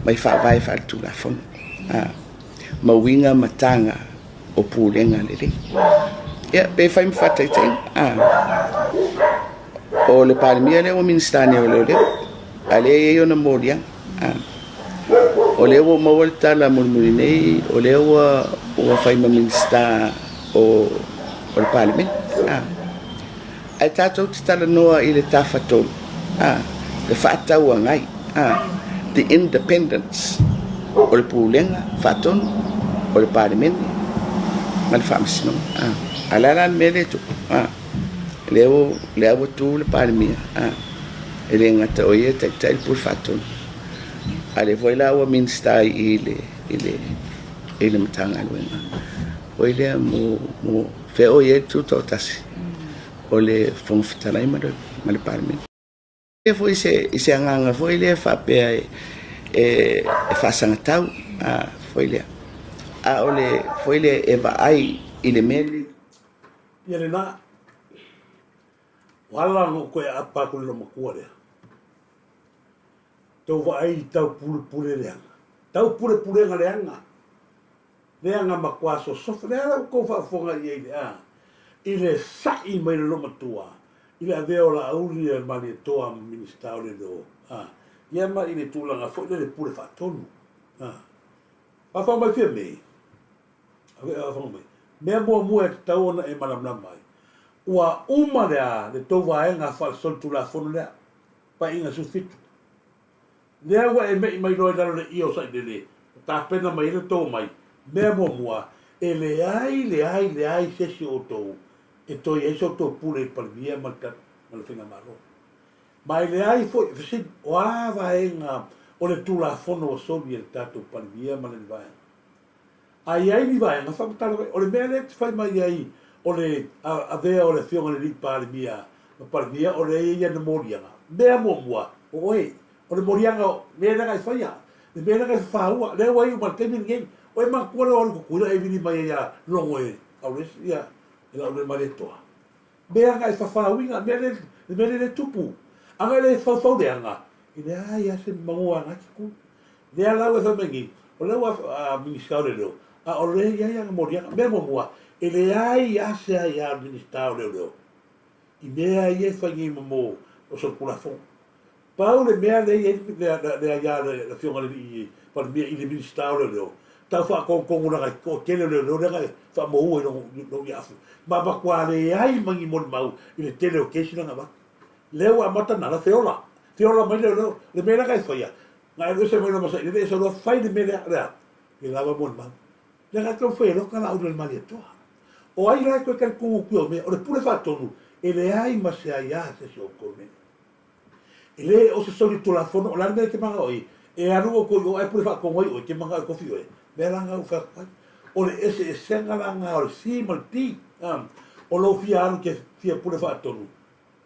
mai faavae faaletulafono, a, ma uiga ma taga o pulega lelei. Ia, pe fai ma faataitaiga, a, o le Palemia lea ua Minisita nei o Leoleo, a lea e i ai ona moliaga. A, o lea ua maua le tala mulimuli nei, o lea ua, ua fai ma Minisita o, o le Palemene. A, Ae tatou te talanoa i le tafatolu, a, le faatauagai, a, the independence o le Pulega Faatonu, o le Palemene ma le Faamasinoga. A, a o le a la le mea lea e tupu? A, lea ua, lea ua tu le Palemia, a, e le gata o ia e taitai le Pule Faatonu, a o lea foi la ua Minisita i le, i le, i le Matagaluega foi lea mo, mo Fea o i ai le tutoatasi o le Fofoga Fetalai ma le, ma le Palemene. E foi se, i se agaga foi lea faapea e, e, e faasagatau, a, foi lea. A o le foi lea e vaai i le mea lenei. Ia lena, ua ala ona ou toe aapa atu i le loomatua lea. Tou vaai i taupulepule leaga. Taupulepulega leaga. Lea na matua sosofa, lea la ua tou faafofoga i ai le a, i le sa'i mai le loomatua, i le avea o Laauli a Malietoa ma Minisita o Leoleo, a, ia ma i le tulaga foi lele pule faatonu, a. Faafofoga mai Fiame, faafofoga mai, mea muamua e tatau ona e malamalama ai, ua uma le a, le tou vaega faalesolitulafono lea, Paeaiga 17. Lea ua e me'i mai loa i lalo le ie o Sailele, ua tapena mai ai le tou omai, mea muamua, e leai, leai, leai se isi o outou e toe i ai se outou pule i le Palemia ma le, ma le Faigamalo. Ma e leai foi, fesili, o a vaega o le Tulafono ua soli e le tatou Palemia ma lena vaega? A i ai ni vaega, faamatala mai, o le mea lea e te fai mai ai o le avea o le Afioga i le Alii Palemia ma Palemia, o lea e i ai ana moliaga. Mea muamua, o oe, o le moliaga, o mea lea na e faia, le mea lea na e fafaua, lea ua iu mai le taimi lenei. O e manatua lea o alu i Tutuila e vili mai ai ia Logo e Aulesi, ia, e Laulemailetoa. Mea na e fafauina, mea lea Le mea lea le tupu. Aga le faufau leaga, e leai lava se magoa agai ke ku. Lea la ua e fai mai nei, o lea ua a Minisita o Leoleo, a o lea e i ai ana moliaga. Mea muamua, e leai lava se aia a le Minisita o Leoleo i mea ia e fai nei ma mo o solitulafono. Pau le mea lea e i ai le aia a le Afioga i le Alii Palemia i le Minisita o Leoleo, tau faatonutonu leaga e toatele o leoleo lea na faamoua i lou iaafu, ma matua leai ma ni molimau i le tele o kesi la na avatu. Lea ua amata na la feola, feola mai leoleo, le mea lea na e faia, na alu ese mai loa ma sailele ese loa fai le mea lea, o le a? Le lava molimau. Lea na taumafai ai loa Kalauli o le Malietoa. O ai la e toe talitonu atu i au mea? O le pule faatonu, e leai ma se aia a se isi o outou i le mea lea. E le o se solitulafono, o le a le mea e te manao ai? E alu outou i o ae pule faatonu ai oe, e te manao e tofi oe? Mea la na ou fai atu ai. O le eseesega la na o le C ma le D. O lou fia alu te fia pule faatonu.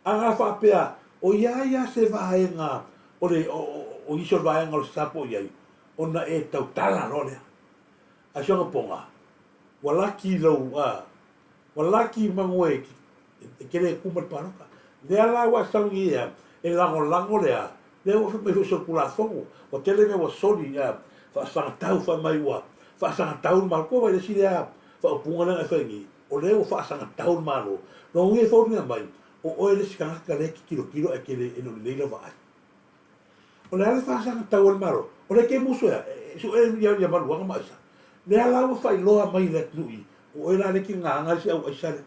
A na faapea, o i ai a se vaega o le, o, o, o nisi o le vaega o le sa po o i ai, ona e tautala loa lea. Ae si ona poga, ua laki lou, a, ua laki manu e, e te le ku ma le palota. Lea la ua e sau nei ea, e lagolago lea, lea ua fai mai foi solitulafono, ua tele mea ua soli, a, faasagatau, fai mai ua faasagatau le Malo. Kua vaai i le isi lea faaupuga lea na e fai nei, o lea ua faasagatau le Malo. Lona uiga e foliga mai, o oe le isi tagata lea e te tilotilo ae te le, e le o lelei lau vaai. O le a le faasagatau a le Malo? O lea e te musu ea, e sue ia maluaga ma aisa. Lea la ua faailoa mai i le atunuu i, o oe la lea e te gagaga le isi au aisa lea.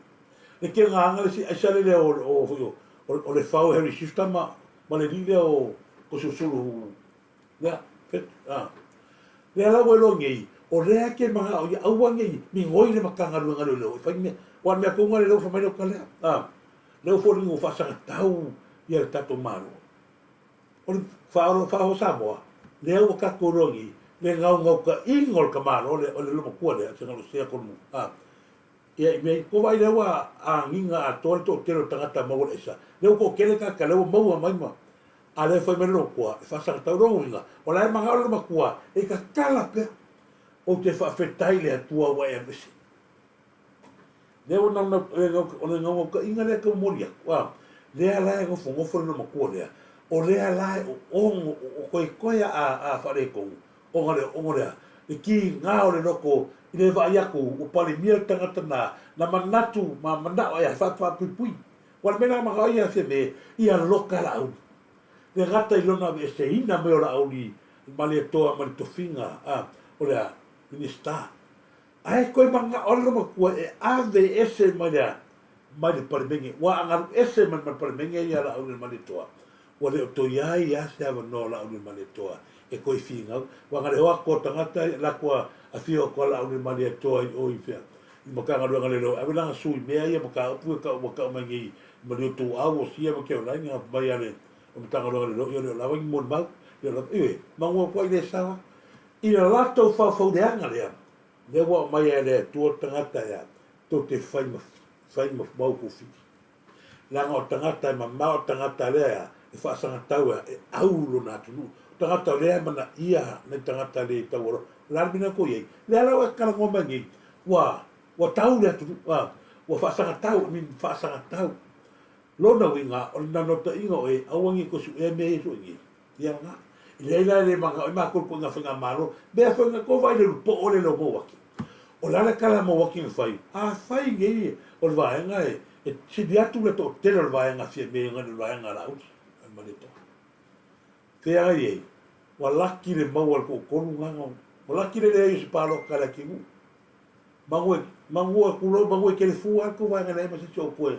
Le te gagaga le isi aisa lea o, o, o, o le fao Harry Shifter ma, ma le alii lea o Kosusulu lea, fet, a. Lea la ua iloa nei, o lea e te manao ia aua ne i migoi le Matagaluega Leoleo e fai mea, aua o le mea tonu lava lea ua fai mai lau tala lea, a. Lea ua foliga ua faasagatau ia le tatou Malo. O le faaola o Samoa, lea ua tatou iloa nei, le naunautaiga o le tamaloa lea, o le loomatua lea, se galosea tonu, a, ia i mea, ko vaai lea ua agiga atoa le toatele o tagata maua le aisa, lea ua toatele tagata lea ua maua mai ma, a lea fai mai le loomatua, e faasagatau lona uiga, o la e manao le loomatua e tatala pea, ou te faafetai i le Atua ua e alu ese. Lea ua naunau, o le naunautaiga lea e tau momoli atu, a, lea la e nofonofo le loomatua lea, o lea la e oono, o toetoe a, a faaletonu, ona le oono lea, le kiga o le loto i le vaai atu ua palemia le tagata na, na manatu ma manao ai e faapuipui. Ua le mea la manao ai ia Fiame, ia loka Laauli. Le gata i lona aveeseina mai o Laauli ma le Atoa ma le tofiga, a, o le a, Minisita. Ae toe manao le matua e ave ese mai le mai le Palemene. Ua agalu ese mai le Palemene ia Laaulialemalietoa. Ua le o toe i ai lava se avanoa o Laaulialemalietoa e toe finau. Ua na le o atu o tagata latou a afio atu a Laaulialemalietoa i o i fea i Matagaluega Leoleo e ave lana sui mea ia mataupu ia ua tau mai nei i Maliutuau o Sia ma Keolaini na mai a le Matagaluega Leoleo ia le o lava ni molimau. Le o lava, ioe, manu atu ai le sao. I le latou faufauleaga lea, lea ua aumai ai e le Atua le tagata ea tou te fai ma fai ma maukufili. Leaga o le tagata e mamao, o le tagata lea ea e faasagatau ea e au lona atunuu. O tagata o lea e manaia nai tagata le tau alofa. O le a le mea lea tou i ai? Lea la ua e talanoa mai nei, ua ua tau le atunuu, a, ua faasagatau, I mean faasagatau. Lona uiga, o le naunautaiga o e, aua ne i toe suea mea ia e sue nei. Ia lena. E leai la e le manao ai matou i le ituaiga faigamalo. Mea foi na tou vaai i le lupoo lea o Mauaki. O le a le tala a Mauaki na fai? Afai nei o le vaega e, e sili atu le toatele o le vaega a Fiame nai lo le vaega a Laauli, a le Malietoa. Fea ai ai? Ua laki le maua i le toatolu na na, ua laki le leai o se palota a le atunuu. Manu e, manu e tulou, manu e kelefu lava le tou vaega e leai ma se isi o outou e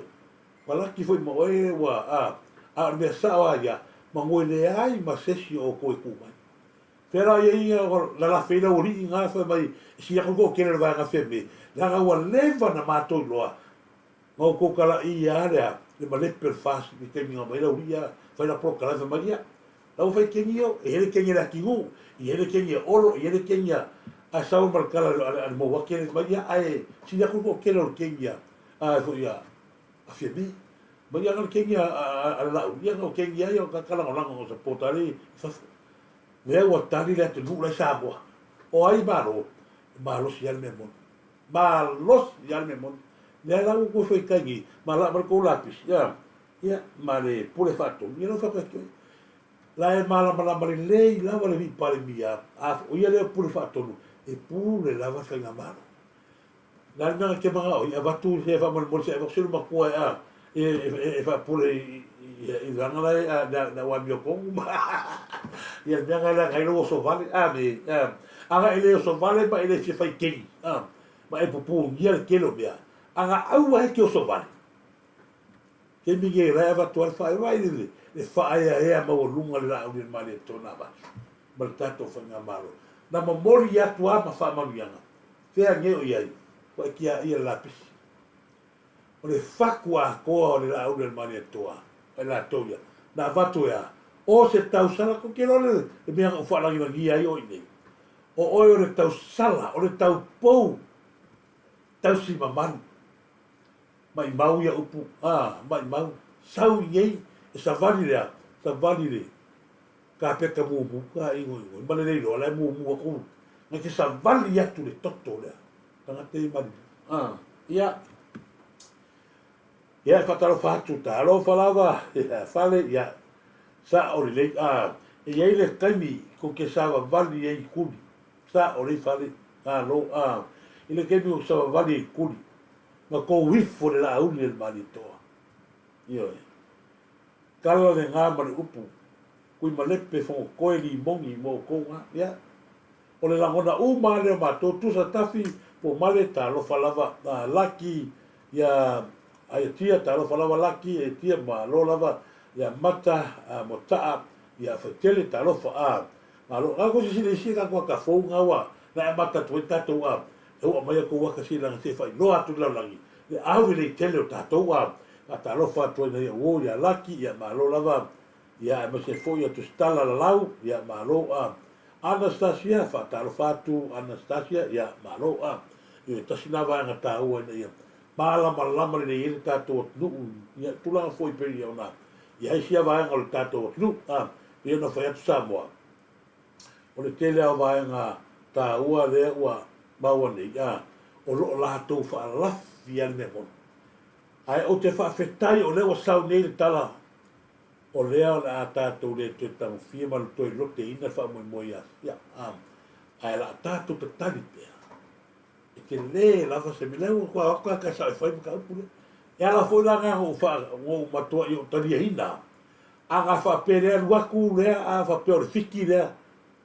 Ua laki foi ma oe ua a, a o le mea sao a ia, manu e leai ma sesi o outou e tu mai. Fea la ia ia lalafe i lau alii na fai mai e sili atu le toatele o le vaega Fiame, leaga ua leva na matou iloa na outou talai ia lea le malepe o le FAST i le taimi na omai lau alii ia fai la polokalame fai mai ia la ua fai keni ia e hele keni a le atinuu, i hele keni a Olo, i hele keni a a sau ma le tala a le Mauake le mai ia ae sili atu le toatele o le keni a a foi a a Fiame. Mai ia le keni a a lau ia no keni ai o ka kalagolago o sapota le i fafo. Lea ua tali le atunuu la i Samoa. O ai malo? E malosi lava le mea moni. Malosi lava le mea moni. Lea la ua toe fai tai nei, ma laa mai le tou lapisi, ia. Ia, ma le pule faatonu, ia lea ua fai atu ai. La e malamalama lelei lava le alii Palemia, a o ia lea o pule faatonu, e pule lava le faigamalo. Le a le mea na te manao ai, avatu se faamolemole se avatu se matua e a e faapule i lana la e a na ua amiotonu ma ia le mea na leaga ai lou oso vale a me a ana e le oso vale ma e le fia fai keni a ma e pupugia le tele o mea ana aua e te oso vale taimi nei la e avatu ai le faaeaea vaai le le faaeaea maualuga le laau le malietoa na avatu ma le tatou faigamalo na momoli atu a ma faamanuiaga Fea nei o i ai, ua e tiaia le lapisi. O le fatu atoa o le Laauli a le Malietoa, o i latou ia, na avatu e a? O se tausala, kou te iloa le mea na ou faalagilagia ai oe i nei. O oe o le tausala, o le taupou tausi mamalu. Maimau ia upu, a, maimau. Sau i nei, e savali le a? Savali le Kapeta mumu ka ingoingoi ma le leiloa la e mumu atu na te savali atu le toto lea tagata i maliliu. Ah, ia. Ia e faatalofa atu talofa lava ia fale ia sa'o lelei a e i ai le taimi kou te savavali ai i kuli sa'o lelei fale malo a i le taimi kou te savavali ai i kuli ma kou ifo le laauli a le Malietoa ioe Tala le ga ma le upu, Tuimalepe, Fogotoe, Limoni mo outou ga. Ia, o le lagona uma lava lea o matou, tusa tafi, Pomale, talofa lava, Laki, ia Aiatia, talofa lava Laki, Aiatia, malo lava, ia Mata, Motaa, ia Faitele, talofa, a, malo. Ga kou sisila isi tatou ata fou ga ua na e amata atu ai tatou a, e ua aumai a outou ata silaga se i faailoa atu i le lalolagi le aulelei tele o tatou a faatalofa atu ai nai au uo ia Laki ia malo lava ia aemaise foi ia Tusitala Lalau ia malo a Anastasia faatalofa atu Anastasia ia malo a ioe tasi na vaega taua ina ia malamalama lelei ai le tatou atunuu ia tulaga foi pei ona i ai sia vaega o le tatou atunuu a pei ona fai atu Samoa O le tele lava o vaega taua lea ua maua nei, a, o lo o latou faalafi lava le mea moni. Ae ou te faafetai o lea ua sau nei le tala, o lea o le a tatou le toe tagofia ma toe loteina le faamoemoe ia Asia, a, ae o le a tatou tatali pea. E tele lava se mea, lea ua o atu lava sao e fai le mataupu lea. E ala foi la lena na ou faa, na ou matuai ou taliaina A na faapea lea alu atu lea a faapea o le fiki lea,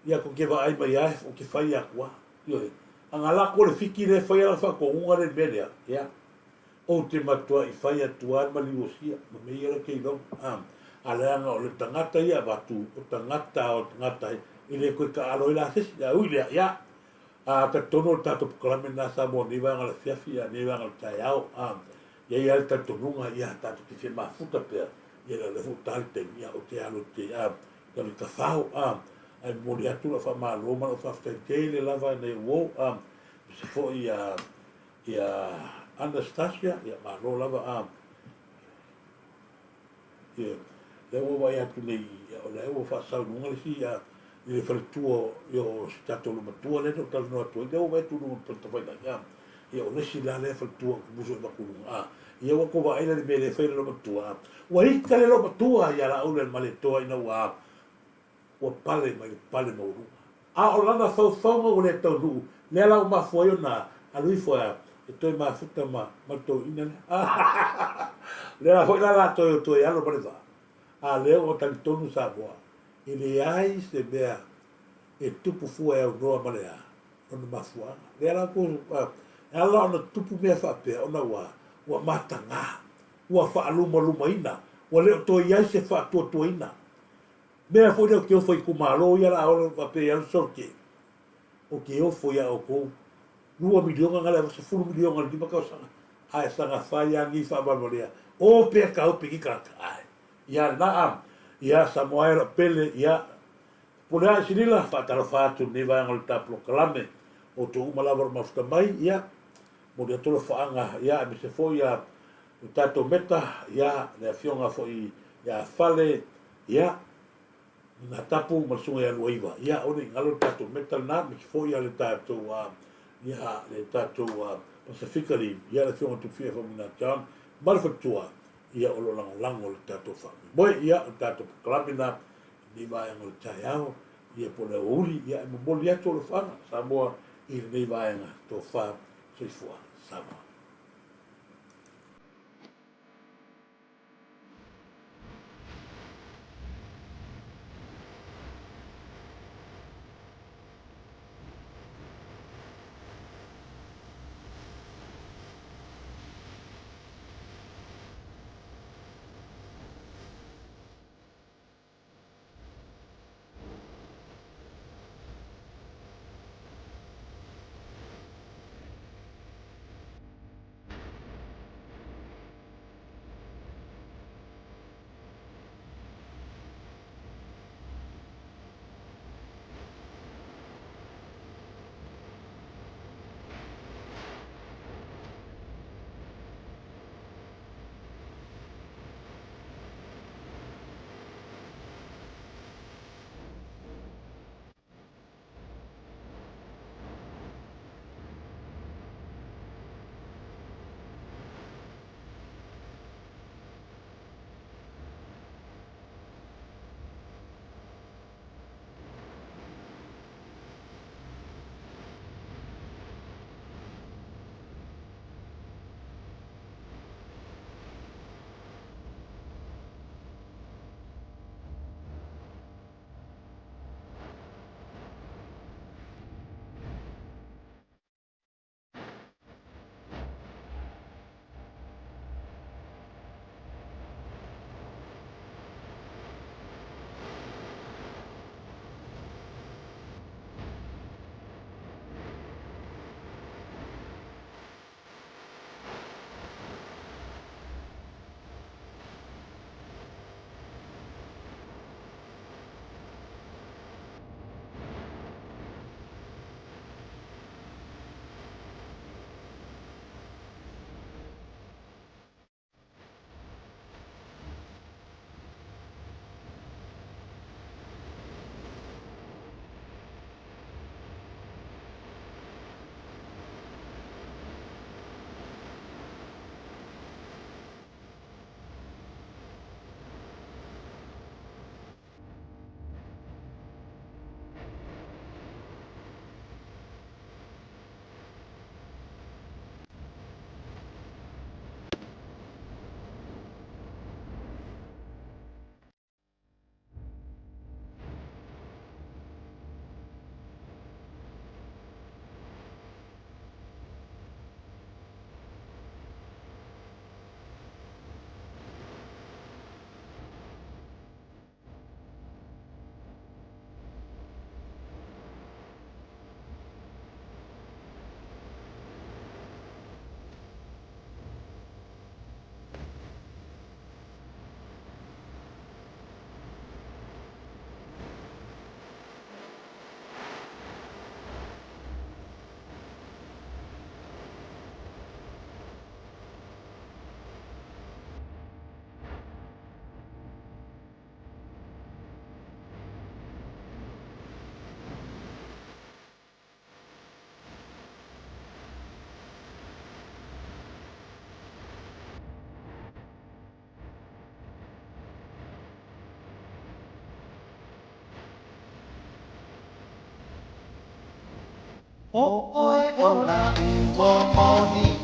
ia tou te vaai mai a ou te fai atu a. Ioe. A na lako le fiki lea e fai lana faatonuga lea i le mea lea, ia, ou te matuai fai atu a le maliu o sia ma mea ia la te iloga. A, a leaga o le tagata ia avatu, o tagata o tagata e le toe taaalo ai la se isi. A ui lea, ia, a talitonu o le tatou polokalame lena Samoa nei vaega o le afiafi, ia nei vaega o le taeao, a, i ai lava le talitonuga, ia, tatou te fia mafuta pea, Ia o lea foi ua ta le taimi, ia, ou te alu ou te, a, te alu i Tafao, a, ae momoli atu lau faamalo ma lau faafetai tele lava i nai ou uo, a, aemaise foi ia, ia Anastasia, ia malo lava, a, ia, lea ua vaai atu nei, ia, o lea ua faasau i luga le isi, a, i le faletua ia, o si tatou olomatua lea na ou talanoa atu ai, lea ua vaai atu i luga o le tafailagi, a, Ia o le isi la lea faletua ou te musu ai avatu luga a ia ua tou vaai la i le mea lea e fai e le loomatua a ua ita le loomatua ia Laauli a le Malietoa ina ua ua pale mai le pale maualuga a o lana faufauga ua le taunuu lea la ua mafua ai ona alu ifo a e toe mafuta ma ma le toeaina lea a lea la foi la la toe toe alo ma le vaa a lea ua talitonu Samoa e leai se mea e tupu fua e aunoa ma le a lona mafuaaga. Lea la kou, e ala ona tupu mea faapea, ona ua, ua mataga, ua faalumalumaina, ua le o toe i ai se faatuatuaina. Mea foi lea ou te ofo i itumalo ia la ola faapea i alu solte. Ou te ofo ia outou, 2 miliona na le 10 miliona i le 5 tausaga, ae saga fai lava nei faavalevalea, o pea taupe ni tagata, ae, ia na a, ia Samoa e lau pele, ia, Pule ae silila, faatalofa atu i lenei vaega o le ta polokalame. Outou uma lava o lo mafuta mai, ia, momoli atu alofaaga, ia, aemaise foi ia le tatou Meta, ia, le afioga foi ia Fale, ia, Nina Tapu ma le susuga ia Luaiva. Ia, aua ne i galo le tatou Meta lena, aemaise foi ia le tatou, ia, le tatou Pasifika League, ia, le afioga Tufia Faumuina John ma le faletua. ia o lo o lagolago le tatou faamoemoe. Ia, o le tatou polokalame lena i lenei vaega o le taeao, ia po o le aoauli, ia e momoli atu alofaga Samoa i lenei vaega tofa soifua Samoa. O oe o la'u momoli.